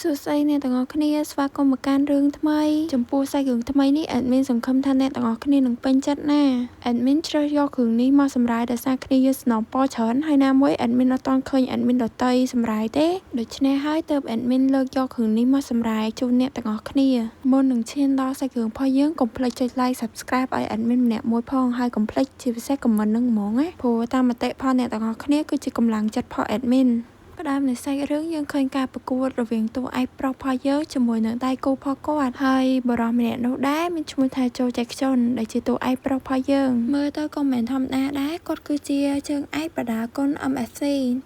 សួស្តីអ្នកទាំងអស់គ្នាស្វាគមន៍មកកាន់រឿងថ្មីចំពោះសាច់រឿងថ្មីនេះ admin សង្ឃឹមថាអ្នកទាំងអស់គ្នានឹងពេញចិត្តណា admin ជ្រើសយករឿងនេះមកសម្រាយដោយសារគ្នាយើងសំណូមពរច្រើនហើយណាមួយ admin អត់ទាន់ឃើញ admin ដទៃសម្រាយទេដូច្នេះហើយទើប admin លើកយករឿងនេះមកសម្រាយជូនអ្នកទាំងអស់គ្នាមុននឹងឈានដល់សាច់រឿងរបស់យើងកុំភ្លេចចុច like subscribe ឲ្យ admin ម្នាក់មួយផងហើយកុំភ្លេចជាពិសេស comment នឹងហ្មងណាព្រោះតាមមតិផលអ្នកទាំងអស់គ្នាគឺជាកម្លាំងចិត្តផល admin ផ្ដើមនៃសាច់រឿងយើងឃើញការប្រកួតរវាងតួឯកប្រុសរបស់យើងជាមួយនឹងដៃគូរបស់គាត់ហើយបុរសម្នាក់នោះដែរមានឈ្មោះថាโจចែកខ្ជុនដែលជាតួឯកប្រុសរបស់យើងមើលទៅក៏មិនមែនធម្មតាដែរគាត់គឺជាជើងឯកបដាគុណ MSC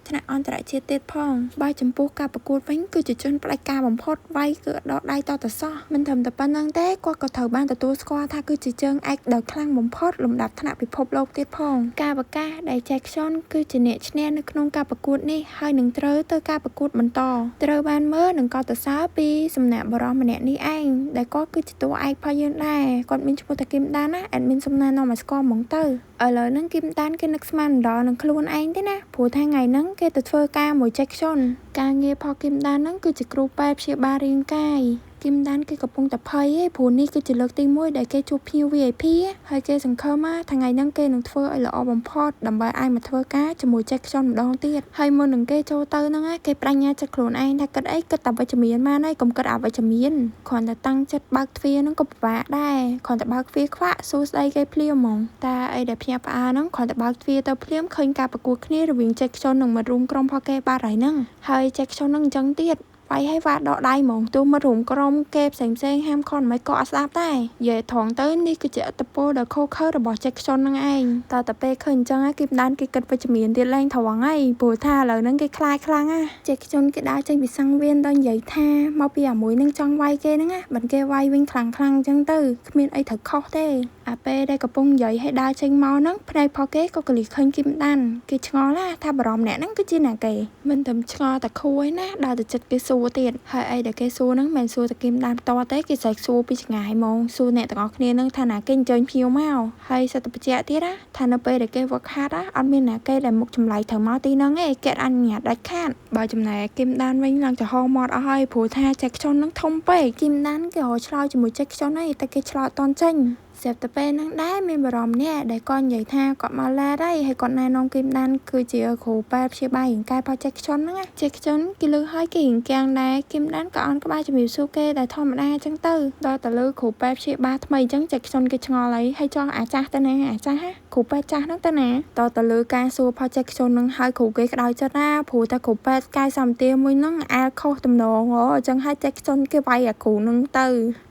ថ្នាក់អន្តរជាតិទៀតផងបើចំពោះការប្រកួតវិញគឺជាជនផ្ដាច់ការបំផុតវាយគឺដកដៃតតសោះមិនត្រឹមតែប៉ុណ្្នឹងទេគាត់ក៏ត្រូវបានទទួលស្គាល់ថាគឺជាជើងឯកដ៏ខ្លាំងបំផុតលំដាប់ថ្នាក់ពិភពលោកទៀតផងការប្រកាសដែលចែកខ្ជុនគឺជាអ្នកឈ្នះនៅក្នុងការប្រកួតនេះហើយនឹងត្រូវទៅការប្រកួតបន្តត្រូវបានមើលនិងកោតសរសើរពីសំណាក់បុរសម្នាក់នេះឯងដែលគាត់គឺជាតួឯករបស់យើងដែរគាត់មានឈ្មោះថាគឹមដានណា admin សុំណែនាំឲ្យស្គាល់ហ្មងទៅឥឡូវហ្នឹងគឹមដានគេនឹកស្មានដល់នឹងខ្លួនឯងទេណាព្រោះថាថ្ងៃហ្នឹងគេទៅធ្វើការមួយចេកខ្ជុនការងារផលគឹមដានហ្នឹងគឺជាគ្រូពេទ្យព្យាបាលរាងកាយគឹមដានគេកំពុងតែភ័យឯងព្រោះនេះគឺជាលើកទី1ដែលគេជួបភ្ញៀវ VIP ហើយគេសង្ឃឹមថាថ្ងៃហ្នឹងគេនឹងធ្វើឲ្យល្អបំផុតដើម្បីអាចមកធ្វើការជាមួយចេកខ្ជុនម្ដងទៀតហើយមុននឹងគេចូលទៅហ្នឹងគេបញ្ញាចិត្តខ្លួនឯងថាគិតអីគិតតែវិជ្ជមានបានហើយកុំគិតអវិជ្ជមានគ្រាន់តែតាំងចិត្តបើកទ្វារហ្នឹងក៏ពិបាកដែរគ្រាន់តែបើកទ្វារខ្វាក់សួស្ដីគេភ្លាមហ្មងតែអីដែលភ្ញាក់ផ្អើលហ្នឹងគ្រាន់តែបើកទ្វារទៅភ្លាមឃើញការប្រកួតគ្នារវាងចេកខ្ជុននិងមិត្តរួមក្រុមរបស់គេបាត់ហើយហ្នឹងហើយចេកខ្ជុនហ្នឹងអញ្ចឹងទៀតវាយឲ្យវ៉ាដកដៃហ្មងទោះមករួមក្រុមគេផ្សេងផ្សេងហាមខនមិនក៏អត់ស្ដាប់ដែរនិយាយត្រង់ទៅនេះគឺជាអត្តពលដ៏ខុសខើរបស់ចេកខ្ជុនហ្នឹងឯងតើតែពេលឃើញអញ្ចឹងគេមិនដានគេគិតវិជ្ជមានទៀតលែងត្រង់ហើយព្រោះថាឥឡូវហ្នឹងគេខ្លាចខ្លាំងណាចេកខ្ជុនគេដើរចេញពីសង្វៀនដល់និយាយថាមកពីអាមួយហ្នឹងចង់វាយគេហ្នឹងណាបើគេវាយវិញខ្លាំងខ្លាំងអញ្ចឹងទៅគ្មានអីត្រូវខុសទេអាពេលដែលកំពុងនិយាយឲ្យដើរចេញមកហ្នឹងភ្នែកផគេក៏កលិះឃើញគឹមដានគេឆ្ងល់ណាថាបារម្ភអ្នកហ្នឹងគឺជាណាគេមិនតែឆ្ងល់តែខួយណាដើរទៅចិត្តគេសួរទៀតហើយអីដែលគេសួរហ្នឹងមិនមែនសួរតែគឹមដានផ្ទាល់ទេគេស្រែកសួរពីឆ្ងាយហ្មងសួរអ្នកទាំងអស់គ្នាហ្នឹងថាណាគេអញ្ជើញភ្ញៀវមកហើយសិតតែបញ្ជាក់ទៀតណាថានៅពេលដែលគេវឹកហាត់អត់មានណាគេដែលមុខចម្លែកត្រូវមកទីហ្នឹងឯងគេអនុញ្ញាតដាច់ខាតបើចំណែកគឹមដានវិញឡើងចំហមាត់អស់ហើយព្រោះថាចែកខ្ជុនហ្នឹងធំពេកគឹមដានគេរកឆ្លើយជាមួយចែកខ្ជុនហើយតែគេឆ្លើយអត់តន់ចេញស្រាប់តែពេលហ្នឹងដែរមានបារម្ភម្នាក់ដែលគាត់និយាយថាគាត់មកឡាតហើយហើយគាត់ណែនាំគឹមដានគឺជាគ្រូពេទ្យព្យាបាលរាងកាយរបស់ចេកខ្ជុនហ្នឹងណាចេកខ្ជុនគេលើឲ្យគេរាងកាំងដែរគឹមដានក៏អន់ក្បាលជំរាបសួរគេដែលធម្មតាអញ្ចឹងទៅដល់ទៅលើគ្រូពេទ្យព្យាបាលថ្មីអញ្ចឹងចេកខ្ជុនគេឆ្ងល់ហើយហើយចង់អាចាស់ទៅណាអាចាស់ហ่ะគ្រូពេទ្យចាស់ហ្នឹងទៅណាតទៅលើការសួរផលចេកខ្ជុនហ្នឹងហើយគ្រូគេក្តៅចិត្តណាព្រោះតែគ្រូពេទ្យកាយសម្បទាមួយហ្នឹងអាលខុសតំណងហ៎អញ្ចឹងហើយចេកខ្ជុនគេវាយអាគ្រូហ្នឹងទ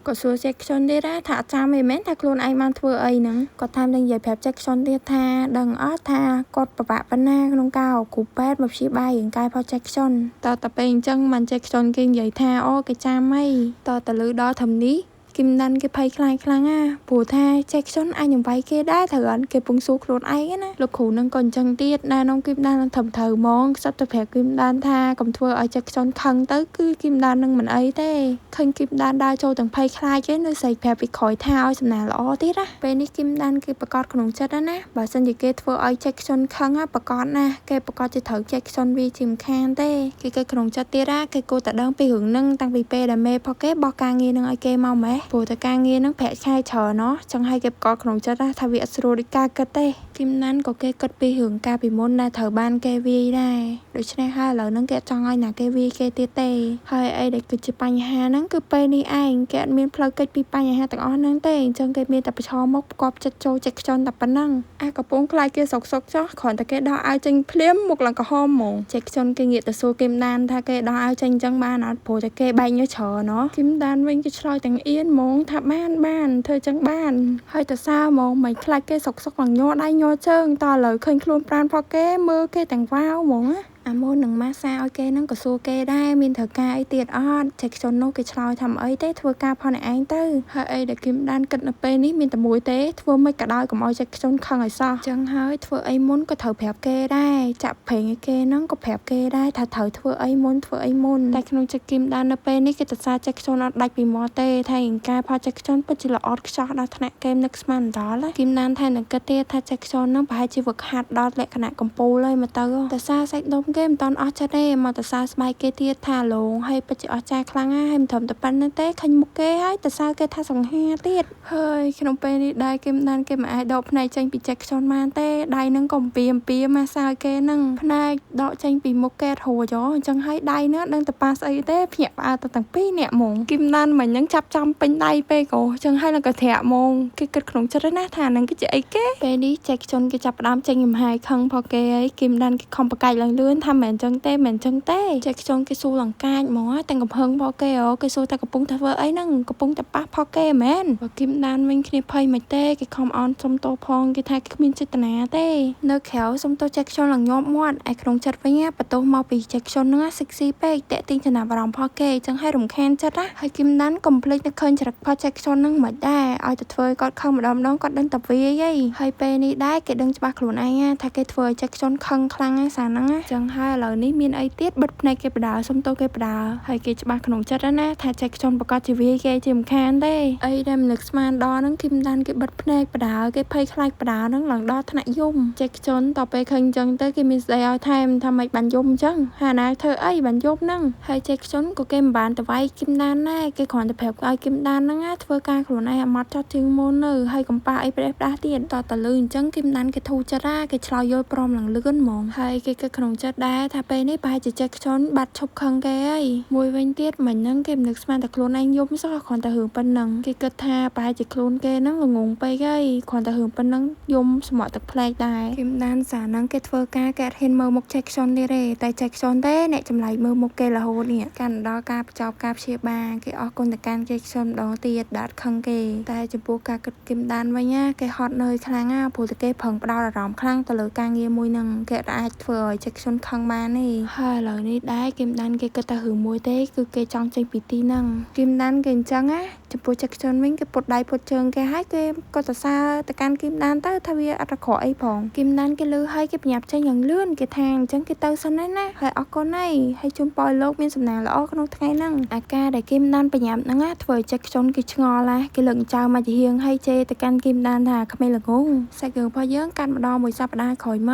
ៅក៏សួរចេកខ្ជុនទៀតថាអត់ចាំអីមែនថាខ្លួនឯងបានធ្វើអីហ្នឹងគាត់ថែមទាំងនិយាយប្រាប់ចេកខ្ជុនទៀតថាដឹងអត់ថាគាត់ពិបាកប៉ុណ្ណាក្នុងការរកគ្រូពេទ្យមកព្យាបាលរាងកាយផលចេកខ្ជុនតតែពេលអញ្ចឹងបានចេកខ្ជុនគេនិយាយថាអូគេចាំអីតតែលឺដល់ធំនេះគឹមដានគេភ័យខ្លាចខ្លាំងណាព្រោះថាចេកខ្ជុនអាចនឹងវាយគេដែរត្រូវអត់គេពងសួរខ្លួនឯងណាលោកគ្រូនឹងក៏អញ្ចឹងទៀតណែនាំគឹមដាននឹងត្រឹមត្រូវហ្មងខ្សឹបទៅប្រាប់គឹមដានថាកុំធ្វើឲ្យចេកខ្ជុនខឹងទៅគឺគឹមដាននឹងមិនអីទេឃើញគឹមដានដើរចូលទាំងភ័យខ្លាចគេនៅស្រែកប្រាប់ពីក្រោយថាឲ្យសំណាងល្អទៀតណាពេលនេះគឹមដានគេប្រកាសក្នុងចិត្តណាបើសិនជាគេធ្វើឲ្យចេកខ្ជុនខឹងប្រកាសណាគេប្រកាសជាត្រូវចេកខ្ជុនវាជាមិនខានទេគេគេក្នុងចិត្តទៀតណាគេគួរតែដឹងពីរឿងនឹងតាំងពីពេលដែលមេផគេបោះការងារនឹងឲ្យគេមកម៉េះព្រោះតែការងារនឹងប្រាក់ខែច្រើនណោះចង់ឲ្យគេប្រកបក្នុងចិត្តថាវាអត់ស្រួលដូចការគិតទេគឹមណាន់ក៏គេគិតពីរឿងការពីមុនដែលត្រូវបានគេវាយដែរដូច្នេះហើយឥឡូវហ្នឹងគេអត់ចង់ឲ្យណាគេវាយគេទៀតទេហើយអីដែលគឺជាបញ្ហាហ្នឹងគឺពេលនេះឯងគេអត់មានផ្លូវគេចពីបញ្ហាទាំងអស់ហ្នឹងទេអញ្ចឹងគេមានតែប្រឈមមុខផ្គប់ចិត្តចូលចិត្តខ្ជន់តែប៉ុណ្ណឹងអាកំពុងខ្លាចគេសុកសុកចោះគ្រាន់តែគេដោះអាវចេញភ្លាមមុខឡើងក្រហមហ្មងចេកខ្ជន់គេងាកទៅសួរគឹមដានថាគេដោះអាវចេញអញ្ចឹងបានអត់ព្រោះតែគេបែកញើសច្រើនណោះគឹមដានវិញគេឆ្លើយទាំងអៀនហ្មងថាបានបានធ្វើចឹងបានហើយតសើហ្មងមិនខ្លាចគេសុកសុកឡើងញ័រដៃញ័រជើងតឥឡូវឃើញខ្លួនប្រានផគេមើលគេទាំងវ៉ាវហ្មងណាអាមុននឹងម៉ាសាឲ្យគេនឹងក៏សួរគេដែរមានត្រូវការអីទៀតអត់ចេកខ្ជុននោះគេឆ្លើយថាមិនអីទេធ្វើការផលអ្នកឯងទៅហើយអីដែលគឹមដានគិតនៅពេលនេះមានតែមួយទេធ្វើមិនក៏ដោយកុំឲ្យចេកខ្ជុនខឹងឲ្យសោះចឹងហើយធ្វើអីមុនក៏ត្រូវប្រាប់គេដែរចាក់ប្រេងឲ្យគេនឹងក៏ប្រាប់គេដែរថាត្រូវធ្វើអីមុនធ្វើអីមុនតែក្នុងចិត្តគឹមដាននៅពេលនេះគេតសាចេកខ្ជុនអត់ដាច់ពីមាត់ទេថារាងកាយផលចេកខ្ជុនពិតជាល្អឥតខ្ចោះដល់ថ្នាក់គេនឹកស្មានដល់គឹមដានថែមនឹងគិតទៀតថាចេកខ្ជុននឹងប្រហែលជាវឹកហាត់ដល់លក្ខណៈកំពូលហើយមកទៅតសាសាច់ដុំ គេមិនតាន់អស់ចិត្តទេមកតសើស្បែកគេទៀតថាលងហើយពិតជាអស្ចារ្យខ្លាំងណាស់ហើយមិនត្រឹមតែប៉ុណ្្នឹងទេឃើញមុខគេហើយតសើគេថាសង្ហាទៀតហើយក្នុងពេលនេះដែរគេមិនដានគេមិនអាចដកភ្នែកចេញពីចេកខ្យន់បានទេដៃនឹងក៏អំពីអំពីមកសើគេនឹងភ្នែកដកចេញពីមុខគេរួចអញ្ចឹងហើយដៃនឹងដឹងតែប៉ះស្អីទេភ្ញាក់ផ្អើលទៅទាំងពីរអ្នកហ្មងគឹមដានមិញនឹងចាប់ចំពេញដៃពេកអូអញ្ចឹងហើយនឹងក៏ត្រាក់ហ្មងគេគិតក្នុងចិត្តណាថានឹងគឺជាអីគេពេលនេះចេកខ្យន់គេចាប់ផ្ដើមចេញកំហាយខឹងផគេហើយគឹមដានគេខំប្រកែកឡើងលឿនថាមិនអញ្ចឹងទេមិនអញ្ចឹងទេចេកខ្យន់គេសួរលង្កាចហ្មងទាំងកំហឹងផគេអូគេសួរតែកំពុងធ្វើអីហ្នឹងកំពុងតែប៉ះផគេមែនបើគឹមដានវិញគ្នាភ័យមិនទេគេខំអន់សុំទោសផងគេថាគេគ្មានចេតនាទេនៅក្រៅសុំទោសចេកខ្យន់ឡើងញាប់មាត់ឯក្នុងចិត្តវិញបន្ទោសមកពីចេកខ្យន់ហ្នឹងសិកស៊ីពេកតាក់ទាញចំណាប់អារម្មណ៍ផគេអញ្ចឹងឲ្យរំខានចិត្តណាហើយគឹមដានកុំភ្លេចនឹកឃើញចរិតផចេកខ្យន់ហ្នឹងមិនដែរឲ្យតែធ្វើគាត់ខឹងម្ដងម្ដងគាត់ដឹងតែវាយហើយពេលនេះដែរគេដឹងច្បាស់ខ្លួនឯងថាគេធ្វើឲ្យចេកខ្យន់ខឹងខ្លាំងណាសាហ្នឹងអញ្ចឹងហើយឥឡូវនេះមានអីទៀតបិទភ្នែកគេបដើសុំទោសគេបដើហើយគេច្បាស់ក្នុងចិត្តណាថាចេកខ្យន់ប្រកាសជាវាយគេជាមិនខានទេអីដែលមិននឹកស្មានដល់ហ្នឹងគឹមដានគេបិទភ្នែកបដើគេភ័យខ្លាចបដើហ្នឹងឡើងដល់ថ្នាក់យំចេកខ្យន់តពេលឃើញអញ្ចឹងទៅគេមានស្ដីឲ្យថែមថាមិនបានយំអញ្ចឹងហើយណាធ្វើអីបានយំហ្នឹងហើយចេកខ្យន់ក៏គេមិនបានទៅវាយគឹមដានដែរគេគ្រាន់តែប្រាប់ឲ្យគឹមដានហ្នឹងធ្វើការខ្លួនឯងអាម៉ត់ចត់ជាងមុននៅហើយកំប៉ាអីប្រេះផ្ដាស់ទៀតតតលឺអញ្ចឹងគឹមដានគេធូរចិត្តណាគេឆ្លើយយល់ព្រមឡើងលឿនហ្មងហើយគេគិតក្នុងចិត្តដែរថាពេលនេះប្រហែលជាចេកខ្យន់បាត់ឈប់ខឹងគេហើយមួយវិញទៀតមិញហ្នឹងគេមិននឹកស្មានតែខ្លួនឯងយំសោះគ្រាន់តែរឿងប៉ុណ្ណឹងគេគិតថាប្រហែលជាខ្លួនគេហ្នឹងល្ងងពេកហើយគ្រាន់តែរឿងប៉ុណ្ណឹងយំស្មក់ទឹកផ្លែកដែរគឹមដានសាហ្នឹងគេធ្វើការគេអត់ហ៊ានមើលមុខចេកខ្យន់ទៀតទេតែចេកខ្យន់ទេអ្នកចម្លែកមើលមុខគេរហូតនេះកាន់ដល់ការបញ្ចប់ការព្យាបាលគេអស់គុណទៅកាន់ចេកខ្យន់ម្ដងទៀតដាក់ខឹងគេតែចំពោះការគិតគឹមដានវិញណាគេហត់នឿយខ្លាំងណាព្រោះតែគេប្រឹងផ្ដោតអារម្មណ៍ខ្លាំងទៅលើការងារមួយហ្នឹងគេអាចធ្វើឲ្យចេកខ្យន់ខឹងបានទេហើយឥឡូវនេះដែរគឹមដានគេគិតតែរឿងមួយទេគឺគេចង់ចេញពីទីហ្នឹងគឹមដានគេអញ្ចឹងណាចំពោះចេកខ្យន់វិញគេពុតដៃពុតជើងគេហើយគេក៏សរសើរទៅកាន់គឹមដានទៅថាវាអត់អាក្រក់អីផងគឹមដានគេលឺហើយគេប្រញាប់ចេញយ៉ាងលឿនគេថាអញ្ចឹងគេទៅសិនហើយណាហើយអរគុណហើយហើយជូនពរលោកមានសំណាងល្អក្នុងថ្ងៃហ្នឹងអាការដែលគឹមដានប្រញាប់ហ្នឹងណាធ្វើឲ្យចេកខ្យន់គេឆ្ងល់ណាគេលើកចៅមកជាហៀងហើយជេរទៅកាន់គឹមដានថាក្មេងល្ងងសាច់រឿងរបស់យើងកាត់ម្ដងមួយសប្តាហ៍ក្រោយមក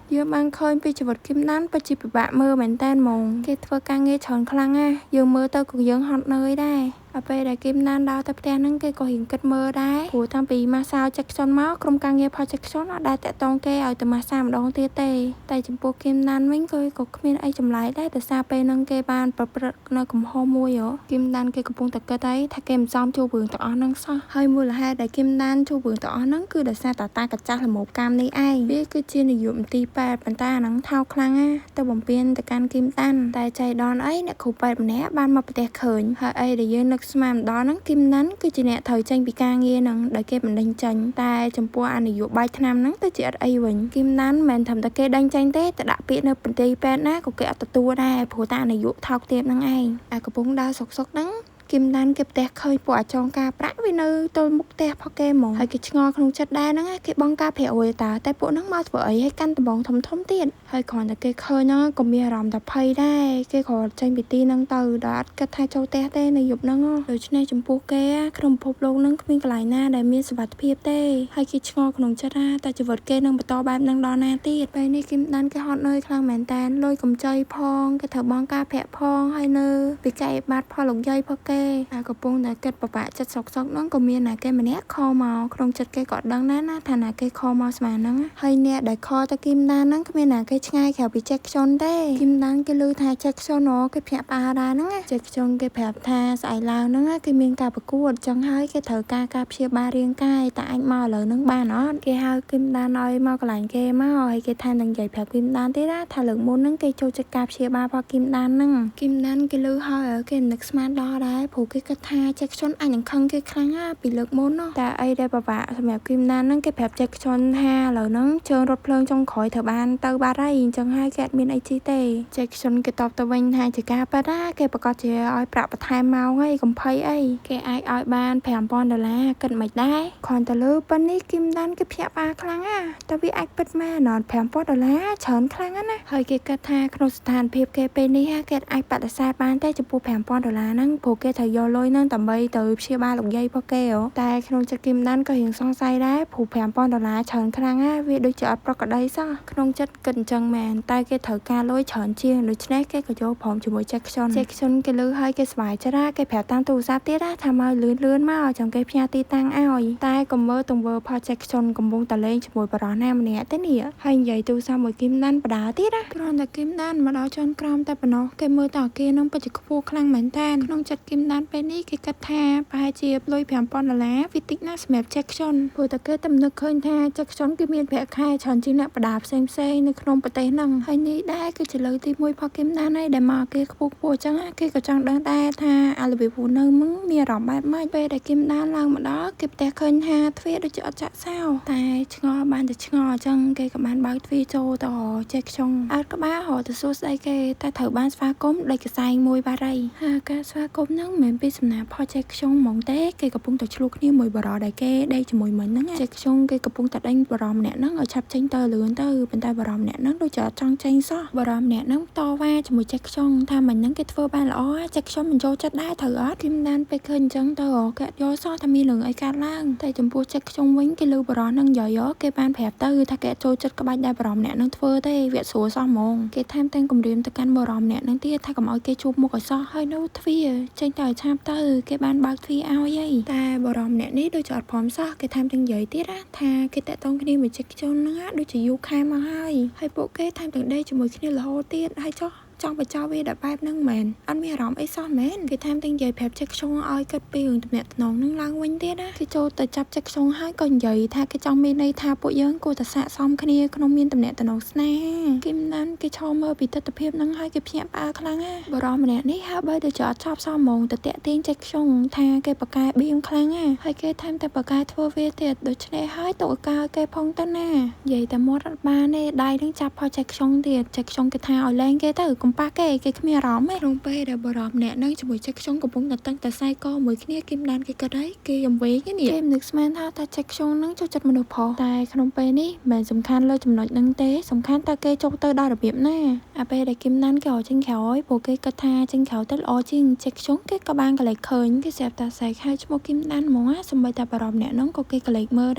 យើងបានឃើញពីជីវិតគឹមដានពិតជាពិបាកមើលមែនតើហ្មងគេធ្វើការងារច្រើនខ្លាំងណាយើងមើលទៅក៏យើងហត់នឿយដែរដល់ពេលដែលគឹមដានដល់ទៅផ្ទះហ្នឹងគេក៏រៀងគិតមើលដែរព្រោះតាំងពីម៉ាសាចេកខ្យន់មកក្រុមការងារផលចេកខ្យន់អត់ដែលតាក់ទងគេឲ្យទៅម៉ាសាម្ដងទៀតទេតែចំពោះគឹមដានវិញក៏គ្មានអីចម្លែកដែរដោយសារពេលហ្នឹងគេបានប្រព្រឹត្តនៅកំហុសមួយគឹមដានគេកំពុងតែគិតអីថាគេមិនសមជួបរឿងទាំងអស់ហ្នឹងសោះហើយមូលហេតុដែលគឹមដានជួបរឿងទាំងអស់ហ្នឹងគឺដោយសារតាតាកាចាស់ល្មោបកម្មនេះឯងវាគឺជានាយកមន្ទីរពេទ្យប៉ុន្តែអាហ្នឹងថោកខ្លាំងណាទៅបំពេញទៅកាន់គឹមដានតែចៃដន្យអីអ្នកគ្រូពេទ្យម្នាក់បានមកប្រទះឃើញហើយអីដែលយើងនឹកស្មានម្ដងហ្នឹងគឹមដានគឺជាអ្នកត្រូវចេញពីការងារហ្នឹងដោយគេបណ្ដេញចេញតែចំពោះអានយោបាយឆ្នាំហ្នឹងទៅជាអត់អីវិញគឹមដានមិនមែនត្រឹមតែគេដេញចេញទេទៅដាក់ពាក្យនៅមន្ទីរពេទ្យណាក៏គេអត់ទទួលដែរព្រោះតែអានយោថោកទាបហ្នឹងឯងអាកំពុងដើរសុកសុកហ្នឹងគឹមដានគេផ្ទះឃើញពួកអាចងការប្រាក់វានៅទល់មុខផ្ទះផគេហ្មងហើយគេឆ្ងល់ក្នុងចិត្តដែរហ្នឹងគេបងការប្រាក់រួយតាតែពួកហ្នឹងមកធ្វើអីឲ្យកាន់ដំបងធំធំទៀតហើយគ្រាន់តែគេឃើញហ្នឹងក៏មានអារម្មណ៍ថាភ័យដែរគេក៏ចេញពីទីហ្នឹងទៅដល់អត់គិតថាចូលផ្ទះទេនៅយប់ហ្នឹងដូច្នេះចំពោះគេក្នុងពិភពលោកហ្នឹងគ្មានកន្លែងណាដែលមានសុវត្ថិភាពទេហើយគេឆ្ងល់ក្នុងចិត្តថាតើជីវិតគេនឹងបន្តបែបហ្នឹងដល់ណាទៀតពេលនេះគឹមដានគេហត់នឿយខ្លាំងមែនតើលុយកម្ចីផងគេត្រូវបងការប្រាក់ផងហើយនៅវិក័យប័ត្រផលលោកយាយផងគេហើយកំពុងតែគិតពិបាកចិត្តសុកសុកហ្នឹងក៏មានណាគេម្នាក់ខមកក្នុងចិត្តគេក៏ដឹងដែរណាថាណាគេខមកស្មានហ្នឹងហើយអ្នកដែលខទៅគឹមដានហ្នឹងគ្មានណាគេឆ្ងាយក្រៅពីចេកខ្យន់ទេគឹមដានគេឮថាចេកខ្យន់គេភ្ញាក់ផ្អើលដែរហ្នឹងចេកខ្យន់គេប្រាប់ថាស្អែកឡើងហ្នឹងគេមានការប្រកួតចឹងហើយគេត្រូវការការព្យាបាលរាងកាយតើអាចមកឥឡូវហ្នឹងបានអត់គេហៅគឹមដានឲ្យមកកន្លែងគេមកហើយគេថែមនឹងនិយាយប្រាប់គឹមដានទៀតណាថាលើកមុនហ្នឹងគេចូលចិត្តការព្យាបាលរបស់គឹមដានហ្នឹងគឹមដានគេឮហើយគេនឹកស្មានដល់ដែរព្រោះគេគិតថាចេកខ្យន់អាចនឹងខឹងគេខ្លាំងណាពីលើកមុនតែអីដែលពិបាកសម្រាប់គឹមដានហ្នឹងគេប្រាប់ចេកខ្យន់ថាឥឡូវហ្នឹងជើងរថភ្លើងចុងក្រោយត្រូវបានទៅបាត់ហើយអញ្ចឹងហើយគេអត់មានអីជីទេចេកខ្យន់គេតបទៅវិញថាជាការប៉ាត់ណាគេប្រកាសជាឲ្យប្រាក់បន្ថែមម៉ោងហើយកុំភ័យអីគេអាចឲ្យបាន5000ដុល្លារគិតមិនដែរគ្រាន់តែលើប៉ុណ្នេះគឹមដានគេភ្ញាក់ផ្អើលខ្លាំងណាតែវាអាចពិតមែនអត់5000ដុល្លារច្រើនខ្លាំងណាហើយគេគិតថាក្នុងស្ថានភាពគេពេលនេះគេអាចបដិសេធបានទេចំពោះ5000ដុល្លារហ្នឹងព្រោះគេ ត្រូវយកលុយហ្នឹងដើម្បីទៅព្យាបាលលោកយាយរបស់គេហ៎តែក្នុងចិត្តគឹមដានក៏រៀងសង្ស័យដែរព្រោះ5000ដុល្លារច្រើនខ្លាំងណាស់វាដូចជាអត់ប្រក្រតីសោះក្នុងចិត្តគិតអញ្ចឹងមែនតែគេត្រូវការលុយច្រើនជាងដូច្នេះគេក៏យកព្រមជាមួយចេះខ្ជុនចេះខ្ជុនគេលឺឲ្យគេស្វាយចិត្តណាគេប្រាប់តាមទូរស័ព្ទទៀតណាថាមកលឿនលឿនមកចាំគេផ្ញើទីតាំងឲ្យតែកុំមើលទង្វើផលចេះខ្ជុនកំពុងតែលេងជាមួយបរិសណាម្នាក់ទេនេះហើយនិយាយទូរស័ព្ទមួយគឹមដានបដាទៀតណាគ្រាន់តែគឹមដានមកដល់ជន់ក្រោមតែប៉ុណ្ណោះគេមើលតើគេនឹងពិតជាខ្ពស់ខ្លាំងមែនតើក្នុងចិត្តគឹមដានពេលនេះគេគិតថាប្រហែលជាលុយ5000ដុល្លារវាតិចណាស់សម្រាប់ចេះខ្ជុនព្រោះតែគេទំនឹកឃើញថាចេះខ្ជុនគឺមានប្រាក់ខែច្រើនជាងអ្នកបដាផ្សេងផ្សេងនៅក្នុងប្រទេសហ្នឹងហើយនេះដែរគឺជាលើកទី1ផលគឹមដានហើយដែលមកគេខ្ពស់ខ្ពស់អញ្ចឹងគេក៏ចង់ដឹងដែរថាអារបៀបនៅមឹងមានអារម្មណ៍បែបម៉េចពេលដែលគឹមដានឡើងមកដល់គេផ្ទះឃើញថាទ្វារដូចជាអត់ចាក់សោតែឆ្ងល់បានតែឆ្ងល់អញ្ចឹងគេក៏បានបើកទ្វារចូលទៅចេះខ្ជុងអត់ក្បាលរត់ទៅសួរស្ដីគេតែត្រូវបានស្វាគមន៍ដូចកសែងមួយបារីហើយការស្វាគមន៍ហ្នឹងមិនមែនពីសំណាក់ផលចេះខ្ជុងហ្មងទេគេកំពុងតែឆ្លោះគ្នាមួយបរោះដែលគេដេកជាមួយមិញហ្នឹងចេះខ្ជុងគេកំពុងតែដេញបរោះម្នាក់ហ្នឹងឲ្យឆាប់ចេញទៅលឿនទៅប៉ុន្តែបរោះម្នាក់ហ្នឹងដូចជាអត់ចង់ចេញសោះបរោះម្នាក់ហ្នឹងតវ៉ាជាមួយចេះខ្ជុងថាមិញហ្នឹងគេធ្វើបានល្អចេះខ្ជុងមិនចូលចិត្តដែរត្រូវអត់គឹមដានពេលឃើញអញ្ចឹងទៅគេយល់សោះថាមានរឿងអីកើតឡើងតែចំពោះចេះខ្ជុងវិញគេលឺបរោះហ្នឹងនិយាយគេបានប្រាប់ទៅថាគេចូលចិត្តក្បាច់ដែលបរោះម្នាក់ហ្នឹងធ្វើទេវាស្រួលសោះហ្មងគេថែមទាំងគំរាមទៅកាន់បរោះម្នាក់ហ្នឹងទៀតថាកុំឲ្យគេជួបមុខឲ្យសោះហើយនៅទ្វារចេញទៅឲ្យឆាប់ទៅគេបានបើកទ្វារឲ្យហីតែបរោះម្នាក់នេះដូចជាអត់ព្រមសោះគេថែមទាំងនិយាយទៀតណាថាគេតាក់ទងគ្នាមួយចេះខ្ជុងហ្នឹងដូចជាយូរខែមកហើយហើយពួកគេថែមទាំងដេកជាមួយគ្នារហូតទៀតហើយចុះចង់បញ្ចប់វាដល់បែបហ្នឹងមែនអត់មានអារម្មណ៍អីសោះមែនគេថែមទាំងនិយាយប្រាប់ចេះខ្ជុងឲ្យគិតពីរឿងទំនាក់ទំនងហ្នឹងឡើងវិញទៀតណាគេចូលទៅចាប់ចេះខ្ជុងហើយក៏និយាយថាគេចង់មានន័យថាពួកយើងគួរតែស័ក្តិសមគ្នាក្នុងមានទំនាក់ទំនងស្នេហាគឹមណានគេឈរមើលពីទិដ្ឋភាពហ្នឹងហើយគេភ្ញាក់ផ្អើលខ្លាំងណាបរិសម្នាក់នេះហាក់បីដូចជាអត់ចប់សោះហ្មងទៅតាក់ទាញចេះខ្ជុងថាគេបកកែបៀមខ្លាំងណាហើយគេថែមតែបកកែធ្វើវាទៀតដូច្នេះហើយទុកឱកាសឲ្យគេផងទៅណានិយាយតែមាត់អត់បានទេដៃនឹងចាប់ផលចេះខ្ជុងទៀតចេះខ្ជុងគេថាឲ្យលែងគេទៅកុំប៉ះគេគេគ្មានអារម្មណ៍ទេក្នុងពេលដែលបរិសម្នាក់នឹងជាមួយចេះខ្ជុងកំពុងតែតឹងតែសែកមួយគ្នាគឹមដានគេគិតហើយគេយំវែងនេះគេមិននឹកស្មានថាចេះខ្ជុងនឹងចូលចិត្តមនុស្សប្រុសតែក្នុងពេលនេះមិនសំខាន់លើចំណុចហ្នឹងទេសំខាន់តើគេចូលទៅដល់របៀបណាអាពេលដែលគឹមដានគេឲ្យចេញក្រោយព្រោះគេគិតថាចេញក្រៅទៅល្អជាងចេះខ្ជុងគេក៏បានកលេចឃើញគេស្រាប់តែសែកហៅឈ្មោះគឹមដានហ្មងណាសម្បីតែបរិសម្នាក់ហ្នឹងក៏គេកលេចមើល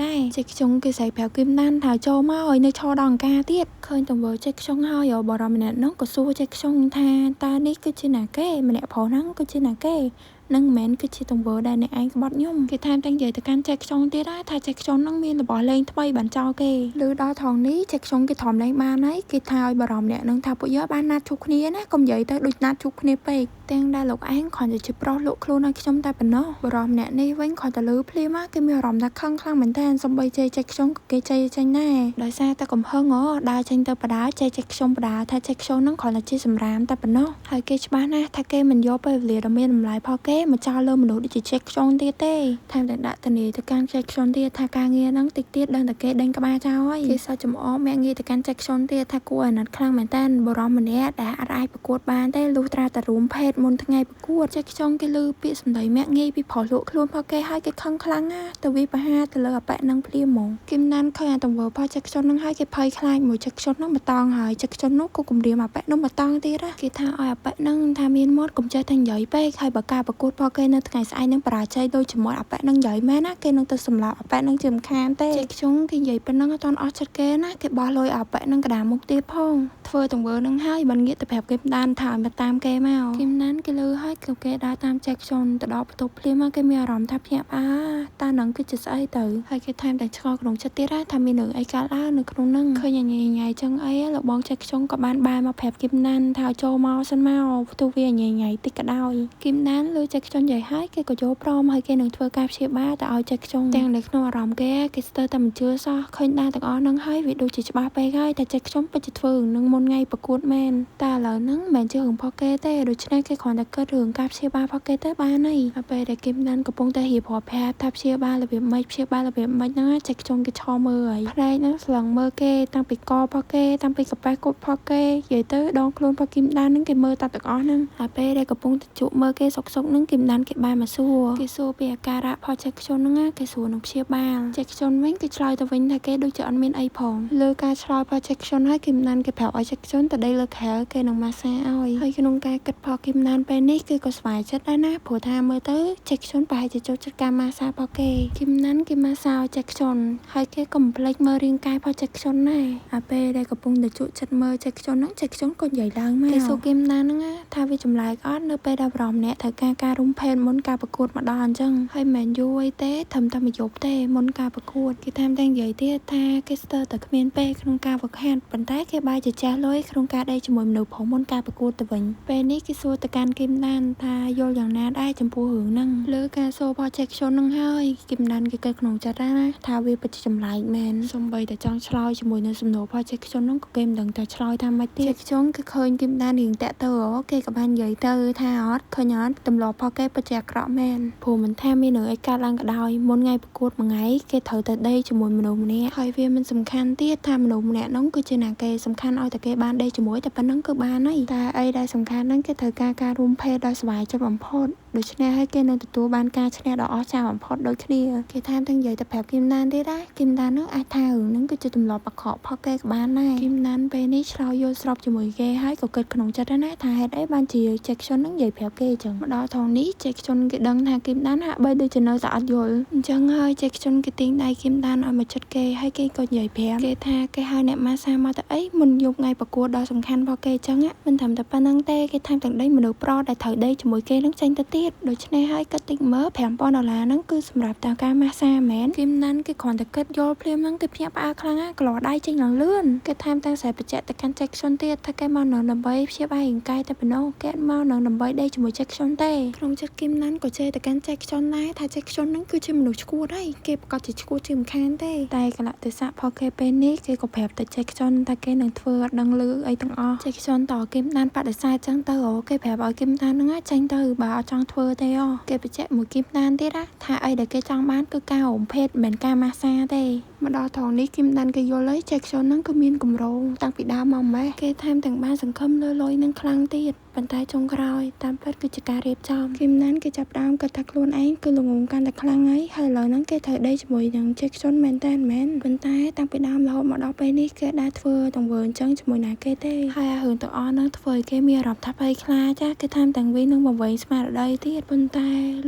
ដែរចេះខ្ជុងគេស្រែកប្រាប់គឹមដានថាចូលមកឲ្យនៅឈរដល់អង្ការទៀតឃើញទង្វើចេះខ្ជុងហើយបរិសម្នាក់ហ្នឹងក៏សួរចេះខ្ជុងថាតើនេះគឺជាណាគេម្នាក់ប្រុសហ្នឹងគឺជាណាគេនឹងមិនមែនគឺជាទង្វើដែលអ្នកឯងក្បត់ខ្ញុំគេថែមទាំងនិយាយទៅកាន់ចេះខ្ជុងទៀតដែរថាចេះខ្ជុងនឹងមានរបស់លេងថ្មីបានចោលគេឬដល់ថងនេះចេះខ្ជុងគេធំលេងបានហើយគេថាឲ្យបារម្ភអ្នកនឹងថាពួកយើងបានណាត់ជួបគ្នាណាកុំនិយាយទៅដូចណាត់ជួបគ្នាពេកទាំងដែលលោកឯងគ្រាន់តែជាប្រុសលក់ខ្លួនឲ្យខ្ញុំតែប៉ុណ្ណោះបារម្ភអ្នកនេះវិញគ្រាន់តែលឺភ្លាមគេមានអារម្មណ៍ថាខឹងខ្លាំងមែនតើសំបីជេរចេះខ្ជុងក៏គេជេរចេញដែរដោយសារតែកំហឹងដើរចេញទៅបដាជេរចេះខ្ជុងបដាថាចេះខ្ជុងនឹងគ្រាន់តែជាសម្រាមតែប៉ុណ្ណោះហើយគេច្បាស់ណាស់ថាគេមិនយកពេលវេលាដ៏មានតម្លៃផលគេមកចោលលើមនុស្សដូចជាចេះខ្ជុងទៀតទេថែមទាំងដាក់ធានាទៅកាន់ចេះខ្ជុងទៀតថាការងារហ្នឹងតិចទៀតដឹងតែគេដេញក្បាលចោលហើយគេសើចំអកមាក់ងាយទៅកាន់ចេះខ្ជុងទៀតថាគួរអាណិតខ្លាំងមែនតើបរិសម្នាក់ដែលអាចប្រកួតបានទេលុះត្រាតែរួមភេទមុនថ្ងៃប្រកួតចេះខ្ជុងគេលឺពាក្យសម្ដីមាក់ងាយពីប្រុសលក់ខ្លួនផលគេហើយគេខឹងខ្លាំងណាទៅវាប្រហារទៅលើអប៉ែនឹងភ្លាមហ្មងគឹមណានឃើញអាទង្វើផលចេះខ្ជុងនឹងហើយគេភ័យខ្លាចមួយចេះខ្ជុងនឹងមកតង់ហើយចេះខ្ជុងនោះក៏គំរាមអប៉ែនោះមកតង់ទៀតណាគេថាឲ្យអប៉ែនឹងថាមានមាត់កុំចេះតែនិយាយពេកហើយបើការប្រកួតផលគេនៅថ្ងៃស្អែកនឹងបរាជ័យដូចជាមាត់អប៉ែនឹងនិយាយមែនណាគេនឹងទៅសម្លាប់អប៉ែនឹងជាមិនខានទេចេះខ្ជុងគេនិយាយប៉ុណ្ណឹងអត់អស់ចិត្តគេណាគេបោះលុយអប៉ែនឹងកដាមុខទៀតផងធ្វើទង្វើនឹងហើយបានងាកទៅប្រាប់គេដានថាឲ្យមកតាមគេមកគឹមណានគេលឺហើយក៏គេដើរតាមចេះខ្ជុងទៅដល់បន្ទប់ភ្លាមគេមានអារម្មណ៍ថាភ្ញាក់ផ្អើលតើនឹងគឺជាស្អីទៅហើយគេថែមតែឆ្ងល់ក្នុងចិត្តទៀតថាមានរឿងអីកើតឡើងនៅក្នុងនឹងឃើញញ៉ៃញ៉ៃចឹងអីលោកបងចេះខ្ជុងក៏បានបែរមកប្រាប់គឹមណានថាចូលមកសិនមកទោះវាញ៉ៃញ៉ៃតិចក៏ដោយគឹមណានលឺចេះខ្ជុងនិយាយហើយគេក៏យល់ព្រមហើយគេនឹងធ្វើការព្យាបាលទៅឲ្យចេះខ្ជុងទាំងនៅក្នុងអារម្មណ៍គេគេស្ទើរតែមិនជឿសោះឃើញដានទាំងអស់នឹងហើយវាដូចជាច្បាស់ពេកហើយតែចេះខ្ជុងពិតជាធ្វើរឿងនឹងមុនថ្ងៃប្រកួតមែនតែឥឡូវហ្នឹងមិនមែនជារឿងផុសគេទេដូច្នេះគេគ្រាន់តែគិតរឿងការព្យាបាលផុសគេទៅបានហើយដល់ពេលដែលគឹមណានកំពុងតែរៀបរាប់ប្រាប់ថាព្យាបាលរបៀបម៉េចព្យាបាលរបៀបម៉េចហ្នឹងចេះខ្ជុងគេឈរមើលហើយផ្នែកហ្នឹងស្លឹងមើលគេតាំងពីកផុសគេតាំងពីកាប៉េះគប់ផុសគេនិយាយទៅដងខ្លួនផុសគឹមដានហ្នឹងគេមើលតាទាំងអស់ហ្នឹងហើយពេលដែលកំពុងតែជក់មើលគេសុកសុកហ្នឹង ហ្នឹងគឹមដានគេបានមកសួរគេសួរពីអាការៈផលចេះខ្ជុនហ្នឹងណាគេសួរនឹងព្យាបាលចេះខ្ជុនវិញគេឆ្លើយទៅវិញថាគេដូចជាអត់មានអីផងលើការឆ្លើយផលចេះខ្ជុនហើយគឹមដានគេប្រាប់ឲ្យចេះខ្ជុនទៅដេកលើខែគេនឹងម៉ាសាឲ្យហើយក្នុងការគិតផលគឹមដានពេលនេះគឺក៏ស្វាយចិត្តដែរណាព្រោះថាមើលទៅចេះខ្ជុនប្រហែលជាចូលចិត្តការម៉ាសាផលគេគឹមដានគេម៉ាសាឲ្យចេះខ្ជុនហើយគេក៏មិនភ្លេចមើលរាងកាយផលចេះខ្ជុនដែរអាពេលដែលកំពុងតែជក់ចិត្តមើលចេះខ្ជុនហ្នឹងចេះខ្ជុនក៏និយាយឡើងមកគេសួរគឹមដានហ្នឹងថាវាចម្លែកអត់នៅពេលដែលបរិមម្នាក់ត្រូវការការរុំភេទមុនការប្រកួតមកដល់អញ្ចឹងហើយមិនមែនយូរអីទេត្រឹមតែមួយយប់ទេមុនការប្រកួតគេថែមទាំងនិយាយទៀតថាគេស្ទើរតែគ្មានពេលក្នុងការវឹកហាត់ប៉ុន្តែគេបែរជាចេះលុយក្នុងការដេកជាមួយមនុស្សប្រុសមុនការប្រកួតទៅវិញពេលនេះគេសួរទៅកាន់គឹមដានថាយល់យ៉ាងណាដែរចំពោះរឿងហ្នឹងលើការសួរផលចេះខ្ជុនហ្នឹងហើយគឹមដានគេគិតក្នុងចិត្តណាថាវាពិតជាចម្លែកមែនសំបីតែចង់ឆ្លើយជាមួយនឹងសំណួរផលចេះខ្ជុនហ្នឹងក៏គេមិនដឹងថាឆ្លើយថាម៉េចទៀតចេះខ្ជុនគឺឃើញគឹមដានរៀងតាក់ទៅគេក៏បាននិយាយទៅថាអត់ឃើញអត់ទម្លាប់ផលគេពិតជាអាក្រក់មែនព្រោះមិនថាមានរឿងអីកើតឡើងក៏ដោយមុនថ្ងៃប្រកួតមួយថ្ងៃគេត្រូវតែដេកជាមួយមនុស្សម្នាក់ហើយវាមិនសំខាន់ទៀតថាមនុស្សម្នាក់ហ្នឹងគឺជាណាគេសំខាន់ឲ្យតែគេបានដេកជាមួយតែប៉ុណ្្នឹងគឺបានហើយតែអីដែលសំខាន់ហ្នឹងគេត្រូវការការរួមភេទដោយសប្បាយចិត្តបំផុតដូច្នេះហើយគេនឹងទទួលបានការឈ្នះដ៏អស្ចារ្យបំផុតដូចគ្នាគេថែមទាំងនិយាយទៅប្រាប់គឹមដានទៀតដែរគឹមដានហ្នឹងអាចថារឿងហ្នឹងគឺជាទម្លាប់អាក្រក់ផលគេក៏បានដែរគឹមដានពេលនេះឆ្លើយយល់ស្របជាមួយគេហើយក៏គិតក្នុងចិត្តដែរណាថាហេតុអីបានជាចេះខ្ជុនហ្នឹងនិយាយប្រាប់គេអញ្ចឹងមកដល់ថងនេះចេះខ្ជុនគេដឹងថាគឹមដានហាក់បីដូចជានៅតែអត់យល់អញ្ចឹងហើយចេះខ្ជុនគេទាញដៃគឹមដានឲ្យមកចិត្តគេហើយគេក៏និយាយប្រាប់គេថាគេហៅអ្នកម៉ាសាមកទៅអីមុនយប់ថ្ងៃប្រកួតដ៏សំខាន់របស់គេអញ្ចឹងមិនត្រឹមតែប៉ុណ្្នឹងទេគេថែមទាំងដេញមនុស្សប្រុសដែលត្រូវដេកជាមួយគេនឹងចេញទៅទៀតដូច្នេះហើយគិតតិចមើល5000ដុល្លារហ្នឹងគឺសម្រាប់តែការម៉ាសាមែនគឹមណាន់គេគ្រាន់តែគិតយល់ភ្លាមហ្នឹងគេភ្ញាក់ផ្អើលខ្លាំងណាស់ក្លោះដៃចេញឡើងលឿនគេថែមទាំងស្រែបច្ចេកទៅកាន់ចេកខ្ជុនទៀតថាគេមកនឹងដើម្បីព្យាបាលរាងកាយតែប៉ុណ្ណោះគេអត់មកនឹងដើម្បីដេកជាមួយចេកខ្ជុនទេក្នុងចិត្តគឹមណាន់ក៏ជេរទៅកាន់ចេកខ្ជុនដែរថាចេកខ្ជុនហ្នឹងគឺជាមនុស្សឈួតហើយគេប្រកាសជាឈួតជាមិនខានទេតែកលៈទេសៈផលគេពេលនេះគេក៏ប្រាប់ទៅចេកខ្ជុនថាគេនឹងធ្វើអត់ដឹងលឺអីទាំងអស់ចេកខ្ជុនតគឹមណាន់បដិសេធចឹងទៅគេប្រាប់ឲ្យគឹមណាន់ហ្នឹងចេញទៅបើអត់ចង់ធ្វើទេអូគេបញ្ជាក់មួយគឹមដានទៀតណាថាអីដែលគេចង់បានគឺការរំភេទមិនមែនការម៉ាសាទេមកដល់ថងនេះគឹមដានគេយល់ហើយចេះខ្ជុនហ្នឹងគឺមានកម្រងតាំងពីដើមមកម្លេះគេថែមទាំងបានសង្ឃឹមលើលុយនឹងខ្លាំងទៀតប៉ុន្តែចុងក្រោយតាមពិតគឺជាការរៀបចំគឹមដានគេចាប់ដើមគិតថាខ្លួនឯងគឺល្ងងកាន់តែខ្លាំងហើយហើយឥឡូវហ្នឹងគេត្រូវដេកជាមួយនឹងចេះខ្ជុនមែនតើមែនប៉ុន្តែតាំងពីដើមរហូតមកដល់ពេលនេះគេដែលធ្វើទង្វើអញ្ចឹងជាមួយណាគេទេហើយអារឿងទាំងអស់ហ្នឹងធ្វើឲ្យគេមានអារម្មណ៍ថាភ័យខ្លាចចាគេថែមទាំងវិញនឹងបង្វែងស្មារតីទៀតប៉ុន្តែ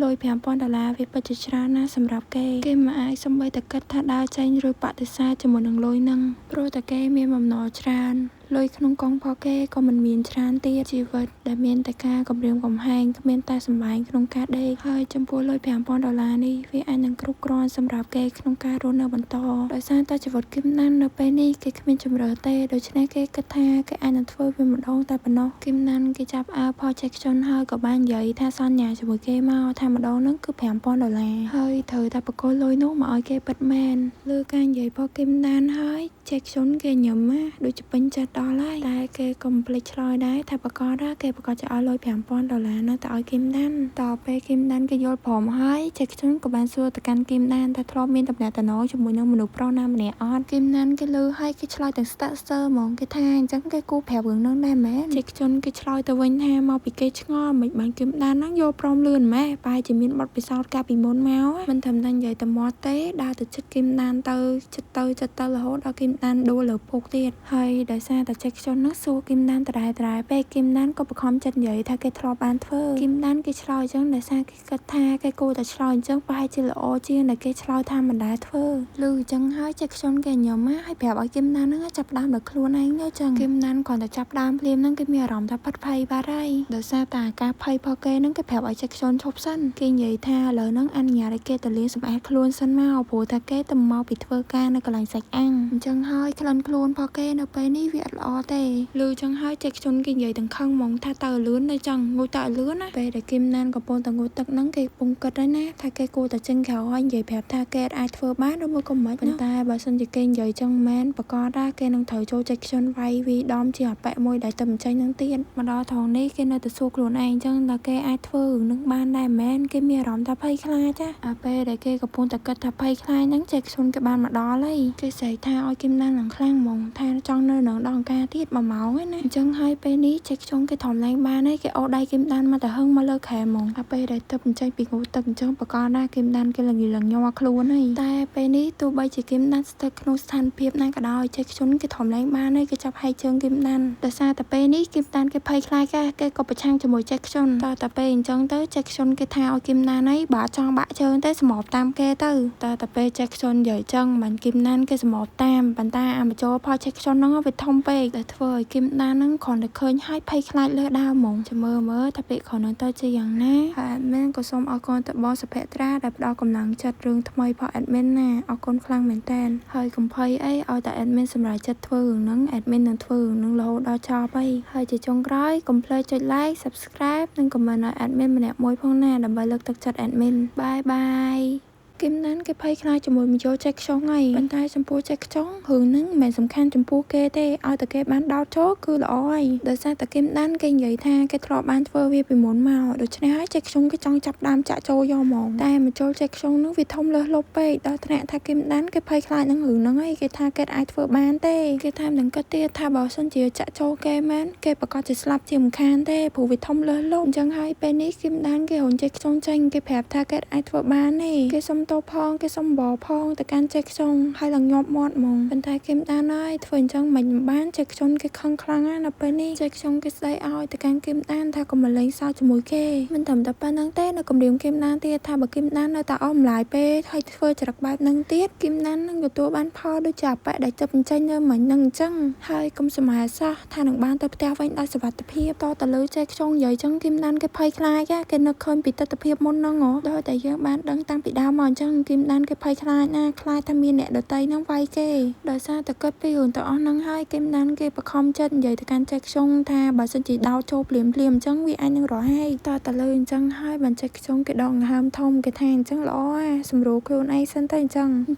លុយ5000ដុល្លារវាពិតជាច្រើនណាស់សម្រាប់គេគេមិនអាចសំបីតែគិតថាដើរចេញឬបដិសេធជាមួយនឹងលុយហ្នឹងព្រោះតែគេមានបំណុលច្រើនលុយក្នុងកងផលគេក៏មិនមានច្រើនទៀតជីវិតដែលមានតែការគំរាមកំហែងគ្មានតែសម្បែងក្នុងការដេកហើយចំពោះលុយ5000ដុល្លារនេះវាអាចនឹងគ្រប់គ្រាន់សម្រាប់គេក្នុងការរស់នៅបន្តដោយសារតែជីវិតគឹមណាន់នៅពេលនេះគេគ្មានជម្រើសទេដូច្នេះគេគិតថាគេអាចនឹងធ្វើវាម្ដងតែប៉ុណ្ណោះគឹមណាន់គេចាប់អើផលចេះខ្ជុនហើយក៏បាននិយាយថាសន្យាជាមួយគេមកថាម្ដងហ្នឹងគឺ5000ដុល្លារហើយត្រូវតែបកគលលុយនោះមកឲ្យគេពិតមែនលើការនិយាយផលគឹមណាន់ហើយចេះខ្ជុនគេញឹមណាដូចជាពេញចិត្តដល់ហើយតែគេក៏មិនភ្លេចឆ្លើយដែរថាប្រកាសគេប្រកាសจะឲ្យលុយ5000ដុល្លារនោះទៅឲ្យគឹមដានតពេលគឹមដានគេយល់ព្រមហើយចេះខ្ជុនក៏បានសួរទៅកាន់គឹមដានថាធ្លាប់មានតំណែងតំណងជាមួយនឹងមនុស្សប្រុសណាម្នាក់អត់គឹមដានគេលើហើយគេឆ្លើយទាំងស្ទាក់ស្ទើរហ្មងគេថាអញ្ចឹងគេគូប្រាប់រឿងនោះដែរមែនចេះខ្ជុនគេឆ្លើយទៅវិញថាមកពីគេឆ្ងល់មិនបានគឹមដានហ្នឹងយល់ព្រមលឿនម៉េះបែរជាមានបទពិសោធន៍កាលពីមុនមកមិនត្រឹមតែនិយាយតែមាត់ទេដើរទៅចិត្តគឹមដានទៅចិត្តទៅចិត្តទៅរហូតដល់គឹមដានដួលលើពុកទៀតហើយដោយសារតែចេះខ្ជុននោះសួរគឹមដានដដែលដដែលពេកគឹមដានក៏បខំចិត្តនិយាយថាគេធ្លាប់បានធ្វើគឹមដានគេឆ្លើយអញ្ចឹងដោយសារគេគិតថាគេគួរតែឆ្លើយអញ្ចឹងប្រហែលជាល្អជាងដែលគេឆ្លើយថាមិនដែលធ្វើឮអញ្ចឹងហើយចេះខ្ជុនគេញញឹមហើយប្រាប់ឲ្យគឹមដានហ្នឹងចាប់ដើមដោយខ្លួនឯងទៅចឹងគឹមដានគ្រាន់តែចាប់ដើមភ្លាមហ្នឹងគេមានអារម្មណ៍ថាផិតភ័យបាត់ហើយដោយសារតែការភ័យផលគេហ្នឹងគេប្រាប់ឲ្យចេះខ្ជុនឈប់សិនគេនិយាយថាឥឡូវហ្នឹងអនុញ្ញាតឲ្យគេទៅលាងសម្អាតខ្លួនសិនមកព្រោះថាគេទៅមកពីធ្វើការនៅកន្លែងសាច់អាំងអញ្ចឹងហើយក្លិនខ្លួនផលគេនៅពេលនេះវាអត់ល្អទេឮចឹងហើយចេះខ្ជុនគេនិយាយទាំងខឹងហ្មងថាតើលឿននៅចឹងងូតតើលឿនណាពេលដែលគឹមណានកំពុងតែងូតទឹកហ្នឹងគេកំពុងគិតហើយណាថាគេគួរតែចេញក្រៅហើយនិយាយប្រាប់ថាគេអាចធ្វើបានឬមួយក៏មិនប៉ុន្តែបើសិនជាគេនិយាយចឹងមែនប្រកាសថាគេនឹងត្រូវចូលចេះខ្ជុនវាយវីដំជាអប៉ែមួយដែលទៅមិនចេញនឹងទៀតមកដល់ថងនេះគេនៅតែសួរខ្លួនឯងចឹងតើគេអាចធ្វើរឿងនឹងបានដែរមែនគេមានអារម្មណ៍ថាភ័យខ្លាចអាពេលដែលគេកំពុងតែគិតថាភ័យខ្លាចហ្នឹងចេះខ្ជុនគេបានមកដល់ហើយគេស្រែកថាឲ្យគឹមណាននឹងខ្លាំងហ្មងថាចង់នៅនឹងដល់ ការទៀត1ម៉ោងឯណាអញ្ចឹងហើយពេលនេះចេះខ្ជុងគេធំឡើងបានហើយគេអូដៃគឹមដានមកទៅហឹងមកលើខែហ្មងអាពេលដែលទឹកបញ្ចេញពីងូទឹកអញ្ចឹងប្រកបណាគឹមដានគេល្ងីល្ញ័រខ្លួនហើយតែពេលនេះទោះបីជាគឹមដានស្ថិតក្នុងស្ថានភាពណាក៏ដោយចេះខ្ជុនគេធំឡើងបានហើយគេចាប់ហែកជើងគឹមដានដោយសារតែពេលនេះគឹមដានគេភ័យខ្លាចគេក៏ប្រឆាំងជាមួយចេះខ្ជុនតតែពេលអញ្ចឹងទៅចេះខ្ជុនគេថាឲ្យគឹមដានហើយបើចង់បាក់ជើងទេសម្របតាមគេទៅតែពេលចេះខ្ជុននិយាយចឹងមិនគឹមដានគេសម្របតាមប៉ុន្តែអាមចូលផលចេះខ្ជុនហ្នឹងវាធំពេកដែលធ្វើឲ្យគឹមដានហ្នឹងគ្រាន់តែឃើញហើយភ័យខ្លាចលើដើមហ្មងចាំមើលមើលថាពាក្យគ្រាន់នឹងទៅជាយ៉ាងណាហើយ admin ក៏សូមអរគុណទៅបងសុភត្រាដែលផ្ដល់កម្លាំងចិត្តរឿងថ្មីផង admin ណាអរគុណខ្លាំងមែនតើហើយកុំភ័យអីឲ្យតែ admin សម្រេចចិត្តធ្វើរឿងហ្នឹង admin នឹងធ្វើរឿងហ្នឹងរហូតដល់ចប់ហើយហើយជាចុងក្រោយកុំភ្លេចចុច like subscribe និង comment ឲ្យ admin ម្នាក់មួយផងណាដើម្បីលើកទឹកចិត្ត admin បាយបាយគឹមណានគេភ័យខ្លាចជាមួយមយោចេះខ្ចង់ហើយប៉ុន្តែចំពោះចេះខ្ចង់រឿងហ្នឹងមិនមែនសំខាន់ចំពោះគេទេឲ្យតែគេបានដោតចូលគឺល្អហើយដោយសារតែគឹមដានគេនិយាយថាគេធ្លាប់បានធ្វើវាពីមុនមកដូច្នេះហើយចេះខ្ចង់គេចង់ចាប់ដើមចាក់ចូលយកហ្មងតែមកចូលចេះខ្ចង់នោះវាធំលើសលប់ពេកដល់ថ្នាក់ថាគឹមដានគេភ័យខ្លាចនឹងរឿងហ្នឹងហើយគេថាគេអាចធ្វើបានទេគេថែមនឹងគិតទៀតថាបើសិនជាចាក់ចូលគេមែនគេប្រកាសជាស្លាប់ជាមិនខានទេព្រោះវាធំលើសលប់អញ្ចឹងហើយពេលនេះគឹមដានគេរុញចេះខ្ចង់ចេញគេប្រាប់ថាគេអាចធ្វើបានទេគេសុំតោផងគេសុំបផងទៅកាន់ចេះខ្ចង់ហើយឡើងញាប់មាត់ហ្មងប៉ុន្តែគឹមដានហើយធ្វើអញ្ចឹងមិនបានចេះខ្ចង់គេខឹងខ្លាំងណាស់ដល់ពេលនេះចេះខ្ចង់គេស្ដីឲ្យទៅកាន់គឹមដានថាកុំមកលេងសើចជាមួយគេមិនត្រឹមតែប៉ុណ្្នឹងទេនៅគំរាមគឹមដានទៀតថាបើគឹមដាននៅតែអស់ម្លាយពេលហើយធ្វើចរិតបែបហ្នឹងទៀតគឹមដាននឹងទទួលបានផលដូចជាអប៉ែដែលចាប់បញ្ចេញនៅមិញហ្នឹងអញ្ចឹងហើយកុំសម័យសោះថានឹងបានទៅផ្ទះវិញដោយសុវត្ថិភាពតទៅលើចេះខ្ចង់និយាយចឹងគឹមដានគេភ័យខ្លាចគេនឹកឃើញពីទិដ្ឋភាពមុនហ្នឹងហ៎ដោយតែយើងបានដឹងតាំងពីដើមមកអញ្ចឹងគឹមដានគេភ័យខ្លាចណាខ្លាចថាមានអ្នកដទៃហ្នឹងវាយគេដោយសារតែគិតពីរឿងទាំងអស់ហ្នឹងហើយគឹមដានគេបខំចិត្តនិយាយទៅកាន់ចេះខ្ចង់ថាបើសិនជាដោតចូលភ្លាមភ្លាមអញ្ចឹងវាអាចនឹងរហែកតទៅលើអញ្ចឹងហើយបានចេះខ្ចង់គេដកដង្ហើមធំគេថាអញ្ចឹងល្អអាសម្រួលខ្លួនឯងសិនទៅអញ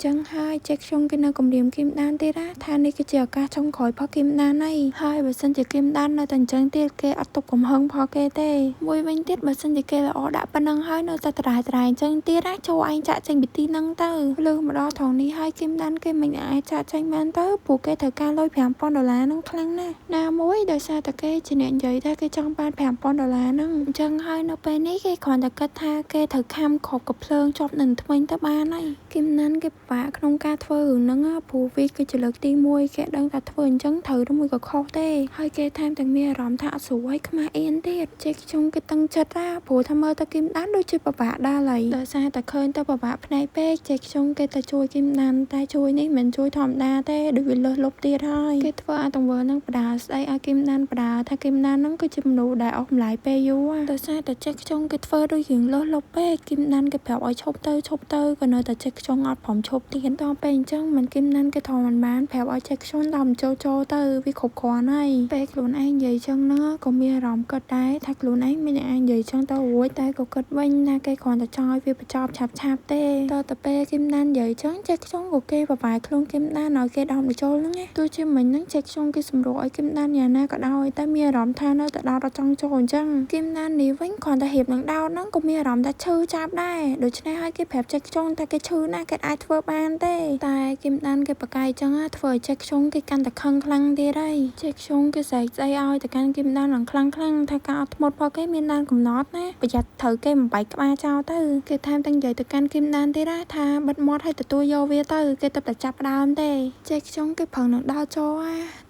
្ចឹងហើយចេះខ្ចង់គេនៅគំរាមគឹមដានទៀតណាថានេះគឺជាឱកាសចុងក្រោយផុសគឹមដានហើយហើយបើសិនជាគឹមដាននៅតែអញ្ចឹងទៀតគេអត់ទប់កំហឹងផុសគេទេមួយវិញទៀតបើសិនជាគេល្អដាក់ប៉ុណ្ណឹងហើយនៅតែត្រែត្រែអញ្ចឹងទៀតណាចូលឯងចាក់ចេញពីទីហ្នឹងទៅលើមកដល់ថងនេះហើយគឹមដានគេមិនអាចចាក់ចេញបានទៅព្រោះគេត្រូវការលុយ5000ដុល្លារហ្នឹងខ្លាំងណាស់ណាមួយដោយសារតែគេជាអ្នកនិយាយថាគេចង់បាន5000ដុល្លារហ្នឹងអញ្ចឹងហើយនៅពេលនេះគេគ្រាន់តែគិតថាគេត្រូវខំគ្រាប់កំភ្លើងជាប់នឹងធ្មេញទៅបានហើយគឹមណានគេពិបាកក្នុងការធ្វើរឿងហ្នឹងព្រោះវាគឺជាលើកទី1គេដឹងថាធ្វើអញ្ចឹងត្រូវឬមួយក៏ខុសទេហើយគេថែមទាំងមានអារម្មណ៍ថាអត់ស្រួលហើយខ្មាស់អៀនទៀតចេះខ្ជុំគេតឹងចិត្តណាព្រោះថាមើលទៅគឹមដានដូចជាពិបាកដល់ហើយដោយសារតែឃើញទៅពិបាកភ្នែកពេកចេះខ្ជុំគេទៅជួយគឹមដានតែជួយនេះមិនជួយធម្មតាទេដូចវាលើសលប់ទៀតហើយគេធ្វើឲ្យទង្វើនឹងបដាស្ដីឲ្យគឹមដានបដាថាគឹមដានហ្នឹងគឺជាមនុស្សដែលអស់កម្លាយពេលយូរដោយសារតែចេះខ្ជុំគេធ្វើដូចរឿងលើសលប់ពេកគឹមដានគេប្រាប់ឲ្យឈប់ទៅឈប់ទៅក៏នៅតែចេះខ្ជុំអត់ព្រមឈប់ទៀតដល់ពេលអញ្ចឹងមិនគឹមដានគេធំមិនបានប្រាប់ឲ្យចេះខ្ជុំដល់ចូលចូលទៅវាគ្រប់គ្រាន់ហើយពេលខ្លួនឯងនិយាយចឹងហ្នឹងក៏មានអារម្មណ៍គិតដែរថាខ្លួនឯងមានអ្នកឯងនិយាយចឹងទៅរួចតែក៏គិតវិញថាគេគ្រាន់តែចង់ឲ្យវាបញ្ចប់ឆាប់ឆាប់ទេតទៅពេលគឹមដាននិយាយចឹងចេះខ្ជុំក៏គេបបាយខ្លួនគឹមដានឲ្យគេដោតមកចូលហ្នឹងណាទោះជាមិញហ្នឹងចេះខ្ជុំគេសម្រួលឲ្យគឹមដានយ៉ាងណាក៏ដោយតែមានអារម្មណ៍ថានៅតែដោតអត់ចង់ចូលអញ្ចឹងគឹមដាននេះវិញគ្រាន់តែរៀបនឹងដោតហ្នឹងក៏មានអារម្មណ៍ថាឈឺចាប់ដែរដូច្នេះហើយគេប្រាប់ចេះខ្ជុំថាគេឈឺណាស់គេអាចធ្វើបានទេតែគឹមដានគេបកាយចឹងធ្វើឲ្យចេះខ្ជុំគេកាន់តែខឹងខ្លាំងទៀតហើយចេះខ្ជុំគេស្រែកស្អីឲ្យទៅកាន់គឹមដានឡើងខ្លាំងខ្លាំងថាការអត់ធ្មត់របស់គេមានដានកំណត់ណាប្រយ័ត្នត្រូវគេបំបែកក្បាលចោលទៅគេថែមទាំងនិយាយទៅកាន់គឹមដានទៀតណាថាបិទមាត់ឲ្យទទួលយកវាទៅគេទៅតែចាប់ដើមទេចេះខ្ជុំគេប្រឹងនឹងដោតចូល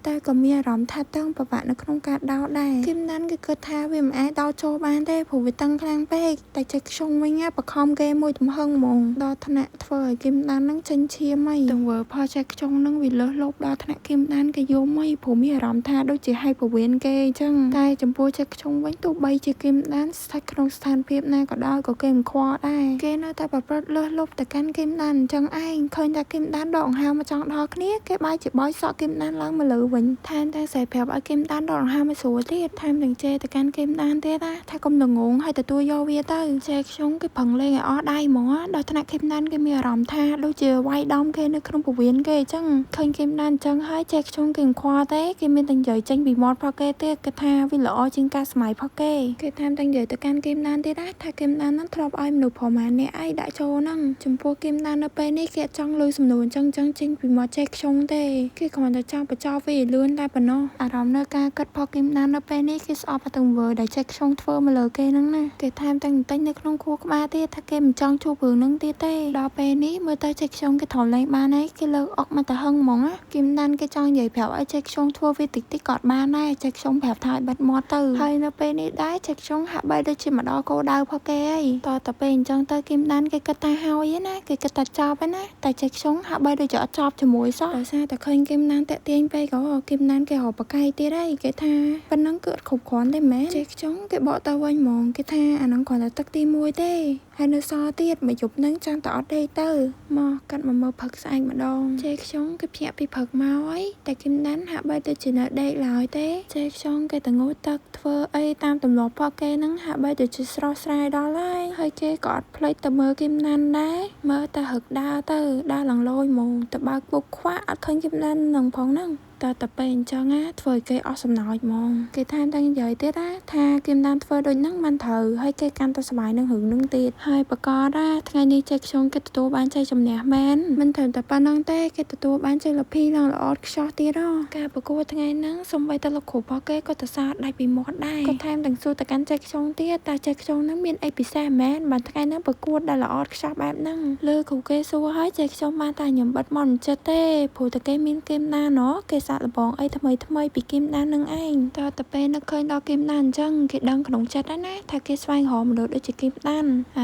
តែក៏មានអារម្មណ៍ថាតឹងពិបាកនៅក្នុងការដោតដែរគឹមដានគេគិតថាវាមិនអាចដោតចូលបានទេព្រោះវាតឹងខ្លាំងពេកតែចេះខ្ជុំវិញបខំគេមួយទំហឹងហ្មងដល់ថ្នាក់ធ្វើឲ្យគឹមដាននឹងចេញឈាមហីទង្វើផលចេះខ្ជុំនឹងវាលើសលប់ដល់ថ្នាក់គឹមដានគេយំហីព្រោះមានអារម្មណ៍ថាដូចជាឲ្យពវៀនគេអញ្ចឹងតែចំពោះចេះខ្ជុំវិញទោះបីជាគឹមដានស្ថិតក្នុងស្ថានភាពណាក៏ដោយក៏គេមិនខ្វល់ដែរគេនៅតែប្រព្រឹត្តលើសលប់ទៅកាន់គឹមដានអញ្ចឹងឯងឃើញថាគឹមដានដកដង្ហើមមកចង់ដល់គ្នាគេបែរជាបោយសក់គឹមដានឡើងមកលើវិញថែមទាំងស្រែកប្រាប់ឲ្យគឹមដានដកដង្ហើមឲ្យស្រួលទៀតថែមទាំងជេរទៅកាន់គឹមដានទៀតណាថាកុំល្ងងឲ្យទទួលយកវាទៅជេរខ្ជុំគេប្រឹងលេងឲ្យអស់ដៃហ្មងដល់ថ្នាក់គឹមដានគេមានអារម្មណ៍ថាដូចជាវាយដំគេនៅក្នុងពវៀនគេអញ្ចឹងឃើញគឹមដានអញ្ចឹងហើយជេរខ្ជុំគេមិនខ្វល់ទេគេមានតែនិយាយចេញពីមាត់ផុសគេទៀតគេថាវាល្អជាងការសម័យផុសគេគេថែមទាំងនិយាយទៅកាន់គឹមដានទៀតណាថាគឹមដានហ្នឹងធ្លាប់ឲ្យមនុស្សប្រមាណអ្នកឯងដាក់ចូល ហ្នឹងចំពោះគឹមដាននៅពេលនេះគេអត់ចង់លើសំណួរអញ្ចឹងចឹងចេញពីមាត់ចេះខ្ជុងទេគេគ្រាន់តែចង់បញ្ចប់វាឲ្យលឿនតែប៉ុណ្ណោះអារម្មណ៍នៅការគិតផគឹមដាននៅពេលនេះគេស្អប់អាទង្វើដែលចេះខ្ជុងធ្វើមកលើគេហ្នឹងណាគេថែមទាំងបន្តិចនៅក្នុងខួរក្បាលទៀតថាគេមិនចង់ជួបរឿងហ្នឹងទៀតទេដល់ពេលនេះមើលទៅចេះខ្ជុងគេទ្រាំលែងបានហើយគេលើកអុកមកទៅហឹងហ្មងណាគឹមដានគេចង់និយាយប្រាប់ឲ្យចេះខ្ជុងធ្វើវាតិចតិចក៏បានដែរចេះខ្ជុងប្រាប់ថាឲ្យបិទមាត់ទៅហើយនៅពេលនេះដែរចេះខ្ជុងហាក់បីដូចជាមកដល់គោលដៅផគេហើយតទៅពេលអញ្ចឹងទៅគឹមដានគេគិតថាហើយណាគេគិតថាចប់ហើយណាតែចេះខ្ជុងហាក់បីដូចជាអត់ចប់ជាមួយសោះដោយសារតែឃើញគឹមដានតាក់ទាញពេកក៏គឹមដានគេរកបកៃទៀតហើយគេថាប៉ុណ្ណឹងគឺអត់គ្រប់គ្រាន់ទេមែនចេះខ្ជុងគេបកទៅវិញហ្មងគេថាអាហ្នឹងគ្រាន់តែទឹកទី1ទេហើយនៅសល់ទៀតមួយយប់ហ្នឹងចាំតែអត់ដេកទៅមកកាត់មកមើលផឹកស្អែកម្ដងចេះខ្ជុងគេភ្ញាក់ពីផឹកមកហើយតែគឹមដានហាក់បីដូចជានៅដេកឡើយទេចេះខ្ជុងគេទៅងូតទឹកធ្វើអីតាមទម្លាប់ផគេហ្នឹងហាក់បីដូចជាស្រស់ស្រាយដល់ហើយហើយគេក៏អត់ភ្លេចទៅមើលគឹមដានដែរមើលតែហឹកដើរទៅដើរឡើងលយហ្មងទៅបើកពុកខ្វាក់អត់ឃើញគឹមដាននឹងផងហ្នឹងតើតែពេលអញ្ចឹងណាធ្វើឲ្យគេអស់សំណោចហ្មងគេថែមទាំងនិយាយទៀតណាថាគឹមដានធ្វើដូចហ្នឹងបានត្រូវហើយគេកាន់តែសប្បាយនឹងរឿងហ្នឹងទៀតហើយប្រកបណាថ្ងៃនេះចេះខ្ជុងគេទទួលបានជ័យជំនះមែនមិនត្រឹមតែប៉ុណ្្នឹងទេគេទទួលបានជ័យលាភីឡើងល្អខ្ចោះទៀតហ៎ការប្រកួតថ្ងៃហ្នឹងសូម្បីតែលោកគ្រូរបស់គេក៏ទៅសារដាច់ពីមាត់ដែរក៏ថែមទាំងសួរទៅកាន់ចេះខ្ជុងទៀតតើចេះខ្ជុងហ្នឹងមានអីពិសេសមែនបានថ្ងៃហ្នឹងប្រកួតដែលល្អខ្ចោះបែបហ្នឹងលើគ្រូគេសួរហើយចេះខ្ជុងបានតែខ្ញុំបិទមាត់មិនចិត្តទេព្រោះតែគេមានគឹមដានណោះគេសាកល្បងអីថ្មីថ្មីពីគឹមដាននឹងឯងតើទៅពេលនឹកឃើញដល់គឹមដានអញ្ចឹងគេដឹងក្នុងចិត្តហើយណាថាគេស្វែងរកមនុស្សដូចជាគឹមដានអា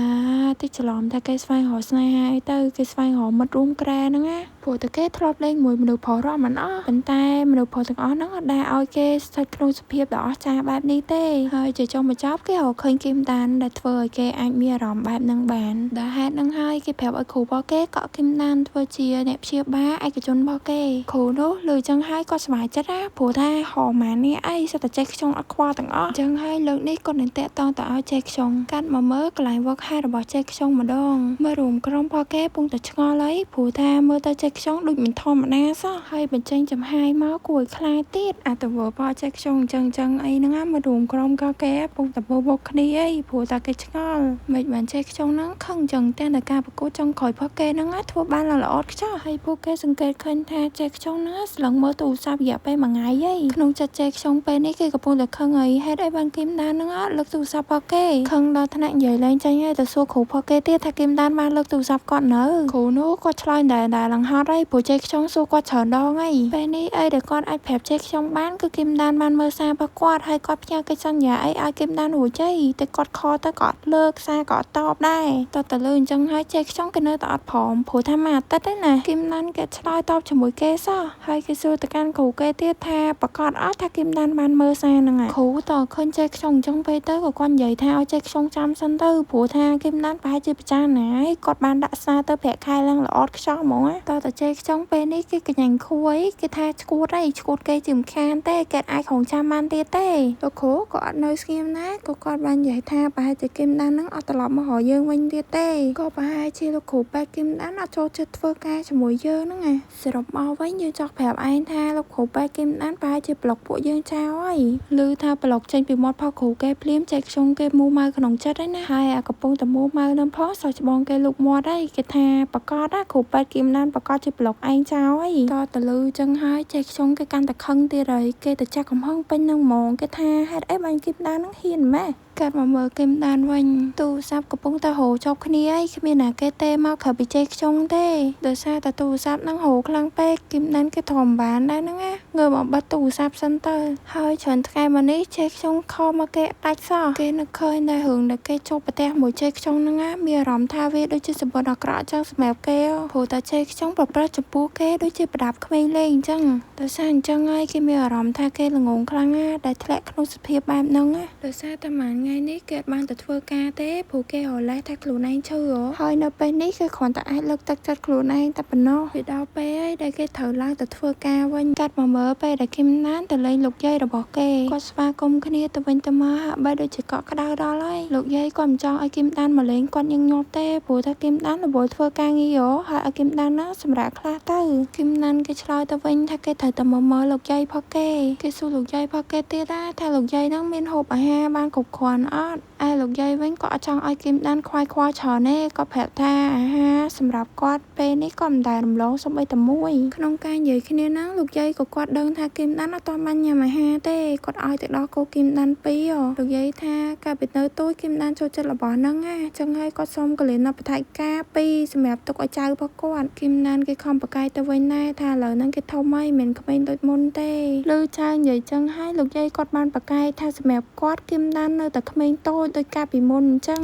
តិចច្រឡំថាគេស្វែងរកស្នេហាអីទៅគេស្វែងរកមិត្តរួមក្រែហ្នឹងណាព្រោះតែគេធ្លាប់លេងមួយមនុស្សប្រុសរាប់មិនអស់ប៉ុន្តែមនុស្សប្រុសទាំងអស់ហ្នឹងអត់ដែលឲ្យគេស្ថិតក្នុងសភាពដ៏អស្ចារ្យបែបនេះទេហើយជាចុងបញ្ចប់គេរកឃើញគឹមដានដែលធ្វើឲ្យគេអាចមានអារម្មណ៍បែបហ្នឹងបានដល់ហេតុហ្នឹងហើយគេប្រាប់ឲ្យគ្រូរបស់គេកក់គឹមដានធ្វើជាអ្នកព្យាបាលឯកជនរបស់គេគ្រូនោះលើចឹងហើយគាត់សប្បាយចិត្តណាព្រោះថាហៅម៉ានេះអីសិតតែចេះខ្ជុងអត់ខ្វល់ទាំងអស់ចឹងហើយលើកនេះគាត់នឹងតាក់តងទៅឲ្យចេះខ្ជុងកាត់មកមើលកន្លែងវឹកហាត់របស់ចេះខ្ជុងម្ដងមើលរួមក្រុមរបស់គេពងតែឆ្ងល់ហើយព្រោះថាមើលទៅចេះខ្ជុងដូចមិនធម្មតាសោះហើយបញ្ចេញចំហាយមកគួរឲ្យខ្លាចទៀតអាទង្វើរបស់ចេះខ្ជុងចឹងចឹងអីហ្នឹងណាមករួមក្រុមក៏គេពងតែបោកគ្នាអីព្រោះតែគេឆ្ងល់មិនបានចេះខ្ជុងហ្នឹងខឹងចឹងតែការប្រកួតចុងក្រោយរបស់គេហ្នឹងណាធ្វើបានល្អខ្ចោះហើយពួកគេសង្កេតឃើញថាចេះខ្ជុងហ្នឹងស្លឹងមើលទូរស័ព្ទរយៈពេលមួយថ្ងៃហីក្នុងចិត្តចេះខ្ជុងពេលនេះគេកំពុងតែខឹងហើយហេតុអីបានគឹមដានហ្នឹងលើកទូរស័ព្ទរបស់គេខឹងដល់ថ្នាក់និយាយលែងចេញហើយទៅសួរគ្រូរបស់គេទៀតថាគឹមដានបានលើកទូរស័ព្ទគាត់នៅគ្រូនោះគាត់ឆ្លើយដែរដែរឡើងហត់ហើយព្រោះចេះខ្ជុងសួរគាត់ច្រើនដងហើយពេលនេះអីដែលគាត់អាចប្រាប់ចេះខ្ជុងបានគឺគឹមដានបានមើលសាររបស់គាត់ហើយគាត់ផ្ញើកិច្ចសន្យាអីឲ្យគឹមដានរួចហីតែគាត់ខលទៅក៏អត់លើកសារក៏អត់តបដែរតទៅលើអញ្ចឹងហើយចេះខ្ជុងគេនៅតែអត់ព្រមព្រោះថាមួយអាទិត្យឯណាគឹមដានគេឆ្លើយតបជាមួយគេសោះហើយគេសួរទៅកាន់គ្រូគេទៀតថាប្រកាសអត់ថាគឹមដានបានមើលសារហ្នឹងគ្រូតឃើញចេះខ្ជុងអញ្ចឹងពេលទៅក៏គាត់និយាយថាឲ្យចេះខ្ជុងចាំសិនទៅព្រោះថាគឹមដានប្រហែលជាពិចារណាហើយគាត់បានដាក់សារទៅប្រាក់ខែឡើងល្អខ្ចោះហ្មងតតែចេះខ្ជុងពេលនេះគេកញ្ញាញ់ខួយគេថាឈួតអីឈួតគេជាមិនខានទេគេអាចរងចាំបានទៀតទេលោកគ្រូក៏អត់នៅស្ងៀមណាក៏គាត់បាននិយាយថាប្រហែលជាគឹមដានហ្នឹងអត់ត្រឡប់មករកយើងវិញទៀតទេក៏ប្រហែលជាលោកគ្រូពេទ្យគឹមដានអត់ចូលចិត្តធ្វើការជាមួយយើងហ្នឹងណាសរុបមកវិញយើងចង់ប្រាប់ឯងថាលោកគ្រូពេទ្យគឹមដានប្រហែលជាប្លុកពួកយើងចោលហើយឮថាប្លុកចេញពីមាត់ផុសគ្រូគេភ្លាមចេះខ្ជុងគេមូម៉ៅក្នុងចិត្តហើយណាហើយអាកំពុងតែមូម៉ៅនឹងផងសោះច្បងគេលូកមាត់ហើយគេថាប្រកាសណាគ្រូពេទ្យគឹមដានប្រកាសជាប្លុកឯងចោលហើយតទៅឮចឹងហើយចេះខ្ជុងគេកាន់តែខឹងទៀតហើយគេទៅចាក់កំហឹងពេញនឹងហ្មងគេថាហេតុអីបានគឹមដាននឹងហ៊ានម៉េះកាត់មកមើលគឹមដានវិញទូរស័ព្ទកំពុងតែហូរជាប់គ្នាហើយគ្មានណាគេទេមកក្រៅពីចេះខ្ជុងទេដោយសារតែទូរស័ព្ទហ្នឹងហូរខ្លាំងពេកគឹមដានគេទ្រាំបានដែរហ្នឹងណាងើបមកបិទទូរស័ព្ទសិនទៅហើយច្រើនថ្ងៃមកនេះចេះខ្ជុងខលមកគេដាច់សោះគេនឹកឃើញតែរឿងដែលគេជួបប្រទះមួយចេះខ្ជុងហ្នឹងណាមានអារម្មណ៍ថាវាដូចជាសម្បត្តិអាក្រក់ចឹងសម្រាប់គេព្រោះតែចេះខ្ជុងប្រព្រឹត្តចំពោះគេដូចជាប្រដាប់ក្មេងលេងអញ្ចឹងដោយសារអញ្ចឹងហើយគេមានអារម្មណ៍ថាគេល្ងងខ្លាំងណាស់ដែលធ្លាក់ក្នុងសភាពបែបហ្នឹងណាដោយសារតែមួយថ្ងៃនេះគេអត់បានទៅធ្វើការទេព្រោះគេរលេះថាខ្លួនឯងឈឺហើយនៅពេលនេះគេគ្រាន់តែអាចលើកទឹកចិត្តខ្លួនឯងតែប៉ុណ្ណោះវាដល់ពេលហើយដែលគេត្រូវឡើងទៅធ្វើការវិញកាត់មកមើលពេលដែលគឹមណានទៅលេងលោកយាយរបស់គេគាត់ស្វាគមន៍គ្នាទៅវិញទៅមកហាក់បីដូចជាកក់ក្ដៅដល់ហើយលោកយាយគាត់មិនចង់ឲ្យគឹមដានមកលេងគាត់ញឹកញាប់ទេព្រោះថាគឹមដានរវល់ធ្វើការងារហើយឲ្យគឹមដានណាសម្រាប់ខ្លះទៅគឹមណានគេឆ្លើយទៅវិញថាគេត្រូវតែមកមើលលោកយាយផកគេគេសួរលោកយាយផកគេទៀតថាលោកយាយហ្នឹងមានហូបអាហារបានគ្រប់គ្រាន់ រាន់អត់ឯលោកយាយវិញក៏អត់ចង់ឲ្យគឹមដានខ្វាយខ្វល់ច្រើនទេក៏ប្រាប់ថាអាហារសម្រាប់គាត់ពេលនេះក៏មិនដែលរំលងសូម្បីតែមួយក្នុងការនិយាយគ្នាហ្នឹងលោកយាយក៏គាត់ដឹងថាគឹមដានអត់ទាន់បានញ៉ាំអាហារទេគាត់ឲ្យទៅដល់គោគឹមដានពីរលោកយាយថាកាលពីនៅទូចគឹមដានចូលចិត្តរបស់ហ្នឹងណាចឹងហើយគាត់សុំកលៀនបថៃការពីរសម្រាប់ទុកឲ្យចៅរបស់គាត់គឹមដានគេខំប្រកែកទៅវិញដែរថាឥឡូវហ្នឹងគេធំហើយមិនមែនក្មេងដូចមុនទេឮចៅនិយាយចឹងហើយលោកយាយគាត់បានប្រកែកថាសម្រាប់គាត់គឹមដាននៅតែក្មេងតូចដូចកាលពីមុនអញ្ចឹង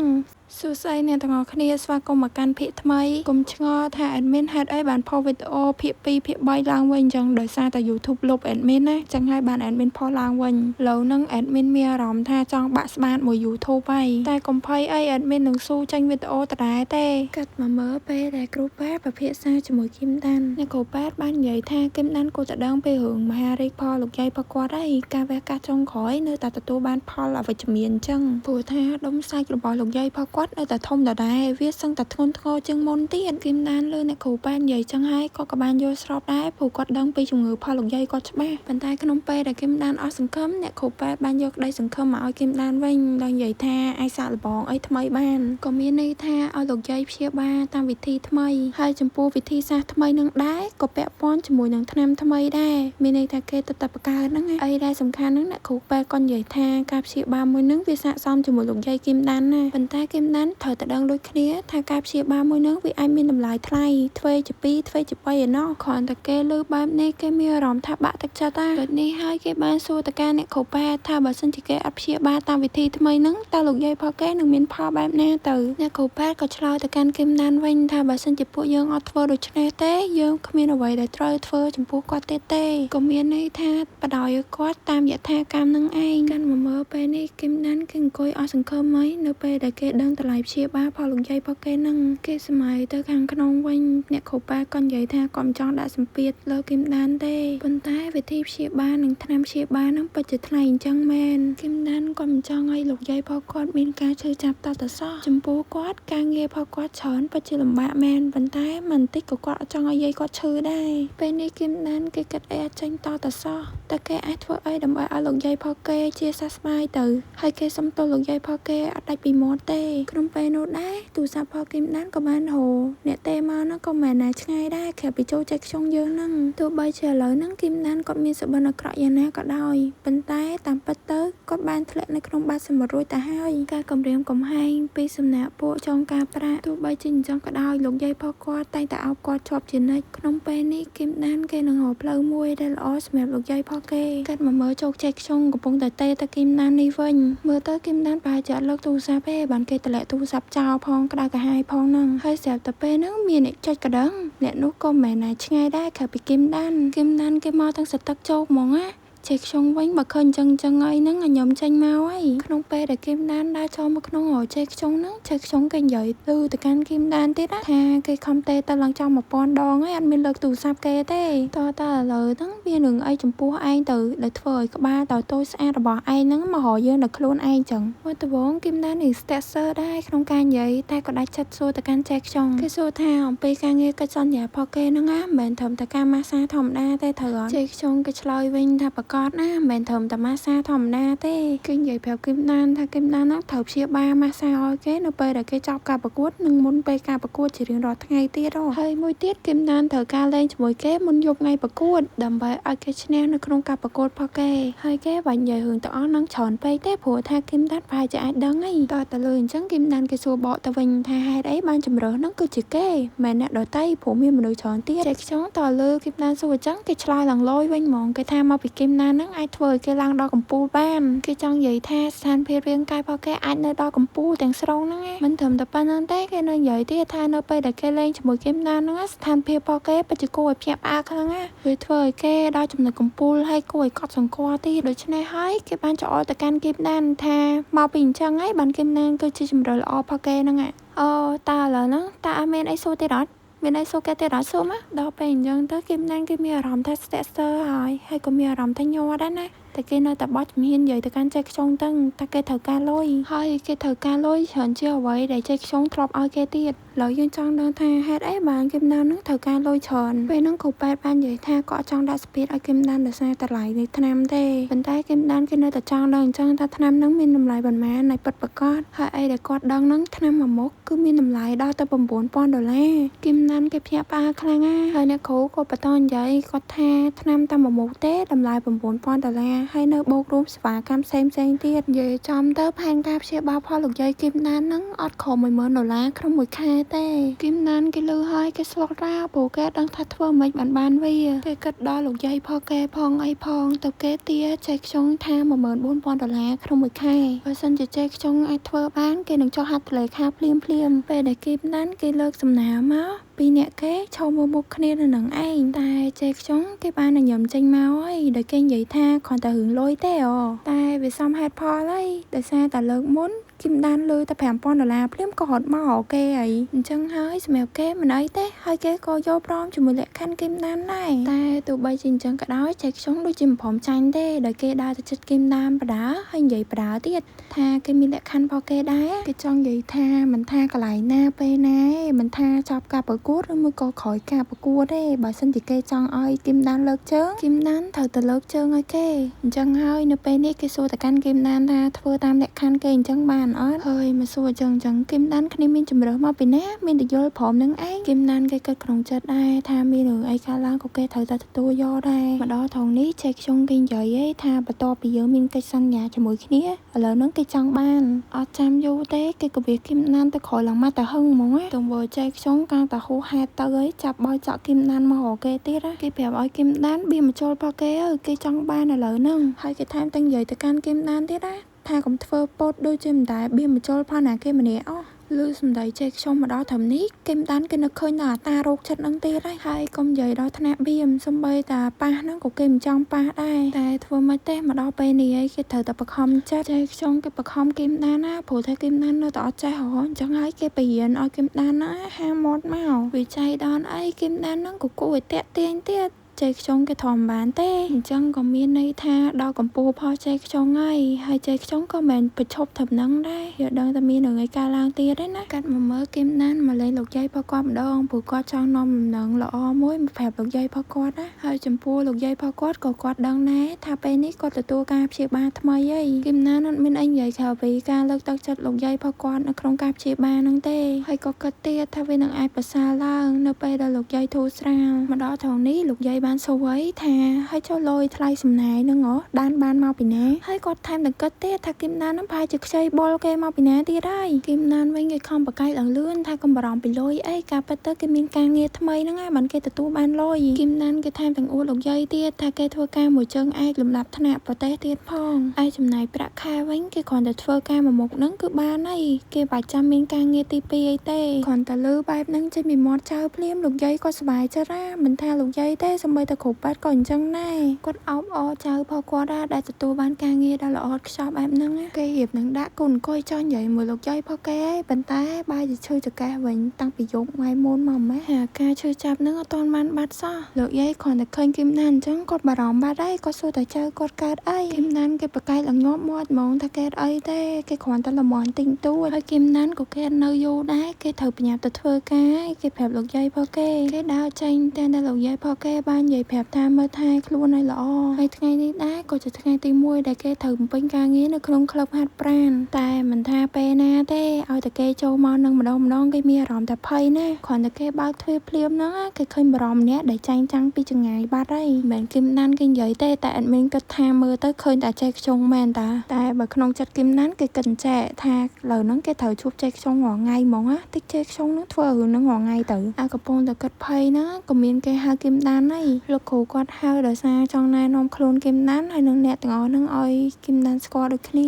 សួស្តីអ្នកទាំងអស់គ្នាស្វាគមន៍មកកាន់ភាគថ្មីកុំឆ្ងល់ថា admin ហេតុអីបានផុសវីដេអូភាគ2ភាគ3ឡើងវិញអញ្ចឹងដោយសារតែ YouTube លុប admin ណាចឹងហើយបាន admin ផុសឡើងវិញឥឡូវហ្នឹង admin មានអារម្មណ៍ថាចង់បាក់ស្បាតមួយ YouTube ហើយតែកុំភ័យអី admin នឹងស៊ូចេញវីដេអូដដែលទេកាត់មកមើលពេលដែលគ្រូពេទ្យពិភាក្សាជាមួយគឹមដានអ្នកគ្រូពេទ្យបាននិយាយថាគឹមដានគួរតែដឹងពីរឿងមហារីកផលលោកយាយរបស់គាត់ហើយការវះកាត់ចុងក្រោយនៅតែទទួលបានផលអវិជ្ជមានអញ្ចឹងព្រោះថាដុំសាច់របស់លោកយាយរបស់គាត់នៅតែធំដដែលវាសឹងតែធ្ងន់ធ្ងរជាងមុនទៀតគឹមដានលើអ្នកគ្រូពេទ្យនិយាយចឹងហើយក៏បានយល់ស្របដែរព្រោះគាត់ដឹងពីជំងឺផលលោកយាយគាត់ច្បាស់ប៉ុន្តែក្នុងពេលដែលគឹមដានអស់សង្ឃឹមអ្នកគ្រូពេទ្យបានយកក្តីសង្ឃឹមមកឲ្យគឹមដានវិញដោយនិយាយថាអាចសាកល្បងអីថ្មីបានក៏មានន័យថាឲ្យលោកយាយព្យាបាលតាមវិធីថ្មីហើយចំពោះវិធីសាស្ត្រថ្មីនឹងដែរក៏ពាក់ព័ន្ធជាមួយនឹងថ្នាំថ្មីដែរមានន័យថាគេទៅតែបង្កើតហ្នឹងអីដែលសំខាន់ហ្នឹងអ្នកគ្រូពេទ្យក៏និយាយថាការព្យាបាលមួយហ្នឹងវាស័ក្តិសមជាមួយលោកយាយគឹមដានណាប៉ុន្តែគឹមដានត្រូវតែដឹងដូចគ្នាថាការព្យាបាលមួយហ្នឹងវាអាចមានតម្លៃថ្លៃទ្វេជា2ទ្វេជា3ឯណោះគ្រាន់តែគេលើបែបនេះគេមានអារម្មណ៍ថាបាក់ទឹកចិត្តណាដូចនេះហើយគេបានសួរទៅកាន់អ្នកគ្រូពេទ្យថាបើសិនជាគេអត់ព្យាបាលតាមវិធីថ្មីហ្នឹងតើលោកយាយផលគេនឹងមានផលបែបណាទៅអ្នកគ្រូពេទ្យក៏ឆ្លើយទៅកាន់គឹមដានវិញថាបើសិនជាពួកយើងអត់ធ្វើដូច្នេះទេយើងគ្មានអ្វីដែលត្រូវធ្វើចំពោះគាត់ទៀតទេក៏មានន័យថាបដ ாய் ឲ្យគាត់តាមយថាកម្មនឹងឯងកាន់មកមើលពេលនេះគឹមដានគេអង្គុយអស់សង្ឃឹមហើយនៅពេលដែលគេដឹងតម្លៃព្យាបាលផលលោកយាយរបស់គេនឹងគេសម័យទៅខាងក្នុងវិញអ្នកគ្រូពេទ្យក៏និយាយថាក៏មិនចង់ដាក់សម្ពាធលើគឹមដានទេប៉ុន្តែវិធីព្យាបាលនិងថ្នាំព្យាបាលនឹងពិតជាថ្លៃអញ្ចឹងមែនគឹមដានក៏មិនចង់ឲ្យលោកយាយរបស់គាត់មានការឈឺចាប់តតសោះចំពោះគាត់ការងាររបស់គាត់ច្រើនពិតជាលំបាកមែនប៉ុន្តែមិនតិចក៏គាត់អត់ចង់ឲ្យយាយគាត់ឈឺដែរពេលនេះគឹមដានគេគិតអីអត់ចេញតតសោះតែគេអាចធ្វើអីដើម្បីឲ្យលោកយាយរបស់គេជាសះស្បើយទៅហើយគេសុំទោសលោកយាយរបស់គេអត់ដាច់ពីមាត់ទេក្នុងពេលនោះដែរទូរស័ព្ទរបស់គឹមដានក៏បានហៅអ្នកទេមកហ្នឹងក៏មិនណាឆ្ងាយដែរក្រៅពីចូលចិត្តខ្ជុងយើងហ្នឹងទោះបីជាឥឡូវហ្នឹងគឹមដានគាត់មានសុបិនអាក្រក់យ៉ាងណាក៏ដោយប៉ុន្តែតាមពិតទៅគាត់បានធ្លាក់នៅក្នុងបាតសមុទ្ររួចទៅហើយការគំរាមកំហែងពីសំណាក់ពួកចងការប្រាក់ទោះបីជាអញ្ចឹងក៏ដោយលោកយាយរបស់គាត់តែងតែអោបគាត់ជាប់ជានិច្ចក្នុងពេលនេះគឹមដានគេនឹងរកផ្លូវមួយដែលល្អសម្រាប់លោកយាយរបស់គេកាត់មកមើលជោគជ័យខ្ជុងកំពុងតែទេទៅគឹមដាននេះវិញមើលទៅគឹមដានប្រហែលជាអត់លើកទូរស័ព្ទទេបានគេតម្លាក់ទូរស័ព្ទចោលផងក្តៅក្រហាយផងហ្នឹងហើយស្រាប់តែពេលហ្នឹងមានអ្នកចុចកដឹងអ្នកនោះក៏មិនមែនណាឆ្ងាយដែរក្រៅពីគឹមដានគឹមដានគេមកទាំងសទឹកជោគហ្មងណាចេះខ្ជុងវិញបើឃើញចឹងចឹងអីហ្នឹងឲ្យខ្ញុំចេញមកហើយក្នុងពេលដែលគឹមដានដើរចូលមកក្នុងរចេះខ្ជុងហ្នឹងចេះខ្ជុងគេនិយាយលឺទៅកាន់គឹមដានទៀតណាថាគេខំទេទៅឡើងចង់1000ដងហើយអត់មានលើកទូរស័ព្ទគេទេតើឥឡូវហ្នឹងវានឹងអីចំពោះឯងទៅដែលធ្វើឲ្យក្បាលតូចស្អាតរបស់ឯងហ្នឹងមករកយើងដល់ខ្លួនឯងចឹងមកដំបូងគឹមដាននេះស្ទាក់សើដែរក្នុងការនិយាយតែក៏ដាច់ចិត្តសួរទៅកាន់ចេះខ្ជុងគេសួរថាអំពីការងារកិច្ចសន្យារបស់គេហ្នឹងណាមិនមែនត្រឹមតែការម៉ាស្សាធម្មតាទេត្រូវអត់ចេះខ្ជុងគេឆ្លើយវិញថាប្រកបណាមិនមែនត្រឹមតែម៉ាស្សាធម្មតាទេគេនិយាយប្រាប់គឹមដានថាគឹមដានហ្នឹងត្រូវព្យាបាលម៉ាស្សាឲ្យគេនៅពេលដែលគេចប់ការប្រកួតនិងមុនពេលការប្រកួតជារៀងរាល់ថ្ងៃទៀតហើយមួយទៀតគឹមដានត្រូវការលេងជាមួយគេមុនយប់ថ្ងៃប្រកួតដើម្បីឲ្យគេឈ្នះនៅក្នុងការប្រកួតរបស់គេហើយគេបាញ់និយាយរឿងទាំងអស់ហ្នឹងច្រើនពេកទេព្រោះថាគឹមដានប្រហែលជាអាចដឹងហីតើតលើអញ្ចឹងគឹមដានគេសួរបកទៅវិញថាហេតុអីបានជំរើសហ្នឹងគឺជាគេមិនអ្នកដទៃព្រោះមានមនុស្សច្រើនទៀតចេះខ្ចង់តលើគឹមដានសួរអញ្ចឹងគេឆ្លើយឡើងលយវិញហ្មងគេថាមកពីគឹមដានហ្នឹងអាចធ្វើឲ្យគេឡើងដល់កំពូលបានគេចង់និយាយថាស្ថានភាពរាងកាយរបស់គេអាចនៅដល់កំពូលទាំងស្រុងហ្នឹងណាមិនត្រឹមតែប៉ុណ្្នឹងទេគេនៅនិយាយទៀតថានៅពេលដែលគេលេងជាមួយគឹមដានហ្នឹងស្ថានភាពរបស់គេពិតជាគួរឲ្យភ្ញាក់ផ្អើលខ្លាំងណាស់វាធ្វើឲ្យគេដល់ចំណុចកំពូលហើយគួរឲ្យកត់សម្គាល់ទៀតដូច្នេះហើយគេបានច្អល់ទៅកាន់គឹមដានថាមកពីអញ្ចឹងហើយបានគឹមដានគឺជាជម្រើសល្អរបស់គេហ្នឹងអូតើឥឡូវហ្នឹងតើអត់មានអីសួរទៀតអត់មានអីសួរគេទៀតអត់សួរមកដល់ពេលអញ្ចឹងទៅគឹមដានគេមានអារម្មណ៍ថាស្ទាក់ស្ទើរហើយក៏មានអារម្មណ៍ថាញ័រដែរណា តែគេនៅតែបោះជំហាននិយាយទៅកាន់ចេខ្ចុងទាំងថាគេត្រូវការលុយហើយគេត្រូវការលុយច្រើនជាងអ្វីដែលចេខ្ចុងធ្លាប់ឲ្យគេទៀតឥឡូវយើងចង់ដឹងថាហេតុអីបានគឹមដាននឹងត្រូវការលុយច្រើនពេលហ្នឹងគ្រូពេទ្យបាននិយាយថាក៏ចង់ដាក់ស្ពាតឲ្យគឹមដានដោយសារតម្លៃនៃថ្នាំទេប៉ុន្តែគឹមដានគេនៅតែចង់ដឹងអញ្ចឹងថាថ្នាំហ្នឹងមានតម្លៃប៉ុន្មានហើយពិតប្រាកដហើយអីដែលគាត់ដឹងហ្នឹងថ្នាំមួយមុខគឺមានតម្លៃដល់ទៅ9000ដុល្លារគឹមដានគេភ្ញាក់ផ្អើលខ្លាំងណាស់ហើយអ្នកគ្រូក៏បន្តនិយាយគាត់ថាថ្នាំតែមួយមុខទេតម្លៃ9000ដុល្លារហើយនៅបូករួមសេវាកម្មផ្សេងផ្សេងទៀតនិយាយចំទៅផែនការព្យាបាលផលលោកយាយគឹមដានហ្នឹងអត់ក្រោម10000ដុល្លារក្នុងមួយខែទេគឹមដានគេលឺហើយគេស្លុតរ៉ាព្រោះគេដឹងថាធ្វើមិនបានវាគេគិតដល់លោកយាយផលគេផងអីផងទៅគេទាចែកខ្ចុងថា14000ដុល្លារក្នុងមួយខែបើសិនជាចែកខ្ចុងអាចធ្វើបានគេនឹងចុះហត្ថលេខាភ្លាមភ្លាមពេលដែលគឹមដានគេលើកសំណើមកពីរអ្នកគេឈរមើលមុខគ្នានៅនឹងឯងតែចេខ្ចុងគេបានញញឹមចេញមកហើយដោយគេនិយាយថាគ្រាន់តែរឿងលុយទេអូតែវាសមហេតុផលហើយដោយសារតែលើកមុនគឹមដានលើតែ5000ដុល្លារភ្លាមក៏រត់មករកគេហើយអញ្ចឹងហើយសម្រាប់គេមិនអីទេហើយគេក៏យល់ព្រមជាមួយលក្ខខណ្ឌគឹមដានដែរតែទោះបីជាអញ្ចឹងក៏ដោយចេខ្ចុងដូចជាមិនព្រមចាញ់ទេដោយគេដើរទៅចិត្តគឹមដានបដាហើយនិយាយបដាទៀតថាគេមានលក្ខខណ្ឌរបស់គេដែរគេចង់និយាយថាមិនថាកន្លែងណាពេលណាឯងមិនថាចប់ការប្រកួតឬមួយក៏ក្រោយការប្រកួតទេបើសិនជាគេចង់ឲ្យគឹមដានលើកជើងគឹមដានត្រូវទៅលើកជើងឲ្យគេអញ្ចឹងហើយនៅពេលនេះគេសួរទៅកាន់គឹមដានថាធ្វើតាមលក្ខខណ្ឌគេអញ្ចឹងបានអត់ហើយមកសួរអញ្ចឹងគឹមដានគ្នាមានជំរើសមកពីណាមានតែយល់ព្រមនឹងឯងគឹមដានគេគិតក្នុងចិត្តដែរថាមានរឿងអីកើតឡើងក៏គេត្រូវតែទទួលយកដែរមកដល់ថងនេះចេខ្ចុងគេនិយាយឯងថាបន្ទាប់ពីយើងមានកិច្ចសន្យាជាមួយគ្នាឥឡូវហ្នឹងគេចង់បានអត់ចាំយូរទេគេក៏វាគឹមដានទៅក្រោយឡើងមកតែហឹងហ្មងទង្វើចេខ្ចុងកាលតែហួសហេតុទៅអីចាប់បោយចក់គឹមដានមករកគេទៀតគេប្រាប់ឲ្យគឹមដានបៀមចូលរបស់គេគេចង់បានឥឡូវហ្នឹងហើយគេថែមទាំងនិយាយទៅកាន់គឹមដានទៀតណាថាកុំធ្វើពោតដូចជាមិនដែលបៀមចូលផងណាគេម្នាក់អូលឺសំដីចេខ្ចុងមកដល់ត្រឹមនេះគឹមដានគេនឹកឃើញដល់អាតារោគចិត្តនឹងទៀតហើយហើយកុំនិយាយដល់ថ្នាក់បៀមសំបីតាប៉ះហ្នឹងក៏គេមិនចង់ប៉ះដែរតែធ្វើមិនទេមកដល់ពេលនេះឯងគេត្រូវតែបខំចិត្តចេខ្ចុងគេបខំគឹមដានណាព្រោះថាគឹមដាននៅតែអត់ចេះហ៎អញ្ចឹងហើយគេបរៀនឲ្យគឹមដានណាហាមាត់មកវិច័យដល់អីគឹមដានហ្នឹងក៏គួរឲ្យតាក់ទាញទៀតចេខ្ចុងគេធម្មបានទេអញ្ចឹងក៏មានន័យថាដល់កម្ពូលផលចេខ្ចុងហើយហើយចេខ្ចុងក៏មិនប្រឈប់ត្រឹមហ្នឹងដែរយកដឹងតែមានរឿងអីកើតឡើងទៀតទេណាកាត់មកមើលគឹមដានមកលេងលោកយាយផលគាត់ម្ដងព្រោះគាត់ចង់នាំដំណឹងល្អមួយមកប្រាប់លោកយាយផលគាត់ណាហើយចំពោះលោកយាយផលគាត់ក៏គាត់ដឹងដែរថាពេលនេះគាត់ទទួលការព្យាបាលថ្មីហើយគឹមដានអត់មានអីនិយាយក្រៅពីការលើកទឹកចិត្តលោកយាយផលគាត់នៅក្នុងការព្យាបាលហ្នឹងទេហើយក៏គិតទៀតថាវានឹងអាចប្រសើរឡើងនៅពេលដែលលោកយាយធូរស្រាលមកដល់ត្រង់នេះលោកយាយបានសួរអីថាហើយចុះលុយថ្លៃសំណាយហ្នឹងហ៎ដានបានមកពីណាហើយគាត់ថែមទាំងគិតទៀតថាគឹមដានហ្នឹងប្រហែលជាខ្ចីបុលគេមកពីណាទៀតហើយគឹមដានវិញគេខំប្រកែកឡើងលឿនថាកុំបារម្ភពីលុយអីការពិតទៅគេមានការងារថ្មីហ្នឹងហើយបានគេទទួលបានលុយគឹមដានគេថែមទាំងអួតលោកយាយទៀតថាគេធ្វើការមួយជើងឯកលំដាប់ថ្នាក់ប្រទេសទៀតផងឯចំណាយប្រាក់ខែវិញគេគ្រាន់តែធ្វើការមួយមុខហ្នឹងគឺបានហើយគេបាច់ចាំមានការងារទី2អីទេគ្រាន់តែលឺបែបហ្នឹងចេញពីមាត់ចៅភ្លាមលោកយាយក៏សប្បាយចិត្តណាមិនថាលោកយាយទេសូម្បីតែគ្រូពេទ្យក៏អញ្ចឹងដែរគាត់អបអរចៅផលគាត់ដែរដែលទទួលបានការងារដ៏ល្អឥតខ្ចោះបែបហ្នឹងគេរៀបនឹងដាក់កូនអង្គុយចង់និយាយមួយលោកយាយផលគេឯងប៉ុន្តែបែរជាឈឺចង្កេះវិញតាំងពីយប់ថ្ងៃមុនមកម៉េះអាការឈឺចាប់ហ្នឹងអត់ទាន់បានបាត់សោះលោកយាយគ្រាន់តែឃើញគឹមដានអញ្ចឹងគាត់បារម្ភបាត់ហើយគាត់សួរតែចៅគាត់កើតអីគឹមដានគេប្រកែកឡើងញាប់មាត់ហ្មងថាគេអីទេគេគ្រាន់តែលមន់ទិញទួចហើយគឹមដានក៏គេនៅយូរដែរគេត្រូវប្រញាប់ទៅធ្វើការគេប្រាប់លោកយាយផលគេគេដើរចេញតែលោកយាយផលគេបាននិយាយប្រាប់ថាមើលថែខ្លួនឲ្យល្អហើយថ្ងៃនេះដែរក៏ជាថ្ងៃទី1ដែលគេត្រូវបំពេញការងារនៅក្នុងក្លឹបហាត់ប្រាណតែមិនថាពេលណាទេឲ្យតែគេចូលមកនឹងម្ដងម្ដងគេមានអារម្មណ៍តែភ័យណាគ្រាន់តែគេបើកទ្វារភ្លាមហ្នឹងគេឃើញបារម្ភម្នាក់ដែលចាញ់ចាំងពីចង្ងាយបាត់ហើយមិនមែនគឹមដានគេនិយាយទេតែអត់មានគិតថាមើលទៅឃើញតែចេះខ្ចុងមែនតាតែបើក្នុងចិត្តគឹមដានគេគិតចេះថាឥឡូវហ្នឹងគេត្រូវជួបចេះខ្ចុងរាល់ថ្ងៃហ្មងណាតិចចេះខ្ចុងហ្នឹងធ្វើរឿងហ្នឹងរាល់ថ្ងៃទៅអាកំពុងតែគិតភ័យហ្នឹងក៏មានគេហៅគឹមដានហើយលោកគ្រូគាត់ហៅដោយសារចង់ណែនាំខ្លួនគឹមដានហើយនឹងអ្នកទាំងអស់ហ្នឹងឲ្យគឹមដានស្គាល់ដូចគ្នា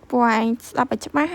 ពួកឯងស្ដាប់ឲ្យច្បាស់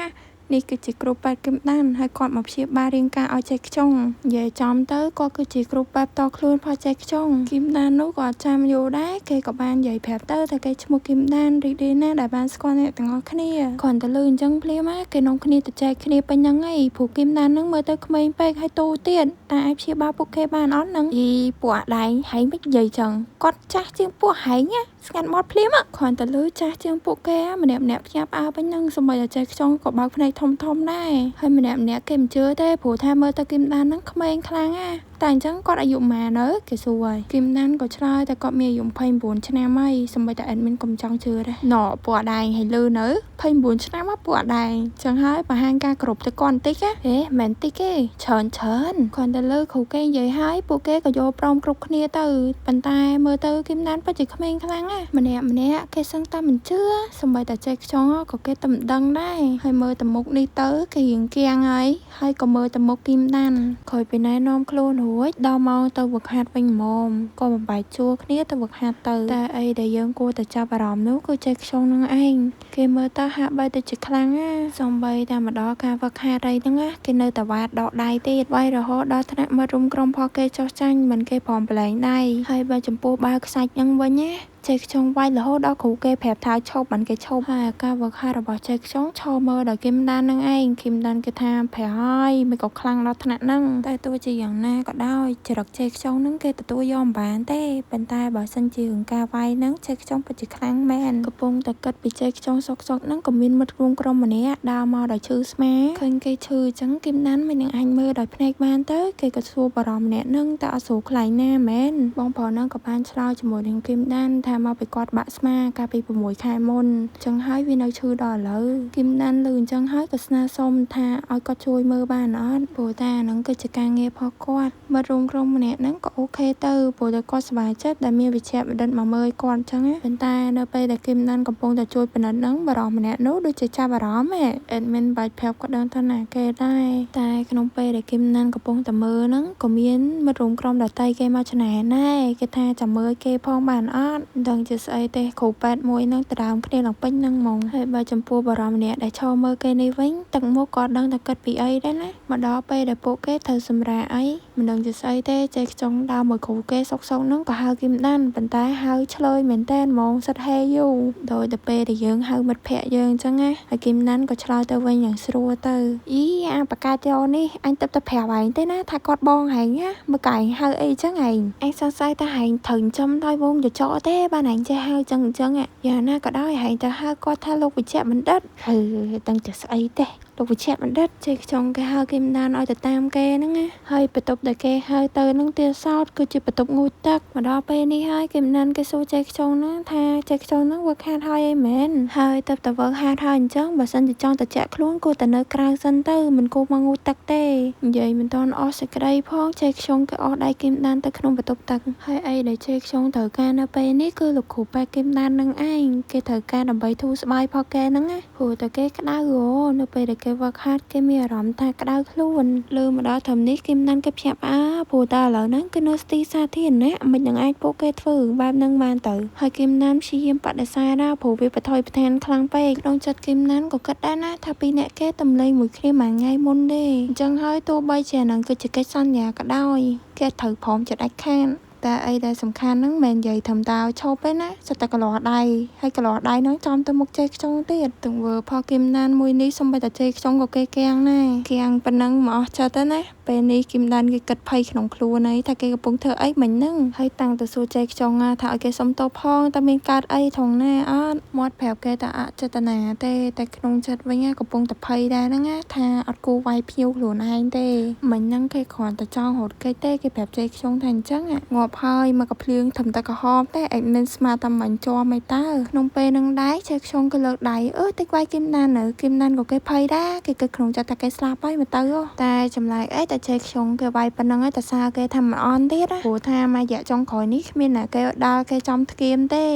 នេះគឺជាគ្រូពេទ្យគឹមដានហើយគាត់មកព្យាបាលរាងកាយឲ្យចេះខ្ចុងនិយាយចំទៅគាត់គឺជាគ្រូពេទ្យផ្ទាល់ខ្លួនផងចេះខ្ចុងគឹមដាននោះក៏អត់ចាំយូរដែរគេក៏បាននិយាយប្រាប់ទៅថាគេឈ្មោះគឹមដានរីករាយណាស់ដែលបានស្គាល់អ្នកទាំងអស់គ្នាគ្រាន់តែលឺអញ្ចឹងភ្លាមគេនាំគ្នាទៅចែកគ្នាពេញហ្នឹងឯងព្រោះគឹមដានហ្នឹងមើលទៅក្មេងពេកហើយទូទៀតតែអាចព្យាបាលពួកគេបានអត់ហ្នឹងអីពួកអាដែងហែងមិននិយាយចឹងគាត់ចាស់ជាងពួកហែងណាស្ងាត់មាត់ភ្លាមគ្រាន់តែលឺចាស់ជាងពួកគេម្នាក់ម្នាក់ភ្ញាក់ផ្អើលពេញហ្នឹងសូម្បីតែចេះខ្ចង់ក៏បើកភ្នែកធំធំដែរហើយម្នាក់ម្នាក់គេមិនជឿទេព្រោះថាមើលទៅគឹមដានហ្នឹងក្មេងខ្លាំងណាតែអញ្ចឹងគាត់អាយុប៉ុន្មាននៅគេសួរហើយគឹមដានក៏ឆ្លើយតែគាត់មានអាយុ29ឆ្នាំហើយសូម្បីតែ admin ក៏មិនចង់ជឿដែរណពួកអាដែងហើយលឺនៅ29ឆ្នាំពួកអាដែងចឹងហើយបង្ហាញការគ្រប់ទៅគាត់បន្តិចណាហេមិនតិចទេច្រើនច្រើនគ្រាន់តែលើគ្រូគេនិយាយហើយពួកគេក៏យល់ព្រមគ្រប់គ្នាទៅប៉ុន្តែមើលទៅគឹមដានពិតជាក្មេងខ្លាំងណាម្នាក់ម្នាក់គេសឹងតែមិនជឿសូម្បីតែចេះខ្ចង់ក៏គេតែមិនដឹងដែរហើយមើលទៅមុខនេះទៅគេរៀងគៀងហើយហើយក៏មើលទៅមុខគឹមដានក្រោយពីណែនាំខ្លួនរួចដល់ម៉ោងទៅវឹកហាត់វិញហ្មងក៏បំបែកជួរគ្នាទៅវឹកហាត់ទៅតែអីដែលយើងគួរតែចាប់អារម្មណ៍នោះគឺចេះខ្ចង់នឹងឯងគេមើលទៅហាក់បីទៅជាខ្លាំងណាសូម្បីតែមកដល់ការវឹកហាត់អីហ្នឹងណាគេនៅតែវ៉ាតដកដៃទៀតវាយរហូតដល់ថ្នាក់មិត្តរួមក្រុមផងគេចោះចាញ់មិនគេព្រមប្រឡែងដៃហើយបើចំពោះបាវខ្សាច់ហ្នឹងវិញណាចេះខ្ចង់វាយរហូតដល់គ្រូគេប្រាប់ថាឈប់បានគេឈប់ហើយការវឹកហាត់របស់ចេះខ្ចង់ឈរមើលដល់គឹមដាននឹងឯងគឹមដានគេថាប្រហើយមិនក៏ខ្លាំងដល់ថ្នាក់ហ្នឹងតែទោះជាយ៉ាងណាក៏ដោយចរិតចេះខ្ចង់ហ្នឹងគេទទួលយកមិនបានទេប៉ុន្តែបើសិនជារឿងការវាយហ្នឹងចេះខ្ចង់ពិតជាខ្លាំងមែនកំពុងតែគិតពីចេះខ្ចង់សុកសុកហ្នឹងក៏មានមិត្តរួមក្រុមម្នាក់ដើរមកដោយឈឺស្មាឃើញគេឈឺអញ្ចឹងគឹមដានមិននឹងអាចមើលដោយភ្នែកបានទៅគេក៏សួរបរមម្នាក់ហ្នឹងតើអត់ស្រួលខ្លែងណាមែនបងប្រុសហ្នឹងក៏បានឆ្លើយជាមួយនឹងគឹមដានថាមកពីគាត់បាក់ស្មាកាលពី6ខែមុនចឹងហើយវានៅឈឺដល់ឥឡូវគឹមដានលឺអញ្ចឹងហើយក៏ស្នើសុំថាឲ្យគាត់ជួយមើលបានអត់ព្រោះតែអាហ្នឹងគឺជាការងាររបស់គាត់មិត្តរួមក្រុមម្នាក់ហ្នឹងក៏ OK ទៅព្រោះតែគាត់សប្បាយចិត្តដែលមានវិជ្ជបណ្ឌិតមកមើលគាត់អញ្ចឹងណាប៉ុន្តែនៅពេលដែលគឹមដានកំពុងតែជួយពិនិត្យហ្នឹងបរិសម្នាក់នោះដូចជាចាប់អារម្មណ៍ហ៎ admin បាច់ប្រាប់គាត់ដឹងថាណាគេដែរតែក្នុងពេលដែលគឹមដានកំពុងតែមើលហ្នឹងក៏មានមិត្តរួមក្រុមដទៃគេមកច្នៃដែរគេថាចាំមើលគេផងបានអត់មិនដឹងជាស្អីទេគ្រូពេទ្យមួយនឹងដដើមគ្នាឡើងពេញនឹងហ្មងហើយបើចំពោះបរិសម្នាក់ដែលឈរមើលគេនេះវិញទឹកមុខក៏ដឹងតែគិតពីអីដែរណាមកដល់ពេលដែលពួកគេត្រូវសម្រាកអីមិនដឹងជាស្អីទេចេះខ្ចង់ដើរមួយគ្រូគេសុកសុកហ្នឹងក៏ហៅគឹមដានប៉ុន្តែហៅឆ្លើយមែនតែនហ្មងសិតហេយូដោយតែពេលដែលយើងហៅមិត្តភ័ក្ដិយើងអញ្ចឹងណាហើយគឹមដានក៏ឆ្លើយទៅវិញយ៉ាងស្រួលទៅអីអាបកាចោនេះអញទៅប្រាប់ឯងទេណាថាគាត់បងឯងណាមើលកែងហៅអីចឹងឯងអញសង្ស័យថាឯងត្រូវចំដោយវងចចកទេបានឯងចេះហៅចឹងអញ្ចឹងយ៉ាងណាក៏ដោយឯងទៅហៅគាត់ថាលោកវិជ្ជបណ្ឌិតហើយដឹងតែស្អីទេលោកវិជ្ជបណ្ឌិតចេះខ្ចង់គេហៅគេមិនដានឲ្យទៅតាមគេហ្នឹងណាហើយបន្ទប់ដែលគេហៅទៅហ្នឹងទៀតសោតគឺជាបន្ទប់ងូតទឹកមកដល់ពេលនេះហើយគេមិនដានគេសួរចេះខ្ចង់ហ្នឹងថាចេះខ្ចង់ហ្នឹងវឹកហាត់ហើយអីមែនហើយទៅតែវឹកហាត់ហើយអញ្ចឹងបើសិនជាចង់ទៅចាក់ខ្លួនគួរតែនៅក្រៅសិនទៅមិនគួរមកងូតទឹកទេនិយាយមិនទាន់អស់សេចក្តីផងចេះខ្ចង់គេអស់ដៃគេមិនដានទៅក្នុងបន្ទប់ទឹកហើយអីដែលចេះខ្ចង់ត្រូវការនៅពេលនេះគឺលោកគ្រូពេទ្យគេមិនដាននឹងឯងគេត្រូវការដើម្បីធូរស្បើយផងគេហ្នឹងណាព្រោះតែគេក្តៅហ៎នៅពេលដែលគេវឹកហាត់គេមានអារម្មណ៍ថាក្តៅខ្លួនលើមកដល់ត្រឹមនេះគេមិនដានគេភ្ញាក់ផ្អើលព្រោះតែឥឡូវហ្នឹងគេនៅស្ទីសាធារណៈមិននឹងអាចពួកគេធ្វើបែបហ្នឹងបានទៅហើយគេមិនដានព្យាយាមបដិសេធណាព្រោះវាបថុយប្រឋានខ្លាំងពេកក្នុងចិត្តគេមិនដានក៏គិតដែរណាថាពីរអ្នកគេតំលេងមួយគ្នាមួយថ្ងៃមុនទេអញ្ចឹងហើយទោះបីជាហ្នឹងគឺជាកិច្ចសន្យាក៏ដោយគេត្រូវព្រមចិត្តដាច់ខាតតែអីដែលសំខាន់ហ្នឹងមិននិយាយធំតើឈប់ទេណាសិតតែកន្លោះដៃហើយកន្លោះដៃហ្នឹងចំទៅមុខចេះខ្ចង់ទៀតទង្វើផលគឹមដានមួយនេះសំបីតែចេះខ្ចង់ក៏គេកាំងដែរកាំងប៉ុណ្ណឹងមកអស់ចិត្តទៅណាពេលនេះគឹមដានគេគិតភ័យក្នុងខ្លួនហើយថាគេកំពុងធ្វើអីមិញហ្នឹងហើយតាំងទៅសួរចេះខ្ចង់ថាឲ្យគេសុំទោសផងតើមានកើតអីថងណាអត់មាត់ប្រាប់គេថាអចេតនាទេតែក្នុងចិត្តវិញកំពុងតែភ័យដែរហ្នឹងណាថាអត់គួរវាយភ្ញៀវខ្លួនឯងទេមិញហ្នឹងគេគ្រាន់តែចង់រត់គេទេគេប្រាប់ចេះខ្ចង់ថាអញ្ចឹងងាប់ហើយមកកភ្លៀងធំតែក្រហមទេ admin ស្មាតែមិនជាប់មិនតើក្នុងពេលហ្នឹងដែរចេះខ្ចង់គេលើកដៃអឺតិចវាយគឹមដាននៅគឹមដានក៏គេភ័យដែរគេគិតក្នុងចិត្តថាគេស្លាប់ហើយមកទៅតែចម្លែកអីតែចេះខ្ចង់គេវាយប៉ុណ្ណឹងឯងតែសារគេថាមិនអន់ទៀតព្រោះថាមួយរយៈចុងក្រោយនេះគ្មានណាគេដើរគេចំធ្គាមទេ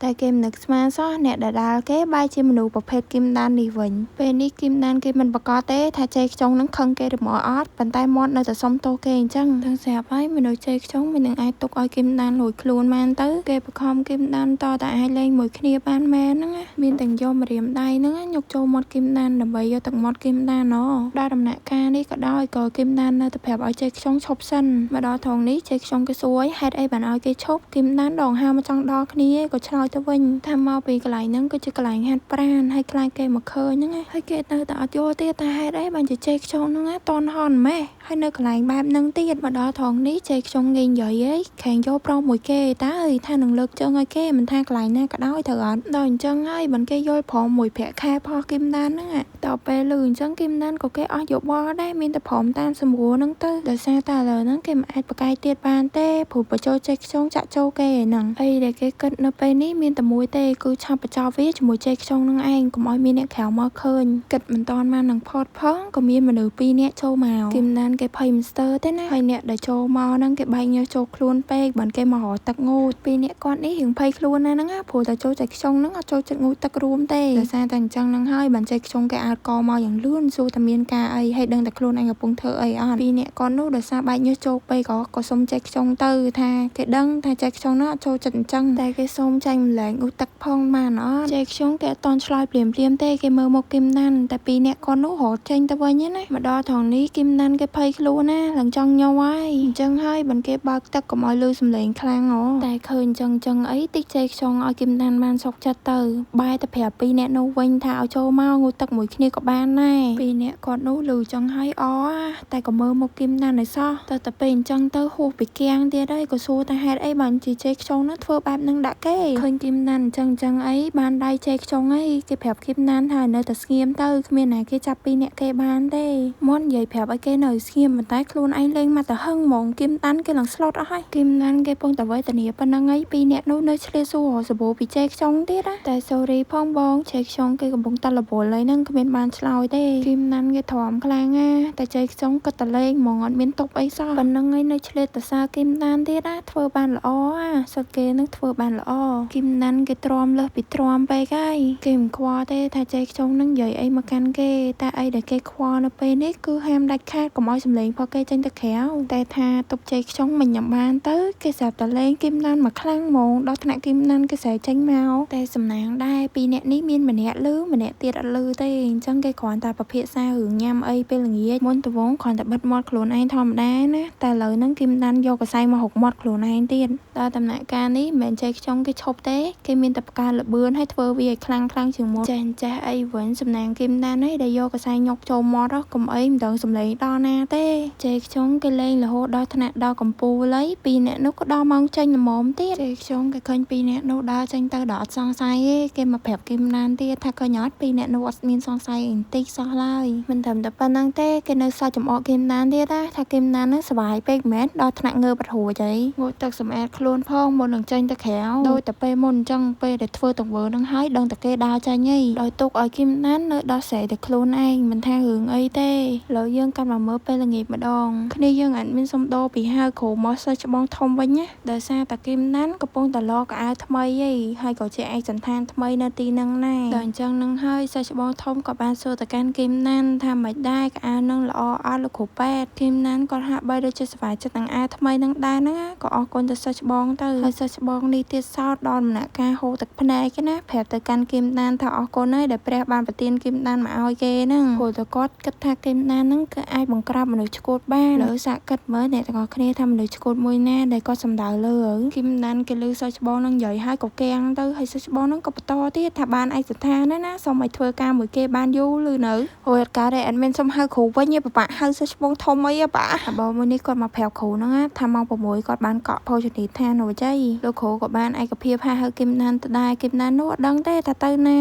តែគេមិននឹកស្មានសោះអ្នកដែលដាល់គេបែរជាមនុស្សប្រភេទគីមដាននេះវិញពេលនេះគីមដានគេមិនប្រកាសទេថាជ័យខ្ចុងនឹងខឹងគេឬមកអត់ប៉ុន្តែមាត់នៅតែសុំទោសគេអញ្ចឹងទាំងស្រាប់ហើយមនុស្សជ័យខ្ចុងមិននឹងអាចទុកឲ្យគីមដានលួចខ្លួនបានទៅគេបខំគីមដានតតែអាចលេងមួយគ្នាបានមែនហ្នឹងណាមានទាំងយកម្រាមដៃហ្នឹងញុកចូលមាត់គីមដានដើម្បីយកទឹកមាត់គីមដានណដល់ដំណាក់កាលនេះក៏ដោយក៏គីមដាននៅតែប្រាប់ឲ្យជ័យខ្ចុងឈប់សិនមកដល់ថងនេះជ័យខ្ចុងគេសួរហេតុអីបានឲ្យគេឈប់គីមដានដងហើមកចង់ដល់គ្នាក៏ឆ្លើយទៅវិញថាមកពីកន្លែងហ្នឹងគឺជាកន្លែងហាត់ប្រាណហើយខ្លាចគេមកឃើញហ្នឹងហើយគេនៅតែអត់យល់ទៀតថាហេតុអីបានជាជ័យខ្ចុងហ្នឹងតន់ហន់ម៉េះហើយនៅកន្លែងបែបហ្នឹងទៀតមកដល់ថងនេះជ័យខ្ចុងងាយនិយាយឯងខែងយកប្រមួយគេតើថានឹងលើកជើងឲ្យគេមិនថាកន្លែងណាក៏ដោយត្រូវអត់ដល់អញ្ចឹងហើយបានគេយល់ព្រមមួយប្រាក់ខែផុសគីមដានហ្នឹងតទៅពេលលឺអញ្ចឹងគីមដានក៏គេអស់យោបល់ដែរមានតែព្រមតាមសម្រួលហ្នឹងទៅដោយសារតែឥឡូវហ្នឹងគេមិនអាចប្រកែកទៀតបានទេព្រោះបញ្ចូលចេះខ្ចង់ចាក់ចូលគេហ្នឹងអីដែលគេគិតនៅពេលនេះមានតែមួយទេគឺឆាប់បញ្ចប់វាជាមួយចេះខ្ចង់នឹងឯងកុំឲ្យមានអ្នកក្រៅមកឃើញគិតមិនតាន់បាននឹងផតផងក៏មានមនុស្សពីរនាក់ចូលមកគីមដានគេភ័យមិនស្ទើរទេណាហើយអ្នកដែលចូលមកហ្នឹងគេបែកញើសចូលខ្លួនពេកបានគេមករកទឹកងូតពីរនាក់គាត់នេះរៀងភ័យខ្លួនណាស់ហ្នឹងណាព្រោះតែចូលចេះខ្ចង់ហ្នឹងអត់ចូលចិត្តងូតទឹករួមទេដោយសារតែអញ្ចឹងហ្នឹងហើយបានចេះខ្ចង់គេអើតកមកយ៉ាងលឿនសួរតែមានការអីហើយដឹងតែខ្លួនឯងកំពុងធ្វើអីអត់ពីរនាក់គាត់នោះដោយសារបែកញើសចូលពេកក៏សុំចេះខ្ចង់ទៅថាគេដឹងថាចេះខ្ចង់នោះអត់ចូលចិត្តអញ្ចឹងតែគេសុំចាញ់ម្លែងងូតទឹកផងបានអត់ចេះខ្ចង់គេអត់តន់ឆ្លើយភ្លាមភ្លាមទេគេមើលមកគីមដានតែពីរនាក់គាត់នោះរត់ចេញទៅវិញណាមកដល់ថងនេះគីមដានគេភ័យខ្លួនណាឡើងចង់ញ័រហើយអញ្ចឹងហើយបានគេបើកទឹកកុំឲ្យលឺសំឡេងខ្លាំងហ៎តែឃើញអញ្ចឹងចឹងអីតិចចេះខ្ចង់ឲ្យគីមដានបានសុខចិត្តទៅបែរទៅប្រាប់ពីរនាក់នោះវិញថាឲ្យចូលមកងូតទឹកមួយគ្នាក៏បានដែរពីរនាក់គាត់នោះលឺចឹងហើយអតែក៏មើលមកគីមដានឲ្យសោះទៅពេលអញ្ចឹងទៅហួសពីគៀងទៀតហើយក៏សួរថាហេតុអីបានជាចេះខ្ចង់នោះធ្វើបែបនឹងដាក់គេឃើញគីមដានអញ្ចឹងអញ្ចឹងអីបានដៃចេះខ្ចង់អីគេប្រាប់គីមដានថានៅតែស្ងៀមទៅគ្មានណាគេចាប់ពីរនាក់គេបានទេមុននិយាយប្រាប់ឲ្យគេនៅស្ងៀមប៉ុន្តែខ្លួនឯងលេងមកតែហឹងហ្មងគីមដានគេឡើងស្លុតអស់ហើយគីមដានគេពងតែវេទនាប៉ុណ្ណឹងអីពីរនាក់នោះនៅឆ្លៀសួរសបោពីចេះខ្ចង់ទៀតណាតែ sorry ផងបងចេះខ្ចង់គេកំពុងតែរវល់ហើយហ្នឹងគ្មានបានឆ្លើយទេគីមដានគេទ្រាំខ្លាំងណាតែចេះខ្ចង់គិតតែលេងហ្មងអត់មានទប់អីសោះប៉ុណ្ណឹងឯងនៅឆ្លៀតតសើគីមដានទៀតណាធ្វើបានល្អអាសុទ្ធគេនឹងធ្វើបានល្អគីមដានគេទ្រាំលើសពីទ្រាំពេកហើយគេមិនខ្វល់ទេថាចេះខ្ចង់នឹងនិយាយអីមកកាន់គេតែអីដែលគេខ្វល់នៅពេលនេះគឺហាមដាច់ខាតកុំឲ្យសំឡេងផុសគេចេញទៅក្រៅតែថាទប់ចេះខ្ចង់មិនញ៉ាំបានទៅគេស្រាប់តែលេងគីមដានមកខ្លាំងហ្មងដល់ថ្នាក់គីមដានគេស្រែកចេញមកតែសំណាងដែរពីរនាក់នេះមានម្នាក់លឺម្នាក់ទៀតអត់លឺទេអញ្ចឹងគេគ្រាន់តែពិភាក្សារឿងញ៉ាំអីពេលល្ងាចមុនដំបូងគ្រាន់តែបិទមាត់ខ្លួនឯងធម្មតាណាតែឥឡូវហ្នឹងគីមដានយកកសែងមកហុកមាត់ខ្លួនឯងទៀតដល់ដំណាក់កាលនេះមិនមែនចេះខ្ចង់គេឈប់ទេគេមានតែផ្កាលបឿនឲ្យធ្វើវាឲ្យខ្លាំងខ្លាំងជាងមុនចេះចេះអីវិញសំណាងគីមដានឯងដែលយកកសែងញុកចូលមាត់កុំអីមិនដឹងសំឡេងដល់ណាទេចេះខ្ចង់គេលេងរហូតដល់ថ្នាក់ដល់កំពូលអីពីរអ្នកនោះក៏ដល់ម៉ោងចេញល្មមទៀតចេះខ្ចង់គេឃើញពីរអ្នកនោះដើរចេញទៅដល់អត់សង្ស័យទេគេមកប្រាប់គីមដានទៀតថាឃើញអត់ពីរអ្នកនោះអត់មានសង្ស័យអីបន្តិចសោះឡើយមិនត្រឹមតែប៉ុណ្្នឹងទេគេនៅសើចចំអកគីមដានទៀតណាថាគីមដានហ្នឹងសុបាយពេកមែនដល់ថ្នាក់ងើបអត់រួចអីងូតទឹកសម្អាតខ្លួនផងមុននឹងចេញទៅក្រៅដោយតែពេលមុនអញ្ចឹងពេលដែលធ្វើទង្វើនឹងហើយដឹងតែគេដើរចេញហីដោយទុកឲ្យគីមដាននៅដោះស្រាយតែខ្លួនឯងមិនថារឿងអីទេឥឡូវយើងកាត់មកមើលពេលល្ងាចម្ដងគ្នាយើងអត់មានសុំដូរពីហៅគ្រូមកសិស្សច្បងធំវិញណាដោយសារតែគីមដានកំពុងតែលកអាវថ្មីហីហើយក៏ជាឯកសណ្ឋានថ្មីនៅទីនឹងដែរដល់អញ្ចឹងនឹងហើយសិស្សច្បងធំក៏បានសួរទៅកាន់គីមដានថាមិនដែរកអាវនឹងល្អអត់លោកគ្រូពេទ្យគីមដានគាត់ហាក់បីដូចជាសប្បាយចិត្តនឹងអាវថ្មីនឹងដែរហ្នឹងក៏អរគុណទៅសិស្សច្បងទៅហើយសិស្សច្បងនេះទៀតសោតដល់ដំណាក់កាលហូរទឹកភ្នែកណាប្រាប់ទៅកាន់គីមដានថាអរគុណហើយដែលព្រះបានប្រទានគីមដានមកឲ្យគេហ្នឹងព្រោះតែគាត់គិតថាគីមដានហ្នឹងគឺអាចបង្ក្រាបមនុស្សឆ្កួតបានលើសាកគិតមើលអ្នកទាំងអស់គ្នាថាមនុស្សឆ្កួតមួយណាដែលគាត់សំដៅលើគីមដានគេលឺសិស្សច្បងហ្នឹងនិយាយហើយក៏កាំងទៅហើយសិស្សច្បងហ្នឹងក៏បន្តទៀតថាបានឯកសណ្ឋានណាសូមឲ្យធ្វើការមួយគេបានយូរឬនៅហួយអត់កើតទេអត់មានសុំហៅគ្រូវិញទេពិបាកហៅសិស្សច្បងធំអីបាអាបងមួយនេះគាត់មកប្រាប់គ្រូហ្នឹងថាម៉ោង6គាត់បានកក់ភោជនីយដ្ឋានរួចហើយលោកគ្រូក៏បានឯកភាពហៅហៅគីមដានទៅដែរគីមដាននោះអត់ដឹងទេថាទៅណា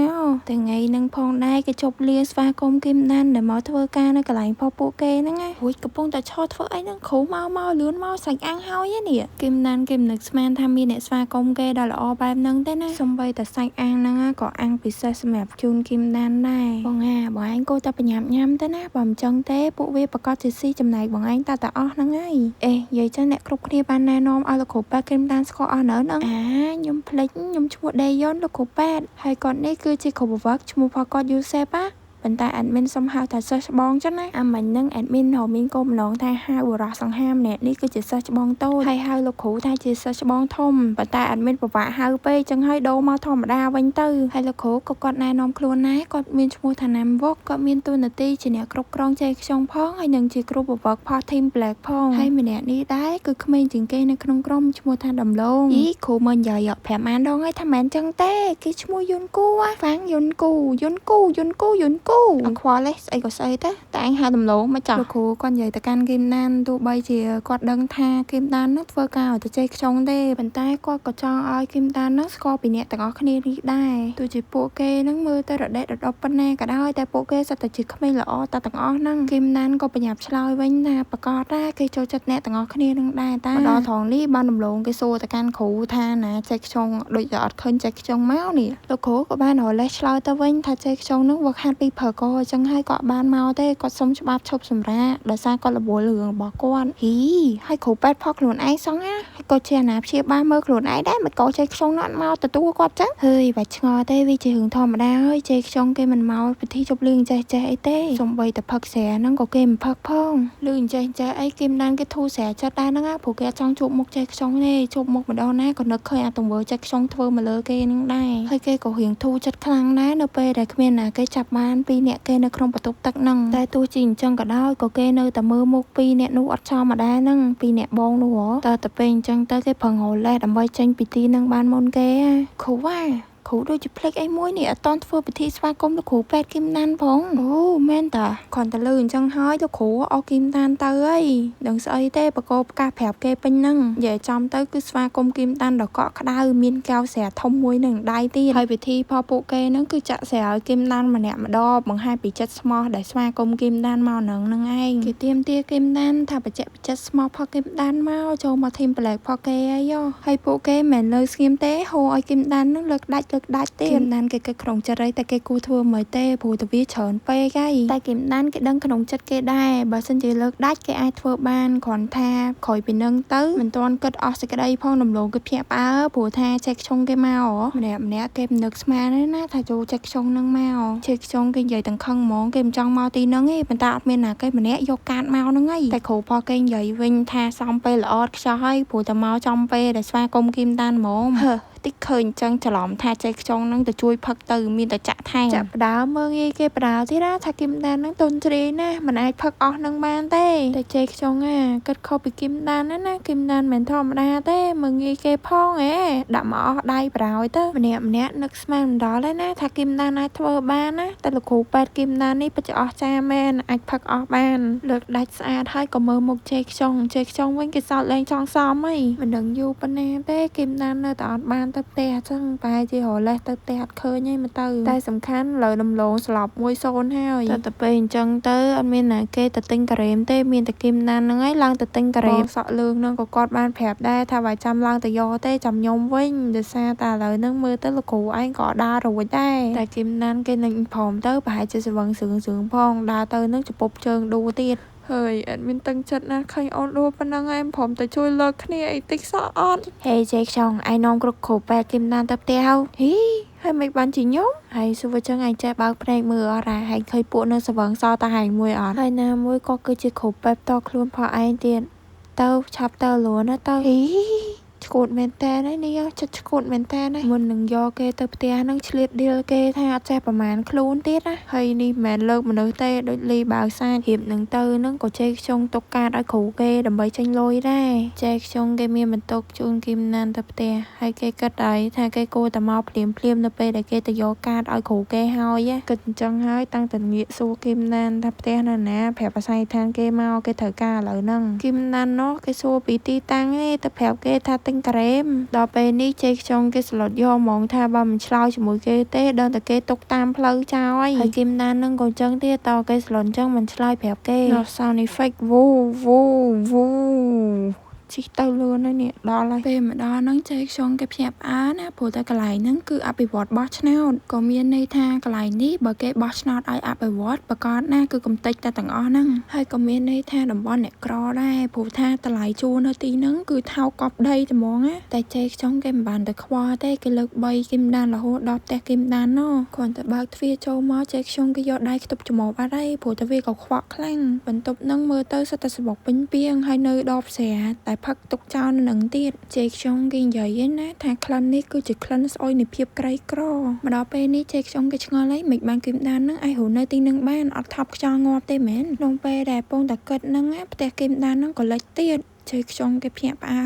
ថ្ងៃហ្នឹងផងដែរគេជប់លាស្វាគមន៍គីមដានដែលមកធ្វើការនៅកន្លែងផពួកគេហ្នឹងណារួចកំពុងតែឈរធ្វើអីហ្នឹងគ្រូមកមកលឿនមកសាច់អាំងហើយនេះគីមដានគេមិននឹកស្មានថាមានអ្នកស្វាគមន៍គេដល់ល្អបែបហ្នឹងទេណាសំបីតែសាច់អាំងហ្នឹងក៏អាំងពិសេសសម្រាប់ជូនគីមដានដែរបងអាបងឯងគួរតែប្រញាប់ញ៉ាំទៅណាបើមិនចឹងទេពួកវាប្រកាសជាស៊ីចំណែកបងឯងតែតែអស់ហ្នឹងហើយអេនិយាយចឹងអ្នកគ្រប់គ្នាបានណែនាំឲ្យលោកគ្រូពេទ្យគីមដានស្គាល់អស់នៅហ្នឹងអាខ្ញុំភ្លេច ខ្ញុំឈ្មោះដេយ៉ុនលោកគ្រូពេទ្យហើយគាត់នេះគឺជាគ្រូបង្វឹកឈ្មោះរបស់គាត់យូសេបណាប៉ុន្តែ admin សុំហៅថាសិស្សច្បងចឹងណាអាមិញហ្នឹង admin រមានគោលបំណងថាហៅបុរសសង្ហាម្នាក់នេះគឺជាសិស្សច្បងតូចហើយហៅលោកគ្រូថាជាសិស្សច្បងធំប៉ុន្តែ admin ពិបាកហៅពេកចឹងហើយដូរមកធម្មតាវិញទៅហើយលោកគ្រូក៏គាត់ណែនាំខ្លួនដែរគាត់មានឈ្មោះថាណាំវុកគាត់មានតួនាទីជាអ្នកគ្រប់គ្រងជ័យខ្ចង់ផងហើយនិងជាគ្រូបង្វឹកផោះ Team Black ផងហើយម្នាក់នេះដែរគឺក្មេងជាងគេនៅក្នុងក្រុមឈ្មោះថាដំឡូងអីគ្រូមើលនិយាយប្រាប់អានដងហើយថាមិនចឹងទេគេឈ្មោះយុនគូហ្វាំងយុនគូយុនគូយុនគូយុនគូអត់ខ្វល់ទេស្អីក៏ស្អីទៅតែឯងហៅដំឡូងមកចោះលោកគ្រូគាត់និយាយទៅកាន់គីមដានទោះបីជាគាត់ដឹងថាគីមដាននឹងធ្វើការឲ្យទៅចេះខ្ចង់ទេប៉ុន្តែគាត់ក៏ចង់ឲ្យគីមដាននឹងស្គាល់ពីអ្នកទាំងអស់គ្នានេះដែរទោះជាពួកគេនឹងមើលទៅរដេករដប់ប៉ុណ្ណាក៏ដោយតែពួកគេសុទ្ធតែជាក្មេងល្អតែទាំងអស់ហ្នឹងគីមដានក៏ប្រញាប់ឆ្លើយវិញថាប្រកាសថាគេចូលចិត្តអ្នកទាំងអស់គ្នានឹងដែរតាមកដល់ត្រង់នេះបានដំឡូងគេសួរទៅកាន់គ្រូថាណាចេះខ្ចង់ដូចតែអត់ឃើញចេះខ្ចង់មកនេះលោកគ្រូក៏បានរលេះឆ្លើយទៅវិញថាចេះខ្ចង់នឹងវឹកហាត់ពីព្រឹកអញ្ចឹងហើយក៏បានមកទេគាត់សុំច្បាប់ឈប់សម្រាកដោយសារគាត់រវល់រឿងរបស់គាត់ហ៊ីហើយគ្រូពេទ្យផុសខ្លួនឯងសោះណាហើយក៏ជាអាណាព្យាបាលមើលខ្លួនឯងដែរមិនក៏ចេះខ្ចង់អត់មកទទួលគាត់ចឹងហើយបាច់ឆ្ងល់ទេវាជារឿងធម្មតាហើយចេះខ្ចង់គេមិនមកពិធីជប់លៀងចេះចេះអីទេសំបីតែផឹកស្រាហ្នឹងក៏គេមិនផឹកផងលឺចេះចេះអីគេមិនដានគេធូរស្រាចិត្តដែរហ្នឹងណាព្រោះគេអត់ចង់ជួបមុខចេះខ្ចង់ទេជួបមុខម្ដងណាក៏នឹកឃើញអាទង្វើចេះខ្ចង់ធ្វើមកលើគេហ្នឹងដែរហើយគេក៏រៀងធូរចិត្តខ្លាំងដែរនៅពេលដែលគ្មានណាគេចាប់បានពីរអ្នកគេនៅក្នុងបន្ទប់ទឹកហ្នឹងតែទោះជាអញ្ចឹងក៏ដោយក៏គេនៅតែមើលមុខពីរអ្នកនោះអត់ចំមកដែរហ្នឹងពីរអ្នកបងនោះហ៎តើទៅពេលអញ្ចឹងទៅគេប្រឹងរលេះដើម្បីចេញពីទីហ្នឹងបានមុនគេគ្រូវ៉ាគ្រូដូចជាភ្លេចអីមួយនេះអត់តន់ធ្វើពិធីស្វាគមន៍លោកគ្រូពេទ្យគីមដានផងអូមែនតាគ្រាន់តែលឺអញ្ចឹងហើយលោកគ្រូអស់គីមដានទៅហើយដឹងស្អីទេបកោប្រកាសប្រាប់គេពេញហ្នឹងនិយាយចំទៅគឺស្វាគមន៍គីមដានដ៏កក់ក្ដៅមានកែវស្រាធំមួយនឹងដៃទៀតហើយពិធីផលពួកគេហ្នឹងគឺចាក់ស្រាឲ្យគីមដានម្នាក់ម្ដងបង្ហាញពីចិត្តស្មោះដែលស្វាគមន៍គីមដានមកនឹងហ្នឹងឯងគេទៀមទាគីមដានថាបច្ចេកចិត្តស្មោះផលគីមដានមកចូលមកធីមប្លែកផលគេអីហើយពួកគេមិនមែនលើស្ងៀមទេហូឲ្យគីមដានហ្នឹងលើកដាច់លើកដាច់ទៀតគីមដានគេគិតក្នុងចិត្តអីតែគេគូធ្វើមិនទេព្រោះតែវាច្រើនពេកហើយតែគីមដានគេដឹងក្នុងចិត្តគេដែរបើសិនជាលើកដាច់គេអាចធ្វើបានគ្រាន់ថាក្រោយពីនឹងទៅមិនទាន់គិតអស់សេចក្តីផងដំឡូងគេភ្ញាក់ផ្អើលព្រោះថាចេះខ្ចង់គេមកម្នាក់ម្នាក់គេមិននឹកស្មានទេណាថាចូលចេះខ្ចង់នឹងមកចេះខ្ចង់គេនិយាយទាំងខឹងហ្មងគេមិនចង់មកទីហ្នឹងទេប៉ុន្តែអត់មានណាគេម្នាក់យកកាតមកហ្នឹងឯងតែគ្រូផលគេនិយាយវិញថាសំពេលល្អខ្ចោះហើយព្រោះតែមកចំពេលដែលស្វាគមន៍គីមដានហ្មងហឺតិចឃើញចឹងច្រឡំថាចេះខ្ចង់នឹងទៅជួយផឹកទៅមានតែចាក់ថែមចាក់បដើមើងងាយគេបដើទៀតណាថាគីមដាននឹងទុនជ្រាយណាមិនអាចផឹកអស់នឹងបានទេតែចេះខ្ចង់អាគិតខុសពីគីមដានណាណាគីមដានមិនធម្មតាទេមើងងាយគេផងហ៎ដាក់មកអស់ដៃបរោយទៅម្នាក់ម្នាក់នឹកស្មានមិនដល់ទេណាថាគីមដានអាចធ្វើបានណាតែលោកគ្រូពេទ្យគីមដាននេះពិតជាអស្ចារ្យមែនអាចផឹកអស់បានលើកដាច់ស្អាតហើយក៏មើលមុខចេះខ្ចង់ចេះខ្ចង់វិញគេសោតលែងចង់សមហីមិនដឹងយូរប៉ុណ្ណាទេគីមដាននៅតែអត់បានទៅផ្ទះអញ្ចឹងបែរជារលេះទៅផ្ទះអត់ឃើញឯងមកទៅតែសំខាន់លើដំឡូងស្លាប់1-0ហើយតែពេលអញ្ចឹងទៅអត់មានណាគេទៅទិញការ៉េមទេមានតែគីមដានហ្នឹងឯងឡើងទៅទិញការ៉េមសក់លឿងហ្នឹងក៏គាត់បានប្រាប់ដែរថាបើចាំឡើងទៅយកទេចាំខ្ញុំវិញដោយសារតែឥឡូវហ្នឹងមើលទៅលោកគ្រូឯងក៏ដើររួចដែរតែគីមដានគេនឹងព្រមទៅប្រហែលជាស្វឹងសឿងសឿងផងដើរទៅនឹងជពប់ជើងដួទៀតហើយអត់មានតឹងចិត្តណាស់ឃើញអូនដួលប៉ុណ្ណឹងឯងព្រមតែជួយលើកគ្នាអីតិចសោះអត់ហេចេខ្ចង់ឯងនាំគ្រប់គ្រូពេទ្យគីមដានទៅផ្ទះហីហើយមិនបានជាខ្ញុំហើយសួរចឹងឯងចេះបើកភ្នែកមើលអត់ហ่าហើយឃើញពួកនៅស្វឹងសល់តែហែងមួយអត់ហើយណាមួយក៏គឺជាគ្រូពេទ្យតខ្លួនផងឯងទៀតទៅឆាប់ទៅលួនណាទៅហ៊ីឈួតមែនតើនេះចិត្តឈួតមែនតើមុននឹងយកគេទៅផ្ទះនឹងឆ្លៀតឌីលគេថាអត់ចេះប្រមាណខ្លួនទៀតណាហើយនេះមិនមែនលើកមនុស្សទេដូចលីបាវសារៀបនឹងទៅនឹងក៏ចេះខ្ចង់ទុកកាតឲ្យគ្រូគេដើម្បីចេញលុយដែរចេះខ្ចង់គេមានបន្ទុកជូនគីមណានទៅផ្ទះហើយគេគិតហើយថាគេគួរតែមកភ្លាមភ្លាមនៅពេលដែលគេទៅយកកាតឲ្យគ្រូគេហើយគិតអញ្ចឹងហើយតាំងតែងាកសួរគីមណានថាផ្ទះនៅណាប្រាប់អាស័យដ្ឋានគេមកគេត្រូវការឥឡូវហ្នឹងគីមណាននោះគេសួរពីទីតាំងទេទៅប្រាប់គេថាទិញការ៉េមដល់ពេលនេះចេះខ្ចង់គេស្លុតយកហ្មងថាបើមិនឆ្លើយជាមួយគេទេដឹងតែគេទុកតាមផ្លូវចោលហើយគីមណាននឹងក៏ចឹងទៀតតគេស្លុតចឹងមិនឆ្លើយប្រាប់គេ No sound effect វូវូវូ ជិះទៅលឿនហើយនេះដល់ហើយពេលមកដល់ហ្នឹងចេខ្យងគេភ្ញាក់ផ្អើលណាព្រោះតែកន្លែងហ្នឹងគឺអភិវឌ្ឍបោះឆ្នោតក៏មានន័យថាកន្លែងនេះបើគេបោះឆ្នោតឲ្យអភិវឌ្ឍប្រកាសណាគឺកំតិចតែទាំងអស់ហ្នឹងហើយក៏មានន័យថាតំបន់អ្នកក្រដែរព្រោះថាតម្លៃជួលនៅទីហ្នឹងគឺថោកកប់ដីត្មងណាតែចេខ្យងគេមិនបានទៅខ្វល់ទេគេលើក3គីមដានរហូតដល់ផ្ទះគីមដានណោះគ្រាន់តែបើកទ្វារចូលមកចេខ្យងគេយកដៃខ្ទប់ច្រមុះបាត់ហើយព្រោះតែវាក៏ខ្វក់ខ្លាំងបន្ទប់ហ្នឹងមើលទៅសុទ្ធតែសបុកពេញពីងហើយនៅដបស្រាតែផឹកទុកចោលនៅនឹងទៀតចេខ្យងគេនិយាយណាថាក្លិននេះគឺជាក្លិនស្អុយនៃភាពក្រីក្រមកដល់ពេលនេះចេខ្យងគេឆ្ងល់ហើយមិនបានគីមដានហ្នឹងឯងរស់នៅទីនឹងបានអត់ថប់ខ្យល់ងាប់ទេមែនក្នុងពេលដែលពងតែគិតហ្នឹងផ្ទះគីមដានហ្នឹងក៏លិចទៀតចេខ្យងគេភ្ញាក់ផ្អើ